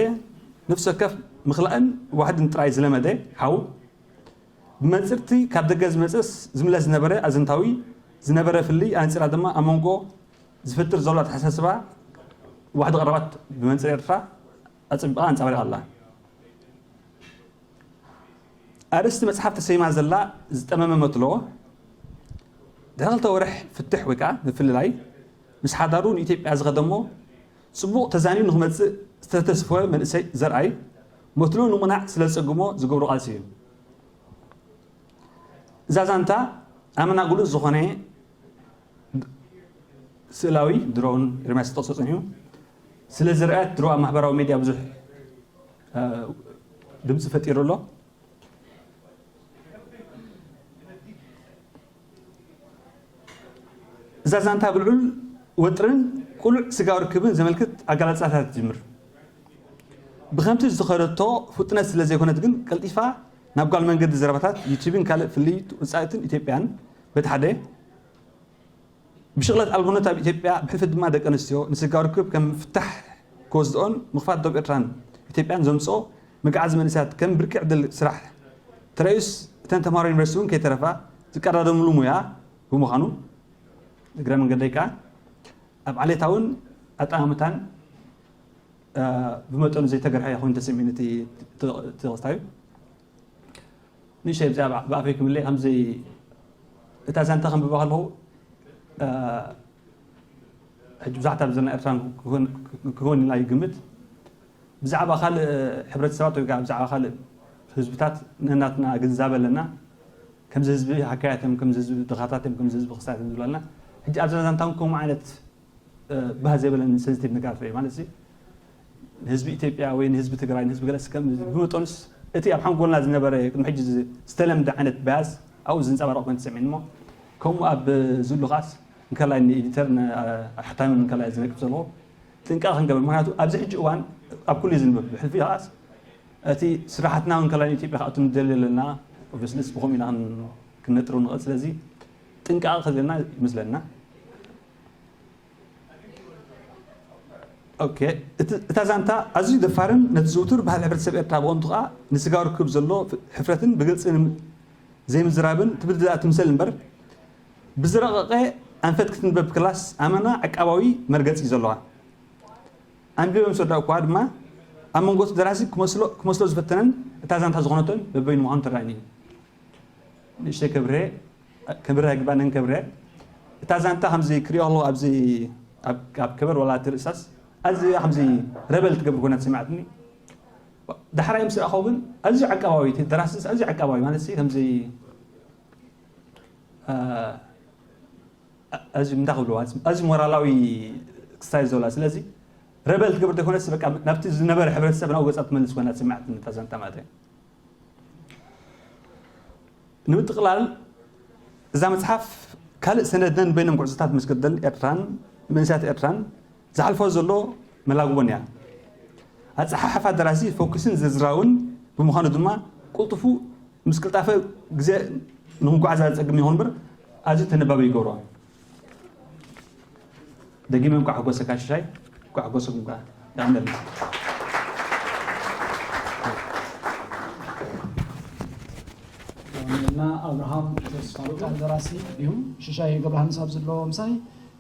ነፍሲ ወከፍ ምኽላእን ዋሕድን ጥራይ ዝለመደ ሓው፣ ብመንጽር እቲ ካብ ደገ ዝመጸስ ዝምለስ ዝነበረ ኣዘንታዊ ዝነበረ ፍልልይ ኣንጺራ ድማ ኣብ መንጎ ዝፍጥር ዘሎ ኣተሓሳስባ ዋሕዲ ቀረባት ብመንጽር ኤርትራ ኣጸቢቓ ኣንጸባሪቓ ኣላ። ኣርእስቲ መጽሓፍ ተሰይማ ዘላ ዝጠመመ መትሎ፣ ድሕሪ ክልተ ወርሕ ፍትሕ ወይ ከኣ ምፍልላይ ምስ ሓዳሩ ንኢትዮጵያ ዝኸደሞ ጽቡቕ ተዛንዩ ንኽመጽእ ዝተተስፈወ መንእሰይ ዘርኣይ መትሎ ንቑናዕ ስለ ዝጸግሞ ዝገብሮ ቃልሲ እዩ። እዛ ዛንታ ኣመና ግሉጽ ዝኾነ ስእላዊ ድሮውን ኤርምያስ ዝጠቕሶ ጸኒሑ ስለ ዝረኣየት ድሮ ኣብ ማሕበራዊ ሜድያ ብዙሕ ድምፂ ፈጢሩ ኣሎ። እዛ ዛንታ ብልዑል ወጥርን ቅሉዕ ስጋዊ ርክብን ዘመልክት ኣገላልፃታት ትጅምር። ብኸምቲ ዝተኸደቶ ፍጥነት ስለ ዘይኮነት ግን ቀልጢፋ ናብ ጓል መንገዲ ዘረባታት ዩቲብን ካልእ ፍልይ ውፃእትን ኢትዮጵያን በቲ ሓደ ብሽቕለት ኣልቦነት ኣብ ኢትዮጵያ ብሕልፊ ድማ ደቂ ኣንስትዮ ንስጋዊ ርክብ ከም ፍታሕ ክወስድኦን ምኽፋት ዶብ ኤርትራን ኢትዮጵያን ዘምፅኦ መግዓዚ መንእሰያት ከም ብርቂ ዕድል ስራሕ ተረዩስ እተን ተምሃሮ ዩኒቨርሲቲ እውን ከይተረፋ ዝቀዳደምሉ ሙያ ብምዃኑ እግረ መንገደይ ከዓ ኣብ ዓሌታውን ኣጠማምታን ብመጠኑ ዘይተገርሐ ኮይኑ ተሰሚዕኒ እቲ ተቕስታዩ ንእሽተይ ብዛዕባ ብኣፈይ ክምለይ ከምዚ እታ ዛንታ ከንብባ ከለኹ ሕጂ ብዙሓት ኣብ ዘለና ኤርትራን ክኾን ኢልና ይግምት ብዛዕባ ካልእ ሕብረተሰባት ወይ ብዛዕባ ካልእ ህዝብታት ነናትና ግንዛበ ኣለና ከምዚ ህዝቢ ሃካያት እዮም ከምዚ ህዝቢ ድኻታት እዮም ከምዚ ህዝቢ ክሳት እዮም ዝብላልና ሕጂ ኣብዛ ዛንታ ከምኡ ዓይነት ባህ ዘይበለኒ ሰንስቲቭ ነገራት ርኢ ማለት ንህዝቢ ኢትዮጵያ ወይ ንህዝቢ ትግራይ ንህዝቢ ገለስ ከም ብመጠኑስ እቲ ኣብ ሓንጎልና ዝነበረ ቅድሚ ሕጂ ዝተለምደ ዓይነት ባያስ ኣብኡ ዝንፀባረቕ ኮይኑ ተሰሚዕኒ እሞ ከምኡ ኣብ ዝሉ ከዓስ እንከላይ ንኤዲተር ንሓታምን እንከላይ ዝነቅፍ ዘለኹ ጥንቃ ክንገብር ምክንያቱ ኣብዚ ሕጂ እዋን ኣብ ኩሉ ዝንብብ ብሕልፊ ከዓስ እቲ ስራሕትና እውን ከላይ ንኢትዮጵያ ክኣቱ ንደሊ ኣለና ኦብስልስ ብኸምኡ ኢና ክንነጥሩ ንኽእል ስለዚ ጥንቃ ከዘለና ይመስለና እታ ዛንታ ኣዝዩ ደፋርን ነቲ ዝውቱር ባህሊ ሕብረተሰብ ኤርትራ ብቐንቱ ከኣ ንስጋዊ ርክብ ዘሎ ሕፍረትን ብግልጺ ዘይምዝራብን ትብል ዝኣ ትምሰል እምበር ብዝረቐቐ ኣንፈት ክትንበብ ክላስ ኣመና ዕቃባዊ መርገጺ እዩ ዘለዋ። ኣንቢበ ምስ ወዳእኩዋ ድማ ኣብ መንጎ እቲ ደራሲ ክመስሎ ዝፈተነን እታ ዛንታ ዝኾነቶን በበይኑ ምዃኑ ተራእዩኒ እዩ። ንእሽተይ ከብርሄ ከብርህ ኣይግባእን ከብርህ እታ ዛንታ ከምዚ ክሪኦ ከለኹ ኣብዚ ኣብ ከበር ዋላ እቲ ርእሳስ ኣዝያ ከምዚ ረበል ትገብር ኮይና ተሰሚዓትኒ ዳሕራይ ምስ ረኣኸው ግን ኣዝዩ ዓቃባዊ እቲ ደራሲ ኣዝዩ ዓቃባዊ ማለት ከምዚ ኣዝዩ እንታይ ክብልዋ ኣዝዩ ሞራላዊ ክስታይ ዘላ ስለዚ ረበል ትገብር ዘይኮነስ በቃ ናብቲ ዝነበረ ሕብረተሰብ ናብኡ ገፃ ትመልስ ኮይና ተሰሚዓትኒ እታ ዛንታ ማለት እያ ንምጥቕላል እዛ መፅሓፍ ካልእ ሰነድ ነንበይኖም ጉዕዞታት መስገደል ኤርትራን መንእሰያት ኤርትራን ዝሓልፎ ዘሎ መላግቦን እያ። ኣፀሓሕፋ ደራሲ ፎኩስን ዝርዝራውን ብምዃኑ ድማ ቅልጡፉ ምስ ቅልጣፈ ግዜ ንክንጓዓዝ ኣፀግም ይኹን እምበር ኣዝዩ ተነባቢ ይገብሮ። ደጊመ እንኳዕ ሓጎሰካ ሽሻይ እንኳዕ ሓጎሰኩም ከዓ የቐንደልና እና ኣብርሃም ተስፋ ደራሲ እንዲሁም ሽሻይ ገብረሃንስ ኣብ ዘለዎ ምሳይ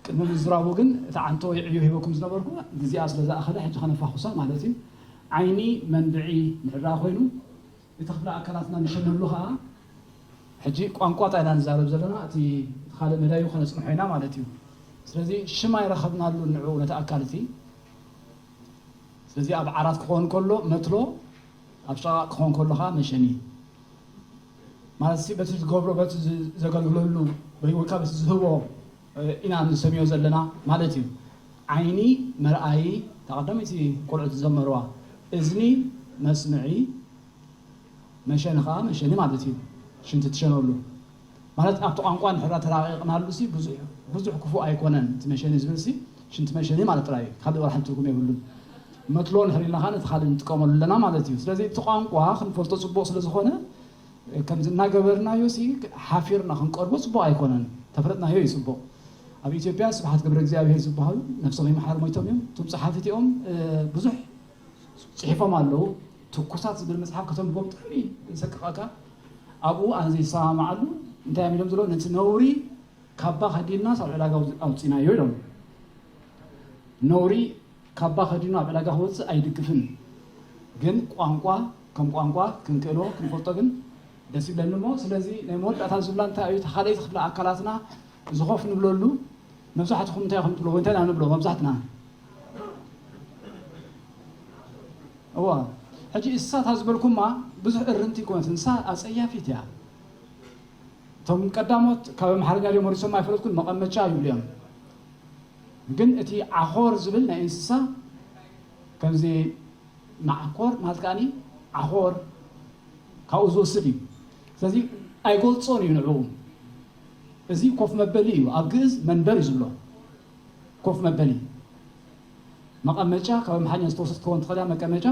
ቅድሚ ምዝራቡ ግን እቲ ዓንቶ ወይ ዕዮ ሂበኩም ዝነበርኩ ግዜኣ ስለ ዝኣኸለ ሕጂ ከነፋኹሳ ማለት እዩ። ዓይኒ መንብዒ ንዕራ ኮይኑ እቲ ክፍለ ኣካላትና ንሸነሉ ከዓ ሕጂ ቋንቋ ጣይና ንዛረብ ዘለና እቲ ካልእ መዳዩ ከነፅንሖ ኢና ማለት እዩ። ስለዚ ሽም ኣይረኸብናሉ ንዑ ነቲ ኣካል እቲ ስለዚ ኣብ ዓራት ክኾን ከሎ መትሎ ኣብ ሸቓቕ ክኾን ከሎ ከዓ መሸኒ ማለት ሲ በቲ ዝገብሮ በቲ ዘገልግለሉ ወይ ወይ ከዓ በቲ ዝህቦ ኢና ንሰምዮ ዘለና ማለት እዩ። ዓይኒ መርኣዪ እታ ቀዳመይቲ ቆልዑ ዝዘመርዋ እዝኒ መስምዒ መሸኒ ከዓ መሸኒ ማለት እዩ። ሽንቲ ትሸነሉ ማለት ኣብቲ ቋንቋ እንድሕር ተራቂቕናሉ ሲ ብዙሕ ብዙሕ ክፉእ ኣይኮነን። እቲ መሸኒ ዝብል ሲ ሽንቲ መሸኒ ማለት ጥራይ እዩ። ካልእ ወላ ሓንቲ ትርጉም የብሉን። መትሎ እንድሕር ኢልና ከዓ ነቲ ካልእ ንጥቀመሉ ኣለና ማለት እዩ። ስለዚ እቲ ቋንቋ ክንፈልጦ ፅቡቕ ስለ ዝኾነ ከምዚ እናገበርናዮ ሲ ሓፊርና ክንቀርቦ ፅቡቕ ኣይኮነን። ተፈለጥናዮ እዩ ፅቡቕ። ኣብ ኢትዮጵያ ስብሓት ገብረ እግዚኣብሔር ዝበሃሉ ነብሶም ይምሓር ሞይቶም እዮም። እቶም ፀሓፊ እቲኦም ብዙሕ ፅሒፎም ኣለዉ። ትኩሳት ዝብል መፅሓፍ ከተንብቦ ብጣዕሚ ዘሰቅቐካ። ኣብኡ ኣነ ዘይሰማማዓሉ እንታይ እዮም ኢሎም ዘሎ ነቲ ነውሪ ካባ ከዲንና ኣብ ዕዳጋ ኣውፂናዮ ኢሎም። ነውሪ ካባ ከዲኑ ኣብ ዕዳጋ ክወፅእ ኣይድግፍን፣ ግን ቋንቋ ከም ቋንቋ ክንክእሎ ክንፈልጦ ግን ደስ ይብለኒ። እሞ ስለዚ ናይ መወዳእታ ዝብላ እንታይ እዩ? እቲ ካልኣይቲ ክፍሊ ኣካላትና እዚ ኮፍ ንብለሉ መብዛሕትኹም እንታይ ኢኹም ትብሎ ወይ እንታይ ኢና ንብሎ መብዛሕትና? እዋ ሕጂ እንስሳት ዝበልኩማ ብዙሕ እርምቲ ይኮነት። እንስሳ ኣፀያፊት እያ። እቶም ቀዳሞት ካብ ኣምሓርኛ ድዮም ወሪሶም ኣይፈለጥኩን፣ መቐመጫ ይብሉ እዮም። ግን እቲ ዓኾር ዝብል ናይ እንስሳ ከምዚ ማዕኮር ማለት ከኣኒ ዓኾር ካብኡ ዝወስድ እዩ። ስለዚ ኣይገልጾን እዩ ንዕኡ። እዚ ኮፍ መበሊ እዩ፣ ኣብ ግእዝ መንበር እዩ ዝብሎ። ኮፍ መበሊ መቐመጫ ካብ ኣምሓርኛ ዝተወሰደት ክኸውን ትኽእል እያ መቀመጫ።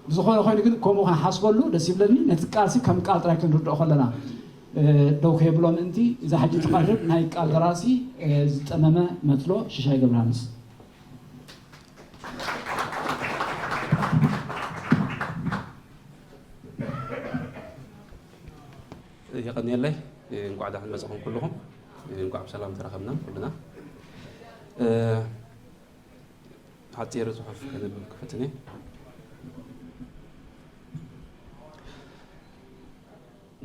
ብዝኾነ ኮይኑ ግን ከምኡ ክንሓስበሉ ደስ ይብለኒ። ነቲ ቃልሲ ከም ቃል ጥራይ ክንርድኦ ከለና ደው ከየብሎ ምእንቲ እዛ ሕጂ ትቐርብ ናይ ቃል ደራሲ ዝጠመመ መትሎ ሽሻይ ገብረሃንስ። የቐንየለይ። እንኳዕ ደሓን መጻኹም ኩልኹም። እንኳዕ ብሰላም ተራኸብና ኩልና። ሓጺር ጽሑፍ ከነንብብ ክፈትን እየ።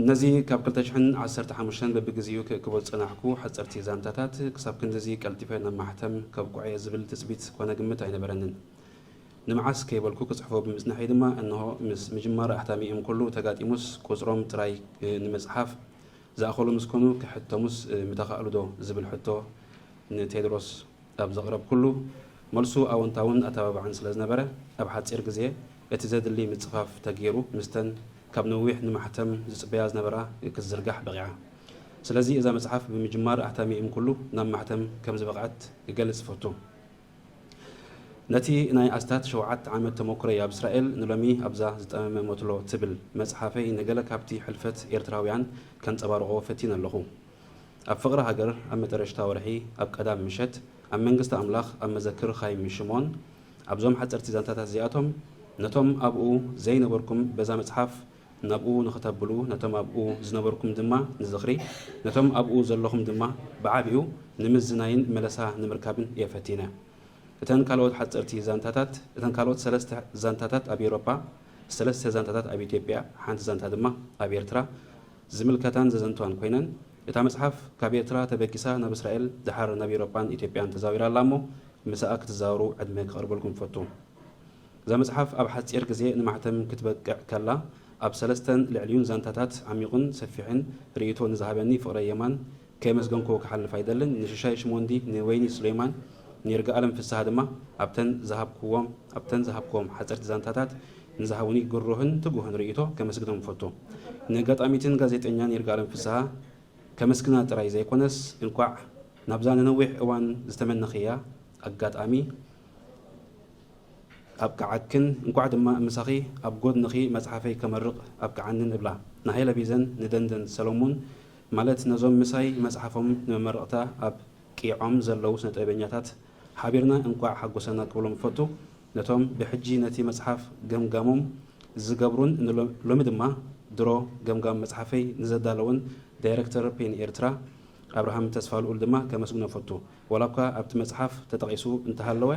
ነዚ ካብ ክልተ ሽሕን ዓሰርተ ሓሙሽተን በብግዜኡ ክእክቦ ዝጸናሕኩ ሓጸርቲ ዛንታታት ክሳብ ክንድዚ ቀልጢፈ ናብ ማሕተም ከብቅዖ'የ ዝብል ትጽቢት ኮነ ግምት ኣይነበረንን። ንመዓስ ከይበልኩ ክጽሕፎ ብምጽናሐይ ድማ፣ እንሆ ምስ ምጅማር ኣሕታሚኦም ኩሉ ተጋጢሙስ፣ ቁጽሮም ጥራይ ንመጽሓፍ ዝኣኸሉ ምስ ኮኑ፣ ክሕተሙስ ምተኻእሉ ዶ ዝብል ሕቶ ንቴድሮስ ኣብ ዘቕረብኩሉ፣ መልሱ ኣወንታውን ኣተባባዕን ስለ ዝነበረ፣ ኣብ ሓጺር ግዜ እቲ ዘድሊ ምጽፋፍ ተገይሩ፣ ምስተን ካብ ነዊሕ ንማሕተም ዝጽበያ ዝነበራ ክትዝርጋሕ በቒዓ። ስለዚ እዛ መጽሓፍ ብምጅማር ኣሕታሚኦም ኩሉ ናብ ማሕተም ከም ዝበቕዐት ክገልጽ እፈቱ። ነቲ ናይ ኣስታት ሸውዓተ ዓመት ተመኩሮይ ኣብ እስራኤል ንሎሚ ኣብዛ ዝጠመመ መትሎ ትብል መጽሓፈይ ንገለ ካብቲ ሕልፈት ኤርትራውያን ከንጸባርቖ ፈቲነ ኣለኹ። ኣብ ፍቕሪ ሃገር ኣብ መጠረሽታ ወርሒ ኣብ ቀዳም ምሸት ኣብ መንግስቲ ኣምላኽ ኣብ መዘክር ኻይም ሽሞን ኣብዞም ሓጸርቲ ዛንታታት እዚኣቶም ነቶም ኣብኡ ዘይነበርኩም በዛ መጽሓፍ ናብኡ ንኽተብሉ ነቶም ኣብኡ ዝነበርኩም ድማ ንዝኽሪ ነቶም ኣብኡ ዘለኹም ድማ ብዓቢኡ ንምዝናይን መለሳ ንምርካብን እየ ፈቲነ። እተን ካልኦት ሓጸርቲ ዛንታታት እተን ካልኦት ሰለስተ ዛንታታት ኣብ ኤውሮጳ፣ ሰለስተ ዛንታታት ኣብ ኢትዮጵያ፣ ሓንቲ ዛንታ ድማ ኣብ ኤርትራ ዝምልከታን ዘዘንትዋን ኮይነን፣ እታ መጽሓፍ ካብ ኤርትራ ተበጊሳ ናብ እስራኤል፣ ደሓር ናብ ኤውሮጳን ኢትዮጵያን ተዛዊራ ኣላ እሞ፣ ምስኣ ክትዛወሩ ዕድመ ከቕርበልኩም እፈቱ። እዛ መጽሓፍ ኣብ ሓጺር ግዜ ንማሕተም ክትበቅዕ ከላ፣ ኣብ ሰለስተን ልዕሊኡን ዛንታታት ዓሚቑን ሰፊሕን ርእይቶ ንዝሃበኒ ፍቕረ የማን ከየመስገንክዎ ክሓልፍ ኣይደልን። ንሽሻይ ሽሞንዲ፣ ንወይኒ ሱሌማን፣ ንይርጋኣለም ፍስሃ ድማ ኣብተን ዝሃብክዎም ኣብተን ዝሃብክዎም ሓጸርቲ ዛንታታት ንዝሃቡኒ ግሩህን ትጉህን ርእይቶ ከመስግኖም እፈቱ። ንጋጣሚትን ጋዜጠኛን ይርጋኣለም ፍስሃ ከመስግና ጥራይ ዘይኮነስ፣ እንቋዕ ናብዛ ንነዊሕ እዋን ዝተመነኽያ ኣጋጣሚ ኣብቅዓክን፣ እንቋዕ ድማ ምሳኺ ኣብ ጎድንኺ መጽሓፈይ ከመርቕ ኣብቅዓንን እብላ። ንሃይለ ቢዘን ንደንደን ሰሎሙን፣ ማለት ነዞም ምሳይ መጽሓፎም ንመመረቕታ ኣብቂዖም ዘለዉ ስነ-ጥበበኛታት ሓቢርና እንቋዕ ሓጎሰና ክብሎም እፈቱ። ነቶም ብሕጂ ነቲ መጽሓፍ ገምጋሞም ዝገብሩን ንሎ-፣ ሎሚ ድማ ድሮ ገምጋም መጽሓፈይ ንዘዳለዉን ዳይረክተር ፔን ኤርትራ ኣብርሃም ተስፋልኡል ድማ ከመስግኖ ፈቱ። ዋላ እኳ ኣብቲ መጽሓፍ ተጠቒሱ እንተሃለወ፣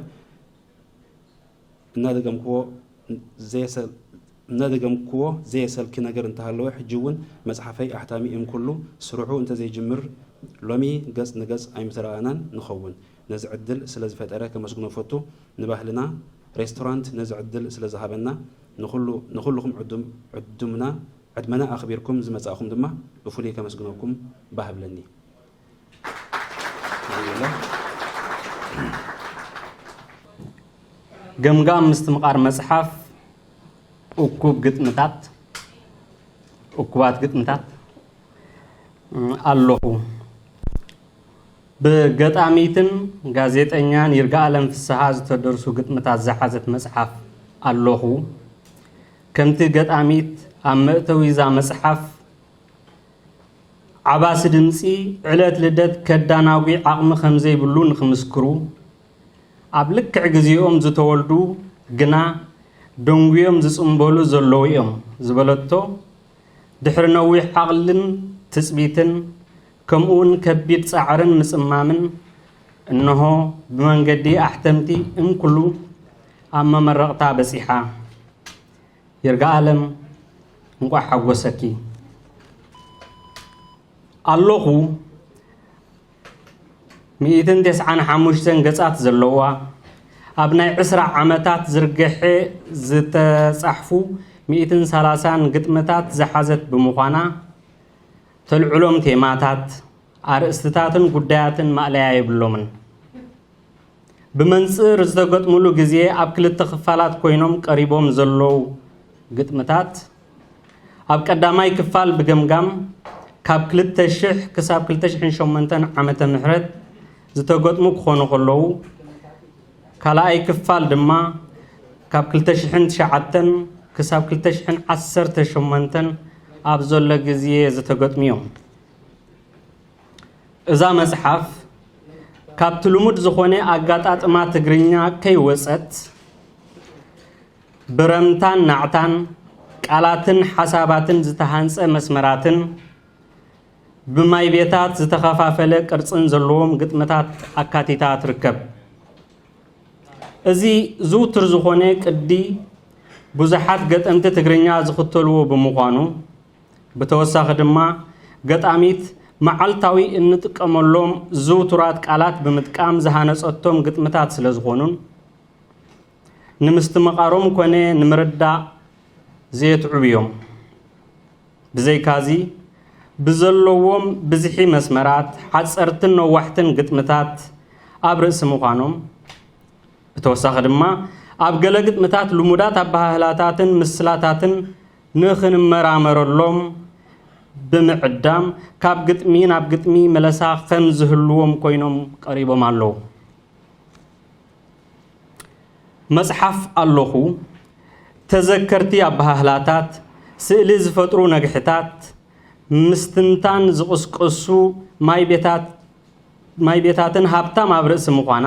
እናደገምክዎ ዘየሰል-፣ እናደገምክዎ ዘየሰልኪ ነገር እንተሃለወ፣ ሕጂ እውን መጽሓፈይ ኣሕታሚ እም ኩሉ ስርሑ እንተዘይጅምር፣ ሎሚ ገጽ ንገጽ ኣይምተረኣናን ንኸውን። ነዚ ዕድል ስለ ዝፈጠረ ከመስግኖ ፈቱ። ንባህልና ሬስቶራንት ነዚ ዕድል ስለ ዝሃበና፣ ንኹሉ-፣ ንኹልኹም ዕዱም-፣ ዕዱምና፣ ዕድመና ኣኽቢርኩም ዝመጻእኹም ድማ ብፍሉይ ከመስግነኩም ባህ ብለኒ። ገምጋም ምስትምቓር መጽሓፍ እኩብ ግጥምታት፣ እኩባት ግጥምታት፣ እም፣ ኣለኹ። ብገጣሚትን ጋዜጠኛን ይርጋኣለም ፍስሃ ዝተደርሱ ግጥምታት ዝሓዘት መጽሓፍ ኣለኹ። ከምቲ ገጣሚት ኣብ መእተዊ እዛ መጽሓፍ ዓባሲ ድምጺ ዕለት ልደት ከዳናጒ ዓቕሚ ከም ዘይብሉ ንኽምስክሩ፣ ኣብ ልክዕ ግዜኦም ዝተወልዱ ግና ደንጉዮም ዝጽምበሉ ዘለዉ እዮም ዝበለቶ፣ ድሕሪ ነዊሕ ዓቕልን ትጽቢትን፣ ከምኡውን ከቢድ ጻዕርን ምጽማምን፣ እንሆ ብመንገዲ ኣሕተምቲ እምኩሉ ኣብ መመረቕታ በጺሓ። ይርጋኣለም፣ እንቋዕ ሓጎሰኪ። ኣለኹ ሚእትን ተስዓን ሓሙሽተን ገጻት ዘለዋ፣ ኣብ ናይ ዕስራ ዓመታት ዝርግሐ ዝተጻሕፉ ሚእትን ሰላሳን ግጥምታት ዝሓዘት ብምዃና፣ ተልዕሎም ቴማታት፣ ኣርእስትታትን ጉዳያትን ማእለያ የብሎምን። ብመንጽር ዝተገጥሙሉ ግዜ ኣብ ክልተ ክፋላት ኮይኖም ቀሪቦም ዘለዉ ግጥምታት፣ ኣብ ቀዳማይ ክፋል ብገምጋም ካብ ክልተ ሽሕ ክሳብ ክልተ ሽሕን ሸሞንተን ዓመተ ምሕረት ዝተገጥሙ ክኾኑ ከለዉ፣ ካልኣይ ክፋል ድማ ካብ ክልተ ሽሕን ትሽዓተን ክሳብ ክልተ ሽሕን ዓሰርተ ሸሞንተን ኣብ ዘሎ ግዜ ዝተገጥሙ እዮም። እዛ መጽሓፍ ካብቲ ልሙድ ዝኾነ ኣጋጣጥማ ትግርኛ ከይወጸት፣ ብረምታን ናዕታን ቃላትን ሓሳባትን ዝተሃንጸ መስመራትን ብማይ ቤታት ዝተኸፋፈለ ቅርጽን ዘለዎም ግጥምታት ኣካቲታ ትርከብ። እዚ ዝውቱር ዝኾነ ቅዲ ብዙሓት ገጠምቲ ትግርኛ ዝኽተልዎ ብምዃኑ፣ ብተወሳኺ ድማ ገጣሚት መዓልታዊ እንጥቀመሎም ዝውቱራት ቃላት ብምጥቃም ዝሃነጸቶም ግጥምታት ስለ ዝኾኑን፣ ንምስትምቓሮም ኮነ ንምርዳእ ዘየትዕቡ እዮም። ብዘይካዚ፣ ብዘለዎም ብዝሒ መስመራት፣ ሓጸርትን ነዋሕትን ግጥምታት ኣብ ርእሲ ምዃኖም፣ ብተወሳኺ ድማ፣ ኣብ ገለ ግጥምታት ልሙዳት ኣበሃህላታትን ምስላታትን ንኽንመራመረሎም ብምዕዳም፣ ካብ ግጥሚ ናብ ግጥሚ መለሳ ከም ዝህልዎም ኮይኖም ቀሪቦም ኣለዉ። መጽሓፍ ኣለኹ፣ ተዘከርቲ ኣበሃህላታት፣ ስእሊ ዝፈጥሩ ነግሕታት፣ ምስትንታን ዝቕስቀሱ ማይ ቤታት፣ ማይ ቤታትን ሃብታም ኣብ ርእሲ ምዃና፣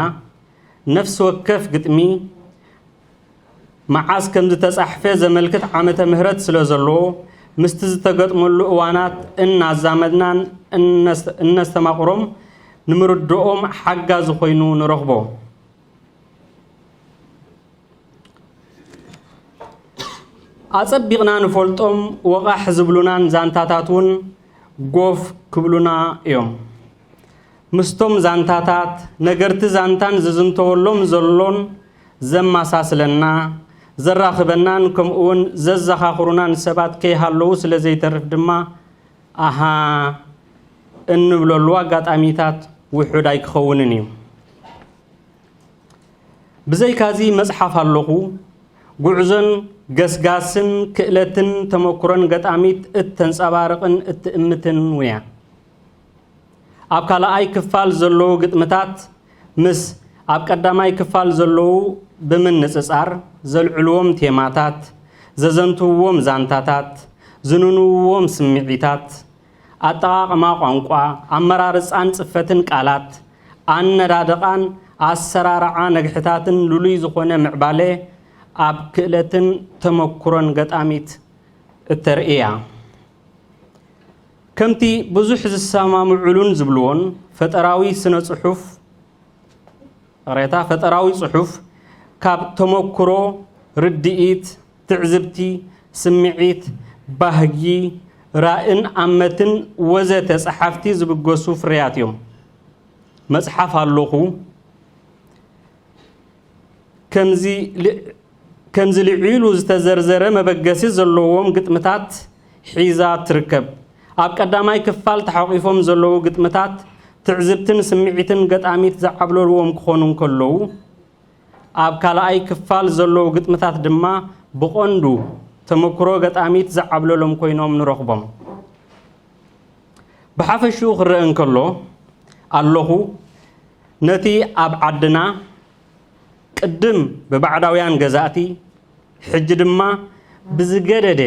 ነፍሲ ወከፍ ግጥሚ መዓስ ከም ዝተጻሕፈ ዘመልክት ዓመተ ምህረት ስለ ዘለዎ፣ ምስቲ ዝተገጥመሉ እዋናት እናዛመድናን እነስ-፣ እነስተማቕሮም ንምርድኦም ሓጋዚ ኮይኑ ንረኽቦ። ኣጸቢቕና ንፈልጦም ወቓሕ ዝብሉናን ዛንታታት እውን ጎፍ ክብሉና እዮም። ምስቶም ዛንታታት፣ ነገርቲ ዛንታን ዝዝንተወሎም ዘሎን ዘመሳስለና፣ ዘራኽበናን ከምኡውን ዘዘኻኽሩናን ሰባት ከይሃለዉ ስለ ዘይተርፍ ድማ፣ ኣሃ እንብለሉ ኣጋጣሚታት ውሑድ ኣይክኸውንን እዩ። ብዘይካዚ መጽሓፍ ኣለኹ፣ ጉዕዞን ገስጋስን ክእለትን ተመኩሮን ገጣሚት እተንጸባርቕን እትእምትን እውን እያ። ኣብ ካልኣይ ክፋል ዘለዉ ግጥምታት ምስ ኣብ ቀዳማይ ክፋል ዘለዉ ብምንጽጻር፣ ዘልዕልዎም ቴማታት፣ ዘዘንትውዎም ዛንታታት፣ ዝንንውዎም ስምዒታት፣ ኣጠቓቕማ ቋንቋ፣ ኣመራርጻን ጽፈትን ቃላት፣ ኣነዳድቓን ኣሰራርዓ ነግሕታትን ልሉይ ዝኾነ ምዕባለ ኣብ ክእለትን ተመኩሮን ገጣሚት እተርኢ እያ። ከምቲ ብዙሕ ዝሰማምዑሉን ዝብልዎን ፈጠራዊ ስነ ጽሑፍ፣ ቕሬታ፣ ፈጠራዊ ጽሑፍ ካብ ተመክሮ፣ ርድኢት፣ ትዕዝብቲ፣ ስምዒት፣ ባህጊ፣ ራእን ኣመትን ወዘተ ጸሓፍቲ ዝብገሱ ፍርያት እዮም። መጽሓፍ ኣለኹ ከምዚ ል-፣ ከምዚ ልዒሉ ዝተዘርዘረ መበገሲ ዘለዎም ግጥምታት ሒዛ ትርከብ። ኣብ ቀዳማይ ክፋል ተሓቒፎም ዘለዉ ግጥምታት ትዕዝብትን ስምዒትን ገጣሚት ዝዓብለልዎም ክኾኑ እንከለዉ፣ ኣብ ካልኣይ ክፋል ዘለዉ ግጥምታት ድማ ብቐንዱ ተመክሮ ገጣሚት ዝዓብለሎም ኮይኖም ንረኽቦም። ብሓፈሽኡ ክረአ እንከሎ፣ ኣለኹ ነቲ ኣብ ዓድና ቅድም ብባዕዳውያን ገዛእቲ፣ ሕጂ ድማ ብዝገደደ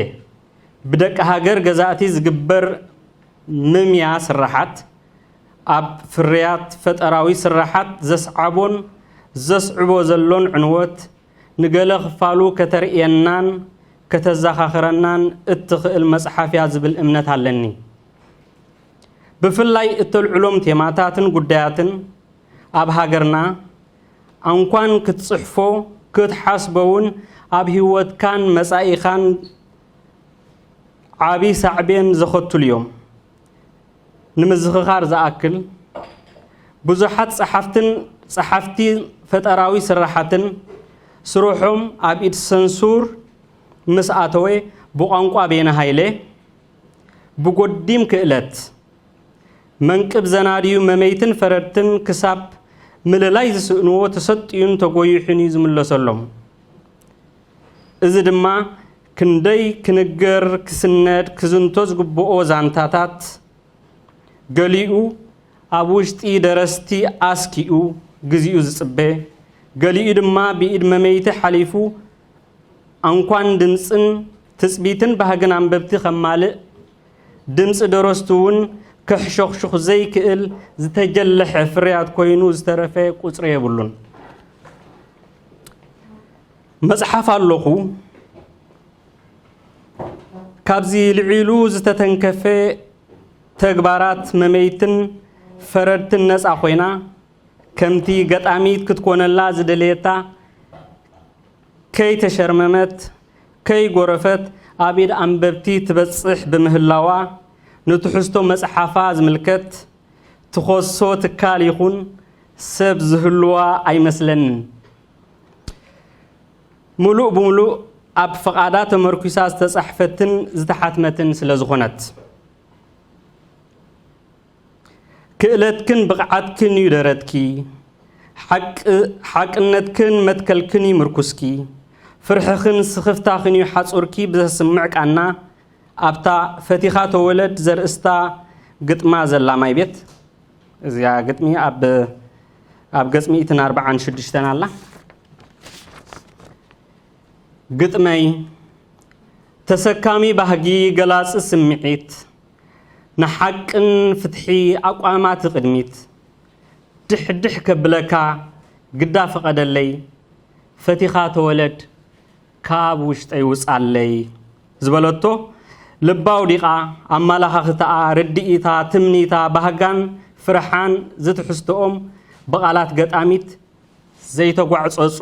ብደቂ ሃገር ገዛእቲ ዝግበር ምምያ ስራሓት፣ ኣብ ፍርያት ፈጠራዊ ስራሓት ዘስዓቦን ዘስዕቦ ዘሎን ዕንወት፣ ንገለ ክፋሉ ከተርእየናን ከተዘኻኽረናን እትኽእል መጽሓፍ እያ ዝብል እምነት ኣለኒ። ብፍላይ እተልዕሎም ቴማታትን ጉዳያትን ኣብ ሃገርና ኣንኳን ክትጽሕፎ፣ ክትሓስቦ እውን ኣብ ህይወትካን መጻኢኻን ዓቢ ሳዕቤን ዘኸትሉ እዮም። ንምዝኽኻር ዝኣክል፣ ብዙሓት ጸሓፍትን ጸሓፍቲ ፈጠራዊ ስራሓትን ስርሖም ኣብ ኢድ ሰንሱር ምስ ኣተወ፣ ብቋንቋ ቤነ ሃይለ፣ ብጎዲም ክእለት መንቅብ ዘናድዩ መመይትን ፈረድትን ክሳብ ምልላይ ዝስእንዎ ተሰጥዩን ተጎይሑን እዩ ዝምለሰሎም። እዚ ድማ ክንደይ ክንገር፣ ክስነድ፣ ክዝንቶ ዝግብኦ ዛንታታት፣ ገሊኡ ኣብ ውሽጢ ደረስቲ ኣስኪኡ ግዜኡ ዝጽበ፣ ገሊኡ ድማ ብኢድ መመይቲ ሓሊፉ ኣንኳን ድምጽን ትጽቢትን ባህግን ኣንበብቲ ከማልእ፣ ድምጺ ደረስቱ እውን ከሕሸኽሹኽ ዘይክእል ዝተጀለሐ ፍርያት ኮይኑ ዝተረፈ ቁጽሪ የብሉን። መጽሓፍ ኣለኹ ካብዚ ልዒሉ ዝተተንከፈ ተግባራት መመይትን ፈረድትን ነጻ ኮይና፣ ከምቲ ገጣሚት ክትኮነላ ዝደለየታ ከይተሸርመመት፣ ከይጎረፈት ኣብ ኢድ ኣንበብቲ ትበጽሕ ብምህላዋ፣ ንትሕዝቶ መጽሓፋ ዝምልከት ትኸሶ ትካል ይኹን ሰብ ዝህልዋ ኣይመስለንን። ምሉእ ብምሉእ ኣብ ፍቓዳ ተመርኲሳ ዝተጻሕፈትን ዝተሓትመትን ስለ ዝኾነት። ክእለትክን ብቕዓትክን እዩ ደረትኪ፣ ሓቂ-፣ ሓቅነትክን መትከልክን እዩ ምርኩስኪ፣ ፍርሕኽን ስኽፍታኽን እዩ ሓጹርኪ ብዘስምዕ ቃና፣ ኣብታ ፈቲኻ ተወለድ ዘርእስታ ግጥማ ዘላ ማይ ቤት። እዚኣ ግጥሚ ኣብ፣ ኣብ ገጽ ሚእትን ኣርባዓን ሽዱሽተን ኣላ። ግጥመይ፣ ተሰካሚ ባህጊ፣ ገላጺ ስምዒት፣ ንሓቅን ፍትሒ ኣቋማት ቅድሚት፣ ድሕድሕ ከብለካ ግዳ ፍቐደለይ፣ ፈቲኻ ተወለድ፣ ካብ ውሽጠይ ውጻለይ ዝበለቶ፣ ልባ ኣውዲቓ፣ ኣመላኻኽታኣ፣ ርድኢታ፣ ትምኒታ፣ ባህጋን ፍርሓን ዝትሕዝትኦም ብቓላት ገጣሚት ዘይተጓዕጸጹ፣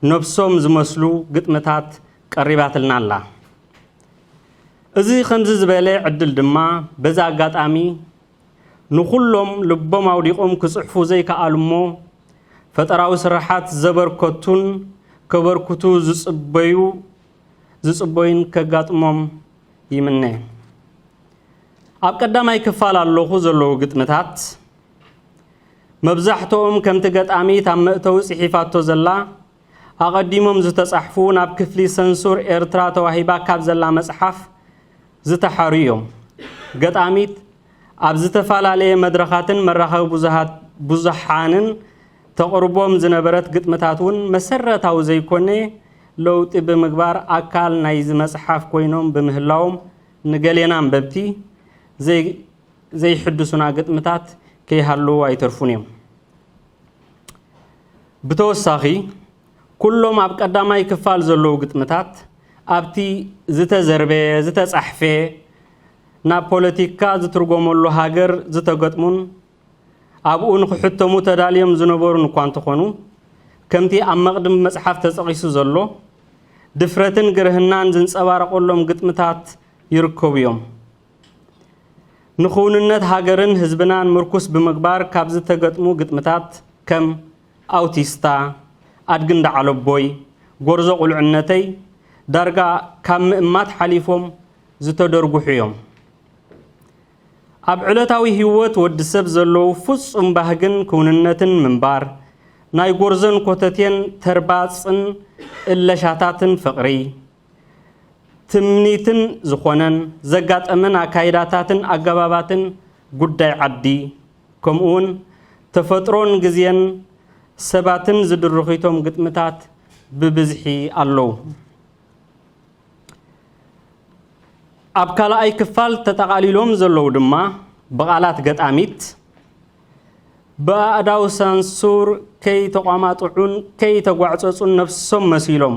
ነብሶም ዝመስሉ ግጥምታት ቀሪባትልና ኣላ። እዚ ከምዚ ዝበለ ዕድል ድማ በዚ ኣጋጣሚ ንኹሎም ልቦም ኣውዲቖም ክጽሕፉ ዘይከኣሉ እሞ ፈጠራዊ ስራሓት ዘበርከቱን ከበርክቱ ዝጽበዩ፣ ዝጽበዩን ከጋጥሞም ይምነ። ኣብ ቀዳማይ ክፋል ኣለኹ ዘለዉ ግጥምታት መብዛሕትኦም ከምቲ ገጣሚት ኣብ መእተዊ ጽሒፋቶ ዘላ፣ ኣቐዲሞም ዝተጻሕፉ ናብ ክፍሊ ሰንሱር ኤርትራ ተዋሂባ ካብ ዘላ መጽሓፍ ዝተሓሩ እዮም። ገጣሚት ኣብ ዝተፈላለየ መድረኻትን መራኸቢ ብዙሃት-፣ ብዙሓንን ተቕርቦም ዝነበረት ግጥምታት እውን መሰረታዊ ዘይኮነ ለውጢ ብምግባር ኣካል ናይዚ መጽሓፍ ኮይኖም ብምህላዎም ንገሌና ኣንበብቲ ዘይ-፣ ዘይሕድሱና ግጥምታት ከይሃለዉ ኣይተርፉን እዮም። ብተወሳኺ፣ ኩሎም ኣብ ቀዳማይ ክፋል ዘለዉ ግጥምታት ኣብቲ ዝተዘርበ፣ ዝተጻሕፈ፣ ናብ ፖለቲካ ዝትርጎመሉ ሃገር ዝተገጥሙን ኣብኡ ንክሕተሙ ተዳልዮም ዝነበሩን እኳ እንተኾኑ፣ ከምቲ ኣብ መቕድም መጽሓፍ ተጠቒሱ ዘሎ፣ ድፍረትን ግርህናን ዝንጸባረቐሎም ግጥምታት ይርከቡ እዮም። ንክውንነት ሃገርን ህዝብናን ምርኩስ ብምግባር ካብ ዝተገጥሙ ግጥምታት ከም ኣውቲስታ፣ ኣድጊ እንዳዓለቦይ፣ ጎርዞ ቁልዕነተይ ዳርጋ ካብ ምእማት ሓሊፎም ዝተደርጉሑ እዮም። ኣብ ዕለታዊ ህይወት ወዲ ሰብ ዘለዉ ፍጹም ባህግን ክውንነትን ምንባር፣ ናይ ጎርዞን ኮተቴን ተርባጽን እለሻታትን ፍቕሪ፣ ትምኒትን ዝኾነን ዘጋጠመን ኣካይዳታትን ኣገባባትን ጉዳይ ዓዲ፣ ከምኡውን ተፈጥሮን ግዜን ሰባትን ዝድርኺቶም ግጥምታት ብብዝሒ ኣለዉ። ኣብ ካልኣይ ክፋል ተጠቓሊሎም ዘለዉ ድማ ብቓላት ገጣሚት፣ ብኣእዳው ሳንሱር ከይተቋማጥዑን ከይተጓዕጸጹን ነፍሶም መሲሎም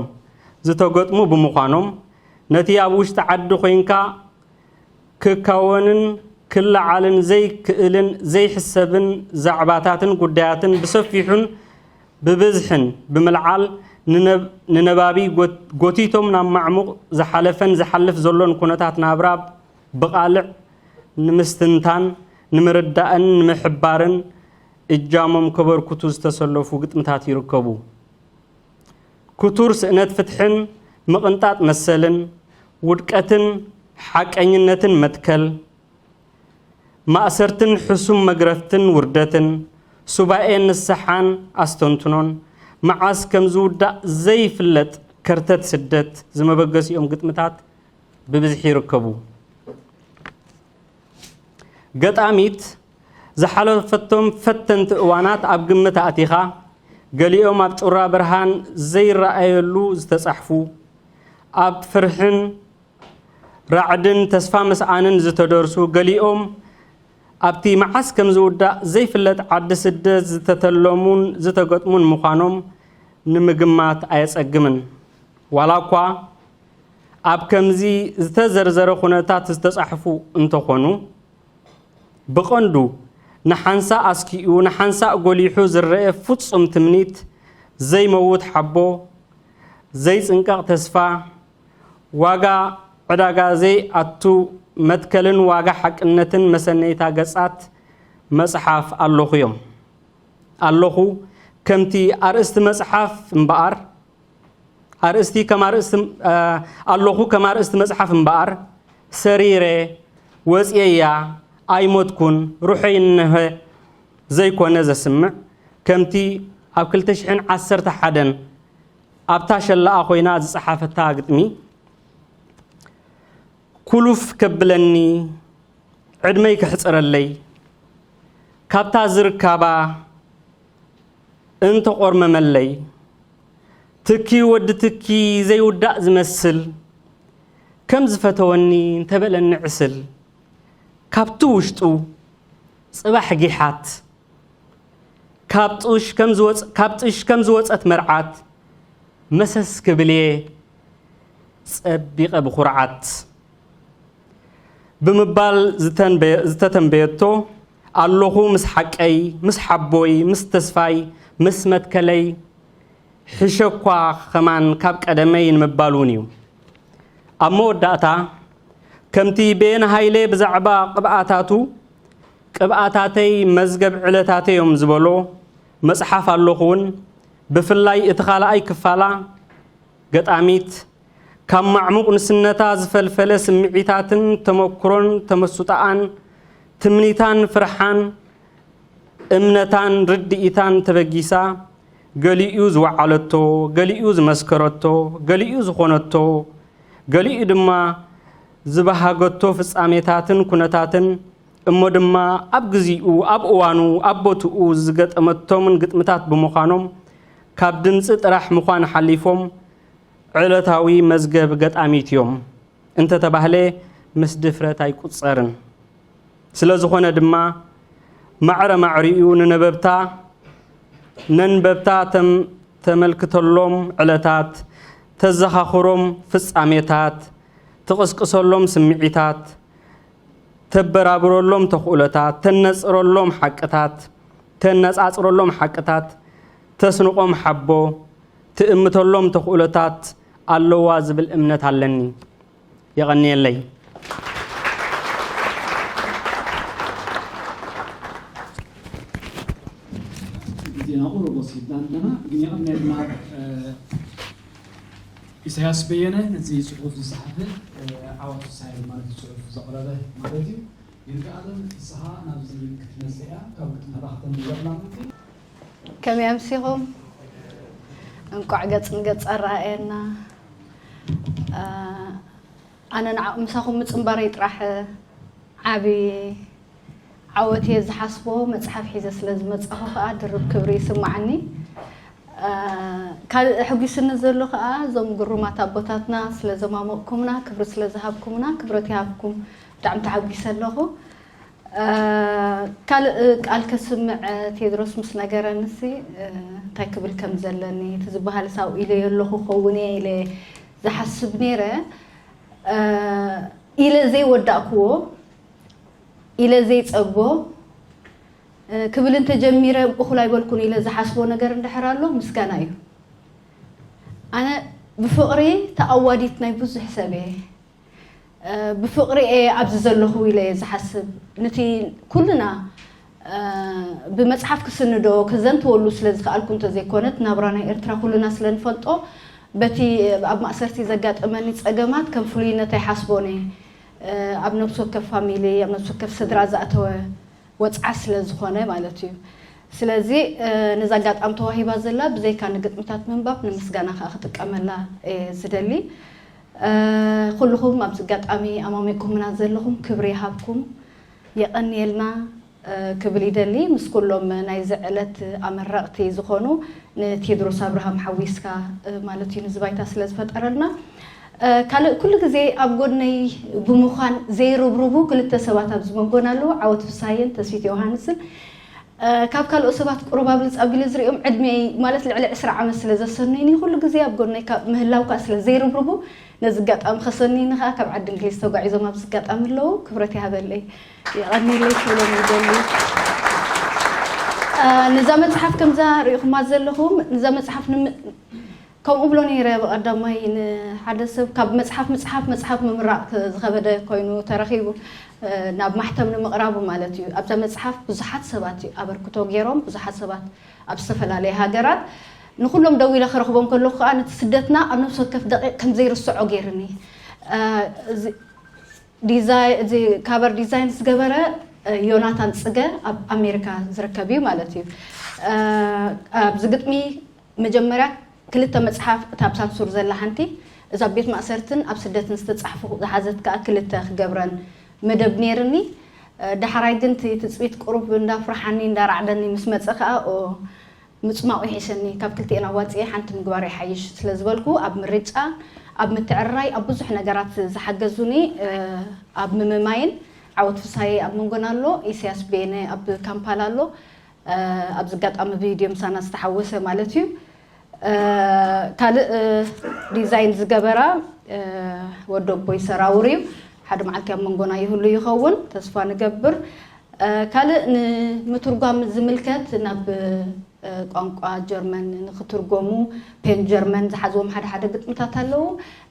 ዝተገጥሙ ብምዃኖም፣ ነቲ ኣብ ውሽጢ ዓዲ ኮይንካ ክካወንን ክለዓልን ዘይክእልን ዘይሕሰብን ዛዕባታትን ጉዳያትን ብሰፊሑን ብብዝሕን ብምልዓል ንነብ-፣ ንነባቢ ጎት-፣ ጎቲቶም ናብ ማዕሙቕ ዝሓለፈን ዝሓልፍ ዘሎን ኩነታት ናብራ ብቓልዕ ንምስትንታን፣ ንምርዳእን ንምሕባርን እጃሞም ከበርክቱ ዝተሰለፉ ግጥምታት ይርከቡ። ክቱር ስእነት ፍትሕን ምቕንጣጥ መሰልን፣ ውድቀትን ሓቀኝነትን መትከል፣ ማእሰርትን ሕሱም መግረፍትን ውርደትን፣ ሱባኤ ንስሓን ኣስተንትኖን፣ መዓስ ከም ዝውዳእ ዘይፍለጥ ከርተት ስደት ዝመበገሲኦም ግጥምታት ብብዝሒ ይርከቡ። ገጣሚት ዝሓለፈቶም ፈተንቲ እዋናት ኣብ ግምት ኣእቲኻ፣ ገሊኦም ኣብ ጩራ ብርሃን ዘይረኣየሉ ዝተጻሕፉ፣ ኣብ ፍርሕን ራዕድን ተስፋ ምስኣንን ዝተደርሱ፣ ገሊኦም ኣብቲ መዓስ ከም ዝውዳእ ዘይፍለጥ ዓዲ ስደት ዝተተለሙን ዝተገጥሙን ምዃኖም ንምግማት ኣየጸግምን። ዋላ እኳ ኣብ ከምዚ ዝተዘርዘረ ኩነታት ዝተጻሕፉ እንተኾኑ፣ ብቐንዱ ንሓንሳእ ኣስኪኡ ንሓንሳእ ጎሊሑ ዝረአ ፍጹም ትምኒት፣ ዘይመውት ሓቦ፣ ዘይጽንቀቕ ተስፋ፣ ዋጋ ዕዳጋ ዘይኣቱ መትከልን ዋጋ ሓቅነትን መሰነይታ ገጻት መጽሓፍ ኣለኹ እዮም። ኣለኹ ከምቲ ኣርእስቲ መጽሓፍ እምበኣር፣ ኣርእስቲ ከም ኣርእስቲ፣ እ፣ ኣለኹ ከም ኣርእስቲ መጽሓፍ እምበኣር፣ ሰሪረ፣ ወጽየያ፣ ኣይሞትኩን፣ ሩሐይ እነሀ ዘይኮነ ዘስምዕ፣ ከምቲ ኣብ ክልተ ሽሕን ዓሰርተ ሓደን ኣብታ ሸላኣ ኮይና ዝጸሓፈታ ግጥሚ፣ ኩሉፍ ከብለኒ፣ ዕድመይ ከሕጽረለይ፣ ካብታ ዝርካባ እንተቖርመመለይ፣ ትኪ ወዲ ትኪ ዘይውዳእ ዝመስል፣ ከም ዝፈተወኒ እንተበለኒ ዕስል፣ ካብቲ ውሽጡ ጽባሕ ጊሓት፣ ካብ ጡሽ ከም ዝወጽ-፣ ካብ ጡሽ ከም ዝወጸት መርዓት፣ መሰስ ክብል እየ ጸቢቐ ብኹርዓት። ብምባል ዝተንበየ-፣ ዝተተንበየቶ፣ ኣለኹ ምስ ሓቀይ፣ ምስ ሓቦይ፣ ምስ ተስፋይ፣ ምስ መትከለይ፣ ሕሸኳ ኸማን ካብ ቀደመይ ንምባል እውን እዩ። ኣብ መወዳእታ፣ ከምቲ በየነ ሃይለ ብዛዕባ ቅብኣታቱ፣ ቅብኣታተይ መዝገብ ዕለታተይ እዮም ዝበሎ መጽሓፍ ኣለኹ እውን፣ ብፍላይ እቲ ካልኣይ ክፋላ፣ ገጣሚት፣ ካብ ማዕሙቕ ንስነታ ዝፈልፈለ ስምዒታትን ተመክሮን ተመስጦኣን፣ ትምኒታን ፍርሓን፣ እምነታን ርድኢታን ተበጊሳ፣ ገሊኡ ዝወዓለቶ፣ ገሊኡ ዝመስከረቶ፣ ገሊኡ ዝኾነቶ፣ ገሊኡ ድማ ዝበሃገቶ ፍጻሜታትን ኩነታትን፣ እሞ ድማ ኣብ ግዚኡ፣ ኣብ እዋኑ፣ ኣብ ቦትኡ ዝገጠመቶምን ግጥምታት ብምዃኖም፣ ካብ ድምጺ ጥራሕ ምዃን ሓሊፎም፣ ዕለታዊ መዝገብ ገጣሚት እዮም እንተተባህለ ምስ ድፍረት ኣይቁጸርን። ስለ ዝኾነ ድማ፣ ማዕረ ማዕሪኡ ንነበብታ፣ ነንበብታ ተም-፣ ተመልክተሎም ዕለታት፣ ተዘኻኽሮም ፍጻሜታት፣ ትቕስቅሰሎም ስምዒታት፣ ተበራብረሎም ተኽእሎታት፣ ተነጽረሎም ሓቅታት፣ ተነጻጽረሎም ሓቅታት፣ ተስንቖም ሓቦ፣ ትእምተሎም ተኽእሎታት ኣለዋ ዝብል እምነት ኣለኒ። የቐንየለይ። ዜና ቁሩብ ወሲድና ኣለና፣ ግን የቐንየልና። ኢሳያስ በየነ ነዚ ጽሑፍ ዝጸሓፈ፣ ዓወት ሳይል ማለት ጽሑፍ ዘቕረበ ማለት እዩ። ይርጋኣለም ፍስሃ ናብዚ ክትመጽእ እያ፣ ካብ ግጥምታታ ከተንብበልና ምእንቲ። ከመይ ኣምሲኹም? እንቋዕ ገጽ ንገጽ ኣረኣየና። ኣነ ንዓ ምሳኹም ምጽንባረይ ጥራሕ ዓቢ ዓወት እየ ዝሓስቦ። መጽሓፍ ሒዘ ስለ ዝመጻኹ ከኣ ድርብ ክብሪ ይስማዓኒ። ካልእ ኣሕጒስኒ ዘሎ ከኣ እዞም ግሩማት ኣቦታትና ስለ ዘማሞቕኩምና፣ ክብሪ ስለ ዝሃብኩምና ክብረት ይሃብኩም። ብጣዕሚ ተሓጒሰ ኣለኹ። ካልእ ቃል ከስምዕ ቴድሮስ ምስ ነገረንሲ እንታይ ክብል ከም ዘለኒ እቲ ዝበሃል ሳው ኢለ የለኹ ኸውን እየ ኢለ ዝሓስብ ነይረ ኢለ ዘይወዳእክዎ ኢለ ዘይጸግቦ ክብል እንተጀሚረ እኹል ኣይበልኩን ኢለ ዝሓስቦ ነገር እንድሕር ኣሎ ምስጋና እዩ። ኣነ ብፍቕሪ ተኣዋዲት ናይ ብዙሕ ሰብ እየ። ብፍቕሪ እየ ኣብዚ ዘለኹ ኢለ እየ ዝሓስብ። ነቲ ኩልና ብመጽሓፍ ክስንዶ ክዘንትወሉ ስለ ዝኸኣልኩ እንተዘይኮነት ናብራ ናይ ኤርትራ ኩልና ስለ ንፈልጦ በቲ ኣብ ማእሰርቲ ዘጋጠመኒ ጸገማት ከም ፍሉይነት ኣይሓስቦን እየ። ኣብ ነብሲ ወከፍ ፋሚሊ ኣብ ነብሲ ወከፍ ስድራ ዝኣተወ ወጽዓ ስለ ዝኾነ ማለት እዩ። ስለዚ ነዛ ኣጋጣሚ ተዋሂባ ዘላ ብዘይካ ንግጥምታት ምንባብ ንምስጋና ከዓ ክጥቀመላ እየ ዝደሊ። ኩልኹም ኣብዚ ኣጋጣሚ ኣማሚኩምና ዘለኹም ክብሪ ይሃብኩም የቐንየልና ክብል ይደሊ ምስ ኩሎም ናይዚ ዕለት ኣመረቕቲ ዝኾኑ ንቴድሮስ ኣብርሃም ሓዊስካ ማለት እዩ ንዚ ባይታ ስለ ዝፈጠረልና። ካልእ ኩሉ ግዜ ኣብ ጎድነይ ብምዃን ዘይርብርቡ ክልተ ሰባት ኣብዚ መንጎና ኣለዉ፣ ዓወት ፍስሃየን ተስፊት ዮሃንስን። ካብ ካልኦት ሰባት ቁሩብ ኣብልጽ ኣቢለ ዝርእዮም ዕድመይ ማለት ልዕሊ ዕስራ ዓመት ስለ ዘሰኑይኒ ኩሉ ግዜ ኣብ ጎድነይ ካብ ምህላው ከኣ ስለ ዘይርብርቡ ነዚ ኣጋጣሚ ከሰኑይኒ ከኣ ካብ ዓዲ እንግሊዝ ተጓዒዞም ኣብዚ ኣጋጣሚ ኣለዉ፣ ክብረት ይሃበለይ የቐንየለይ ክብሎም ይደሊ። ነዛ መጽሓፍ ከምዛ ርኢኹማ ዘለኹም ነዛ መጽሓፍ ከም እብሎ ነይረ ብቐዳማይ ንሓደ ሰብ ካብ መጽሓፍ ምጽሓፍ መጽሓፍ ምምራቕ ዝኸበደ ኮይኑ ተረኺቡ ናብ ማሕተም ንምቕራቡ ማለት እዩ። ኣብዛ መጽሓፍ ብዙሓት ሰባት እዩ ኣበርክቶ ገይሮም ብዙሓት ሰባት ኣብ ዝተፈላለየ ሃገራት ንኩሎም ደዊለ ክረኽቦም ከለኹ ከዓ ነቲ ስደትና ኣብ ነብሲ ወከፍ ደቂቕ ከም ዘይርስዖ ገይርኒ። ዲዛይ እዚ ካቨር ዲዛይን ዝገበረ ዮናታን ጽገ ኣብ ኣሜሪካ ዝርከብ እዩ ማለት እዩ። ኣብዚ ግጥሚ መጀመርያ ክልተ መጽሓፍ እታ ኣብ ሳንሱር ዘላ ሓንቲ እዛ ኣብ ቤት ማእሰርትን ኣብ ስደትን ዝተጻሕፉ ዝሓዘት ከኣ ክልተ ክገብረን መደብ ነይርኒ። ዳሕራይ ግን እቲ ትጽቢት ቁሩብ እንዳፍርሓኒ እንዳራዕደኒ ምስ መጸ ከኣ ምጽማቑ ይሕሸኒ ካብ ክልቲኤን ኣዋጺኤ ሓንቲ ምግባር ይሓይሽ ስለ ዝበልኩ ኣብ ምርጫ ኣብ ምትዕርራይ ኣብ ብዙሕ ነገራት ዝሓገዙኒ ኣብ ምምማይን ዓወት ፍስሃየ ኣብ መንጎና ኣሎ፣ ኢሳያስ ቤነ ኣብ ካምፓላ ኣሎ። ኣብዚ ኣጋጣሚ ቪድዮ ምሳና ዝተሓወሰ ማለት እዩ። ካልእ ዲዛይን ዝገበራ ወዲ ኣቦይ ሰራውር እዩ። ሓደ መዓልቲ ኣብ መንጎና ይህሉ ይኸውን ተስፋ ንገብር። ካልእ ንምትርጓም ዝምልከት ናብ ቋንቋ ጀርመን ንክትርጎሙ ፔን ጀርመን ዝሓዝዎም ሓደ ሓደ ግጥምታት ኣለዉ።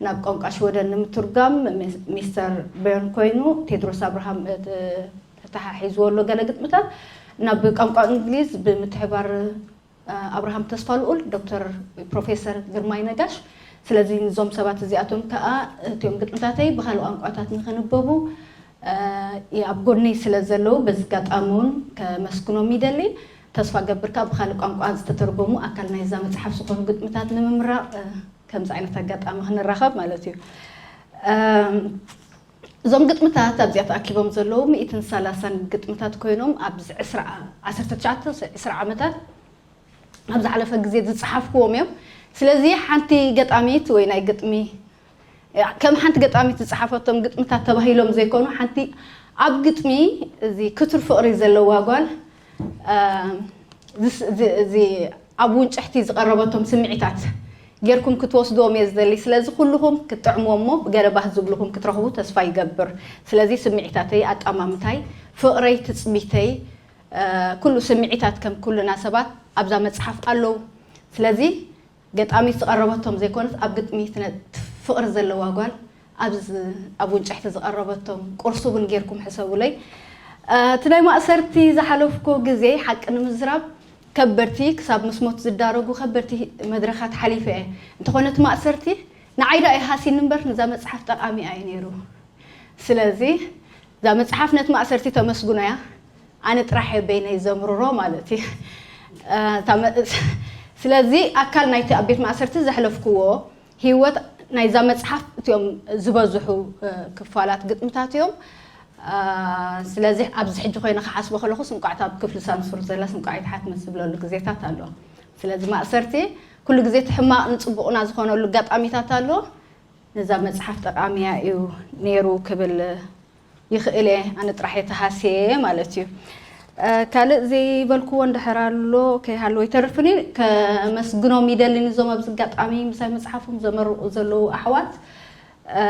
ናብ ቋንቋ ሽወደን ንምትርጓም ሚስተር በርን ኮይኑ ቴድሮስ ኣብርሃም ተተሓሒዝዎ ኣሎ ገለ ግጥምታት ናብ ቋንቋ እንግሊዝ ብምትሕባር ኣብርሃም ተስፋልኡል ዶክተር ፕሮፌሰር ግርማይ ነጋሽ። ስለዚ ንዞም ሰባት እዚኣቶም ከዓ እቲኦም ግጥምታተይ ብካልእ ቋንቋታት ንክንበቡ ኣብ ጎድነይ ስለ ዘለዉ በዚ ኣጋጣሚ እውን ከመስግኖም ይደሊ። ተስፋ ገብር ከዓ ብካልእ ቋንቋ ዝተተርጎሙ ኣካል ናይዛ መፅሓፍ ዝኾኑ ግጥምታት ንምምራቕ ከምዚ ዓይነት ኣጋጣሚ ክንራኸብ ማለት እዩ። እዞም ግጥምታት ኣብዚኣ ተኣኪቦም ዘለዉ ሚእትን ሰላሳን ግጥምታት ኮይኖም ኣብዚ ዓሰርተ ትሽዓተ ዓሰርተ ዓመታት ኣብ ዝሓለፈ ግዜ ዝጸሓፍክዎም እዮም። ስለዚ ሓንቲ ገጣሚት ወይ ናይ ግጥሚ ከም ሓንቲ ገጣሚት ዝጸሓፈቶም ግጥምታት ተባሂሎም ዘይኮኑ ሓንቲ ኣብ ግጥሚ እዚ ክቱር ፍቕሪ ዘለዋ ጓል እዚ ኣብ ውንጭሕቲ ዝቐረበቶም ስምዒታት ጌርኩም ክትወስድዎም እየ ዝደሊ። ስለዚ ኩልኹም ክትጥዕምዎ እሞ ብገለ ባህ ዝብልኹም ክትረኽቡ ተስፋ ይገብር። ስለዚ ስምዒታተይ፣ ኣጠማምታይ፣ ፍቕረይ፣ ትጽቢተይ፣ እ፣ ኩሉ ስምዒታት ከም ኩልና ሰባት ኣብዛ መጽሓፍ ኣለዉ። ስለዚ ገጣሚት ዝቐረበቶም ዘይኮነስ ኣብ ግጥሚ ትነ-፣ ፍቕሪ ዘለዋ ጓል ኣብ ዝ-፣ ኣብ ውንጭሕቲ ዝቐረበቶም ቁርሲ እውን ጌርኩም ሕሰቡለይ። እ፣ እቲ ናይ ማእሰርቲ ዝሓለፍኮ ግዜ ሓቂ ንምዝራብ ከበድቲ ክሳብ ምስ ሞት ዝዳረጉ ከበድቲ መድረኻት ሓሊፈ እየ። እንተኾነ እቲ ማእሰርቲ ንዓይ ደኣ ይሃሲኒ እምበር ንዛ መጽሓፍ ጠቓሚ እዩ ነይሩ። ስለዚ እዛ መጽሓፍ ነቲ ማእሰርቲ ተመስግኖ እያ። ኣነ ጥራሕ እየ በይነይ ዘምርሮ ማለት እዩ። እ፣ እታ መ-፣ ስለዚ ኣካል ናይቲ ኣብ ቤት ማእሰርቲ ዘሕለፍክዎ ህይወት ናይዛ መጽሓፍ እቲኦም ዝበዝሑ፣ እ፣ ክፋላት ግጥምታት እዮም። እ፣ ስለዚ ኣብዚ ሕጂ ኮይነ ክሓስቦ ከለኹስ እንቋዕ እታ ኣብ ክፍሊ ሳንሱር ዘላስ እንቋዕ ኣይትሓትመን ዝብለሉ ግዜታት ኣሎ። ስለዚ ማእሰርቲ ኩሉ ግዜ እቲ ሕማቕ ንጽቡቕና ዝኾነሉ ኣጋጣሚታት ኣሎ። ነዛ መጽሓፍ ጠቓሚያ እዩ ነይሩ ክብል ይኽእል እየ። ኣነ ጥራሕ እየ ተሃስየ ማለት እዩ። እ፣ ካልእ ዘይበልክዎ እንድሕር ኣሎ ከይሃለወ ይተርፍኒ። ከመስግኖም ይደሊ ንዞም ኣብዚ ኣጋጣሚ ምሳይ መጽሓፎም ዘመርቑ ዘለዉ ኣሕዋት። እ፣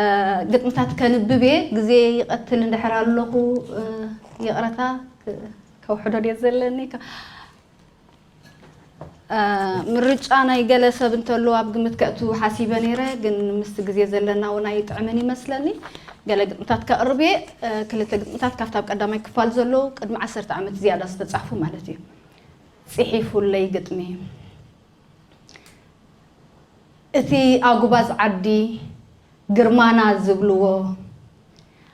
ግጥምታት ከንብብ እየ። ግዜ ይቐትል እንድሕር ኣለኹ፣ እ፣ ይቕረታ ክ-፣ ከውሕዶ ድየ ዘለኒ። ከ-፣ እ፣ ምርጫ ናይ ገለ ሰብ እንተሎ ኣብ ግምት ከእቱ ሓሲበ ነይረ፣ ግን ምስቲ ግዜ ዘለና እውን ኣይጥዕምን ይመስለኒ። ገለ ግጥምታት ከቕርብ እየ። እ፣ ክልተ ግጥምታት ካብቲ ኣብ ቀዳማይ ክፋል ዘለዉ ቅድሚ ዓሰርተ ዓመት ዝያዳ ዝተጻሕፉ ማለት እዩ። ጽሒፉለይ ግጥሚ። እቲ ኣጉባዝ ዓዲ ግርማና ዝብልዎ፣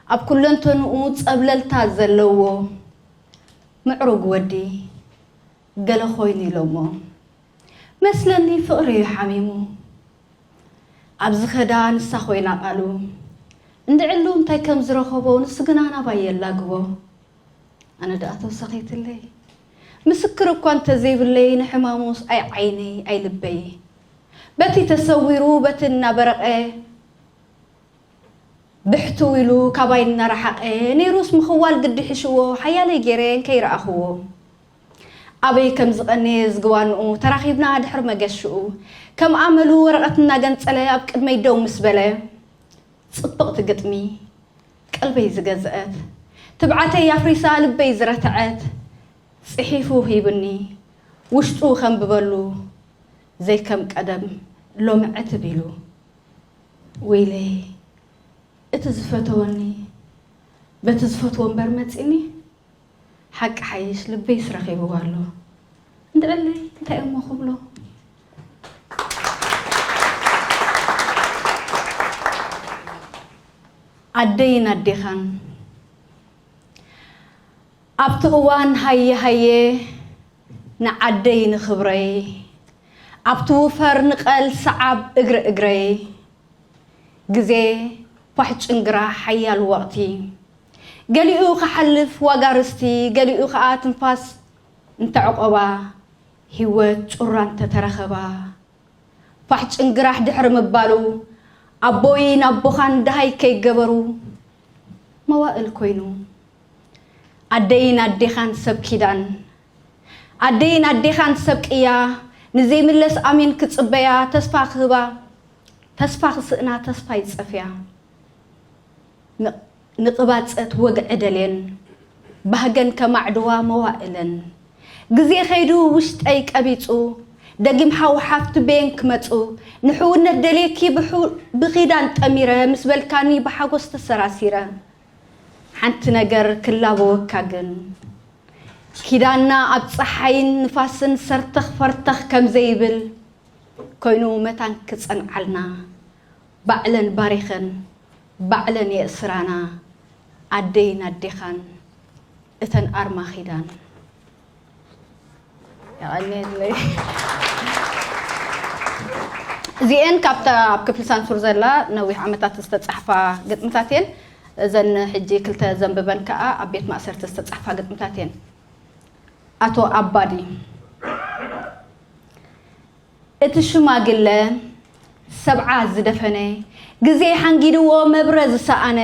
ኣብ ኩለንተንኡ ጸብለልታ ዘለዎ ምዕሩግ ወዲ፣ ገለ ኮይኑ ኢሎሞ። መስለኒ ፍቕሪ እዩ ሓሚሙ። ኣብ ዝኸዳ ንሳ ኮይና ቃሉ። እንድዕሉ እንታይ ከም ዝረኸቦ ንሱ ግና ናባይ የላግቦ። ኣነ ደኣ ተወሰኸይትለይ። ምስክር እኳ እንተዘይብለይ ንሕማሙስ ኣይ ዓይነይ ኣይ ልበይ። በቲ ተሰዊሩ በቲ እናበረቐ ብሕትው ኢሉ ካባይ እናረሓቐ ነይሩስ ምኽዋል ግዲ ሕሽዎ ሓያለይ ገይረ እንከይረኣኽዎ። ኣበይ ከም ዝቐነየ ዝግባንኡ ተራኺብና ድሕሪ መገሽኡ፣ ከም ኣመሉ ወረቐት እናገንጸለ ኣብ ቅድመይ ደው ምስ በለ፣ ጽብቕቲ ግጥሚ ቀልበይ ዝገዝአት፣ ትብዓተይ ኣፍሪሳ ልበይ ዝረትዐት፣ ጽሒፉ ሂብኒ ውሽጡ ከንብበሉ ዘይከም ቀደም ሎሚ ዕትብ ኢሉ። ወይለይ እቲ ዝፈተወኒ በቲ ዝፈትዎ እምበር መጺኒ፣ ሓቂ ሓይሽ ልበይስ ረኺብዎ ኣሎ። እንድዕለይ እንታይ እሞ ክብሎ? ኣደይን ኣዴኻን ኣብቲ እዋን ሃየ ሃየ ንዓደይ ንኽብረይ ኣብቲ ውፈር ንቐል ሰዓብ እግሪ እግረይ ግዜ ፋሕ ጭንግራ ሓያል ወቕቲ ገሊኡ ክሓልፍ ዋጋ ርስቲ ገሊኡ ኸኣ ትንፋስ እንተዕቆባ ህይወት ጩራ እንተተረኸባ ፋሕ ጭንግራሕ ድሕሪ ምባሉ ኣቦይን ኣቦኻን ደሃይ ከይገበሩ መዋእል ኮይኑ ኣደይን ኣዴኻን ሰብ ኪዳን ኣደይን ኣዴኻን ሰብ ቅያ ንዘይምለስ ኣሜን ክጽበያ ተስፋ ክህባ ተስፋ ክስእና ተስፋ ይጸፍያ ንቕባጸት ወግዒ ደልየን ባህገን ከማዕድዋ መዋእለን ግዜ ኸይዱ ውሽጠይ ቀቢጹ ደጊም ሓው ሓፍቲ ቤን ክመጹ ንሕውነት ደልየኪ ብኺዳን ጠሚረ ምስ በልካኒ ብሓጎስ ተሰራሲረ ሓንቲ ነገር ክላበወካ ግን ኪዳንና ኣብ ጸሓይን ንፋስን ሰርተኽ ፈርተኽ ከም ዘይብል ኮይኑ መታን ክጸንዓልና ባዕለን ባሪኸን ባዕለን የእስራና ኣደይን ኣዴኻን እተን ኣርማ ኺዳን። የቐንየለይ። እዚኤን ካብታ ኣብ ክፍሊ ሳንሱር ዘላ ነዊሕ ዓመታት ዝተጻሕፋ ግጥምታት እየን። እዘን ሕጂ ክልተ ዘንብበን ከኣ ኣብ ቤት ማእሰርቲ ዝተጻሕፋ ግጥምታት እየን። ኣቶ ኣባዲ እቲ ሽማግለ ሰብዓ ዝደፈነ ግዜ ሓንጊድዎ መብረ ዝሰኣነ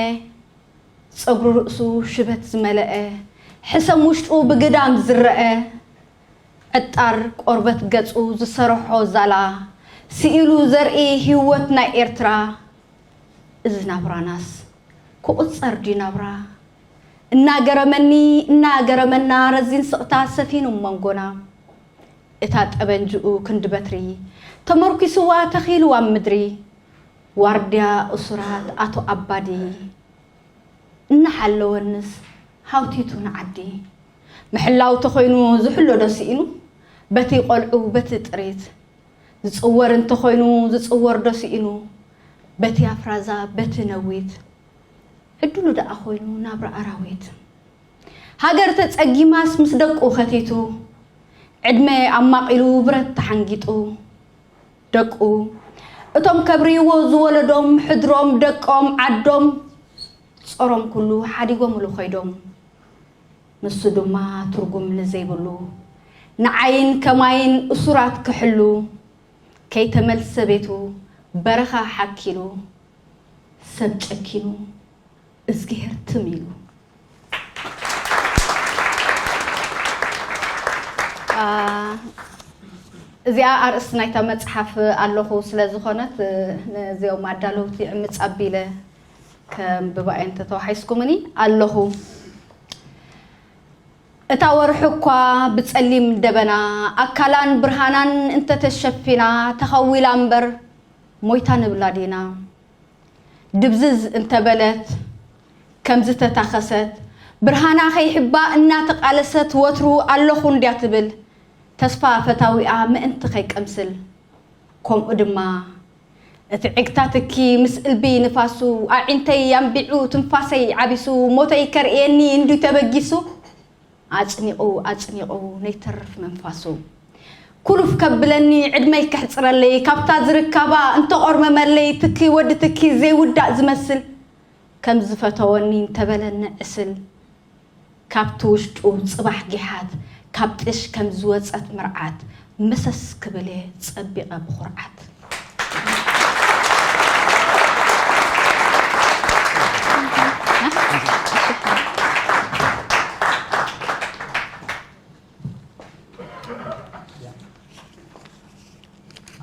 ጸጉሪ ርእሱ ሽበት ዝመለአ ሕሰም ውሽጡ ብግዳም ዝረአ ዕጣር ቆርበት ገጹ ዝሰርሖ ዛላ ስኢሉ ዘርኢ ህይወት ናይ ኤርትራ። እዚ ናብራናስ ክቑጸር ድዩ ናብራ? እናገረመኒ እናገረመና ረዚን ስቕታ ሰፊኑ መንጎና። እታ ጠበንጅኡ ክንዲ በትሪ ተመርኲስዋ ተኺልዋ ኣብ ምድሪ። ዋርድያ እሱራት ኣቶ ኣባዲ እናሓለወንስ ሃውቲቱ ንዓዲ። ምሕላው ተኾይኑ ዝሕሎ ዶ ስኢኑ? በቲ ቆልዑ በቲ ጥሪት ዝጽወር እንተኾይኑ ዝጽወር ዶ ስኢኑ? በቲ ኣፍራዛ በቲ ነዊት ዕድሉ ደኣ ኮይኑ ናብራ ኣራዊት። ሃገር ተጸጊማስ ምስ ደቁ ኸቲቱ ዕድመ ኣማቒሉ ብረት ተሓንጊጡ። ደቁ እቶም ከብርይዎ ዝወለዶም ሕድሮም ደቆም ዓዶም ጾሮም ኩሉ ሓዲጎምሉ ኸይዶም። ንሱ ድማ ትርጉም ንዘይብሉ ንዓይን ከማይን እሱራት ክሕሉ ከይተመልሰ ቤቱ በረኻ ሓኪሉ ሰብ ጨኪኑ እዝግሄር ትም ኢሉ። እዚኣ ኣርእስቲ ናይታ መጽሓፍ ኣለኹ ስለ ዝኾነት ነዚኦም ኣዳለውቲ ዕምጽ ኣቢለ ከንብባ እየ እንተተዋሒስኩምኒ ኣለኹ። እታ ወርሒ እኳ ብጸሊም ደበና ኣካላን ብርሃናን እንተተሸፊና ተኸዊላ እምበር ሞይታ ንብላ ዲና። ድብዝዝ እንተበለት ከም ዝተታኸሰት ብርሃና ከይሕባ እናተቓለሰት ወትሩ ኣለኹ እንድያ ትብል ተስፋ ፈታዊኣ ምእንቲ ከይቀምስል። ከምኡ ድማ እቲ ዕግታ ትኪ ምስ እልቢ ንፋሱ ኣዒንተይ ኣንቢዑ ትንፋሰይ ዓቢሱ ሞተይ ከርእየኒ እንድዩ ተበጊሱ ኣጽኒቑ ኣጽኒቑ ነይተርፍ መንፋሱ ኩሉፍ ከብለኒ ዕድመይ ከሕጽረለይ ካብታ ዝርካባ እንተቖርመመለይ ትኪ ወዲ ትኪ ዘይውዳእ ዝመስል ከም ዝፈተወኒ እንተበለኒ ዕስል ካብቲ ውሽጡ ጽባሕ ጊሓት ካብ ጥሽ ከም ዝወጸት መርዓት መሰስ ክብል እየ ጸቢቐ ብኹርዓት።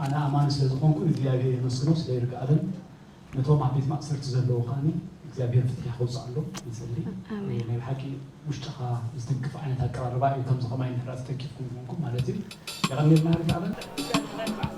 ኣነ ኣማኒ ስለ ዝኾንኩ ንእግዚኣብሔር የመስግኖ ስለ ይርግኣልን ነቶም ኣብ ቤት ማእሰርቲ ዘለዉ ከዓኒ እግዚኣብሔር ፍትሒ ከውፅኣሎም ንፅሊ። ናይ ብሓቂ ውሽጥኻ ዝትንክፍ ዓይነት ኣቀራርባ እዩ። ከምዚ ከማይ እንድሕር ተተንኪፍኩም ዝኾንኩም ማለት እዩ። የቐንየልና ይርግኣልን።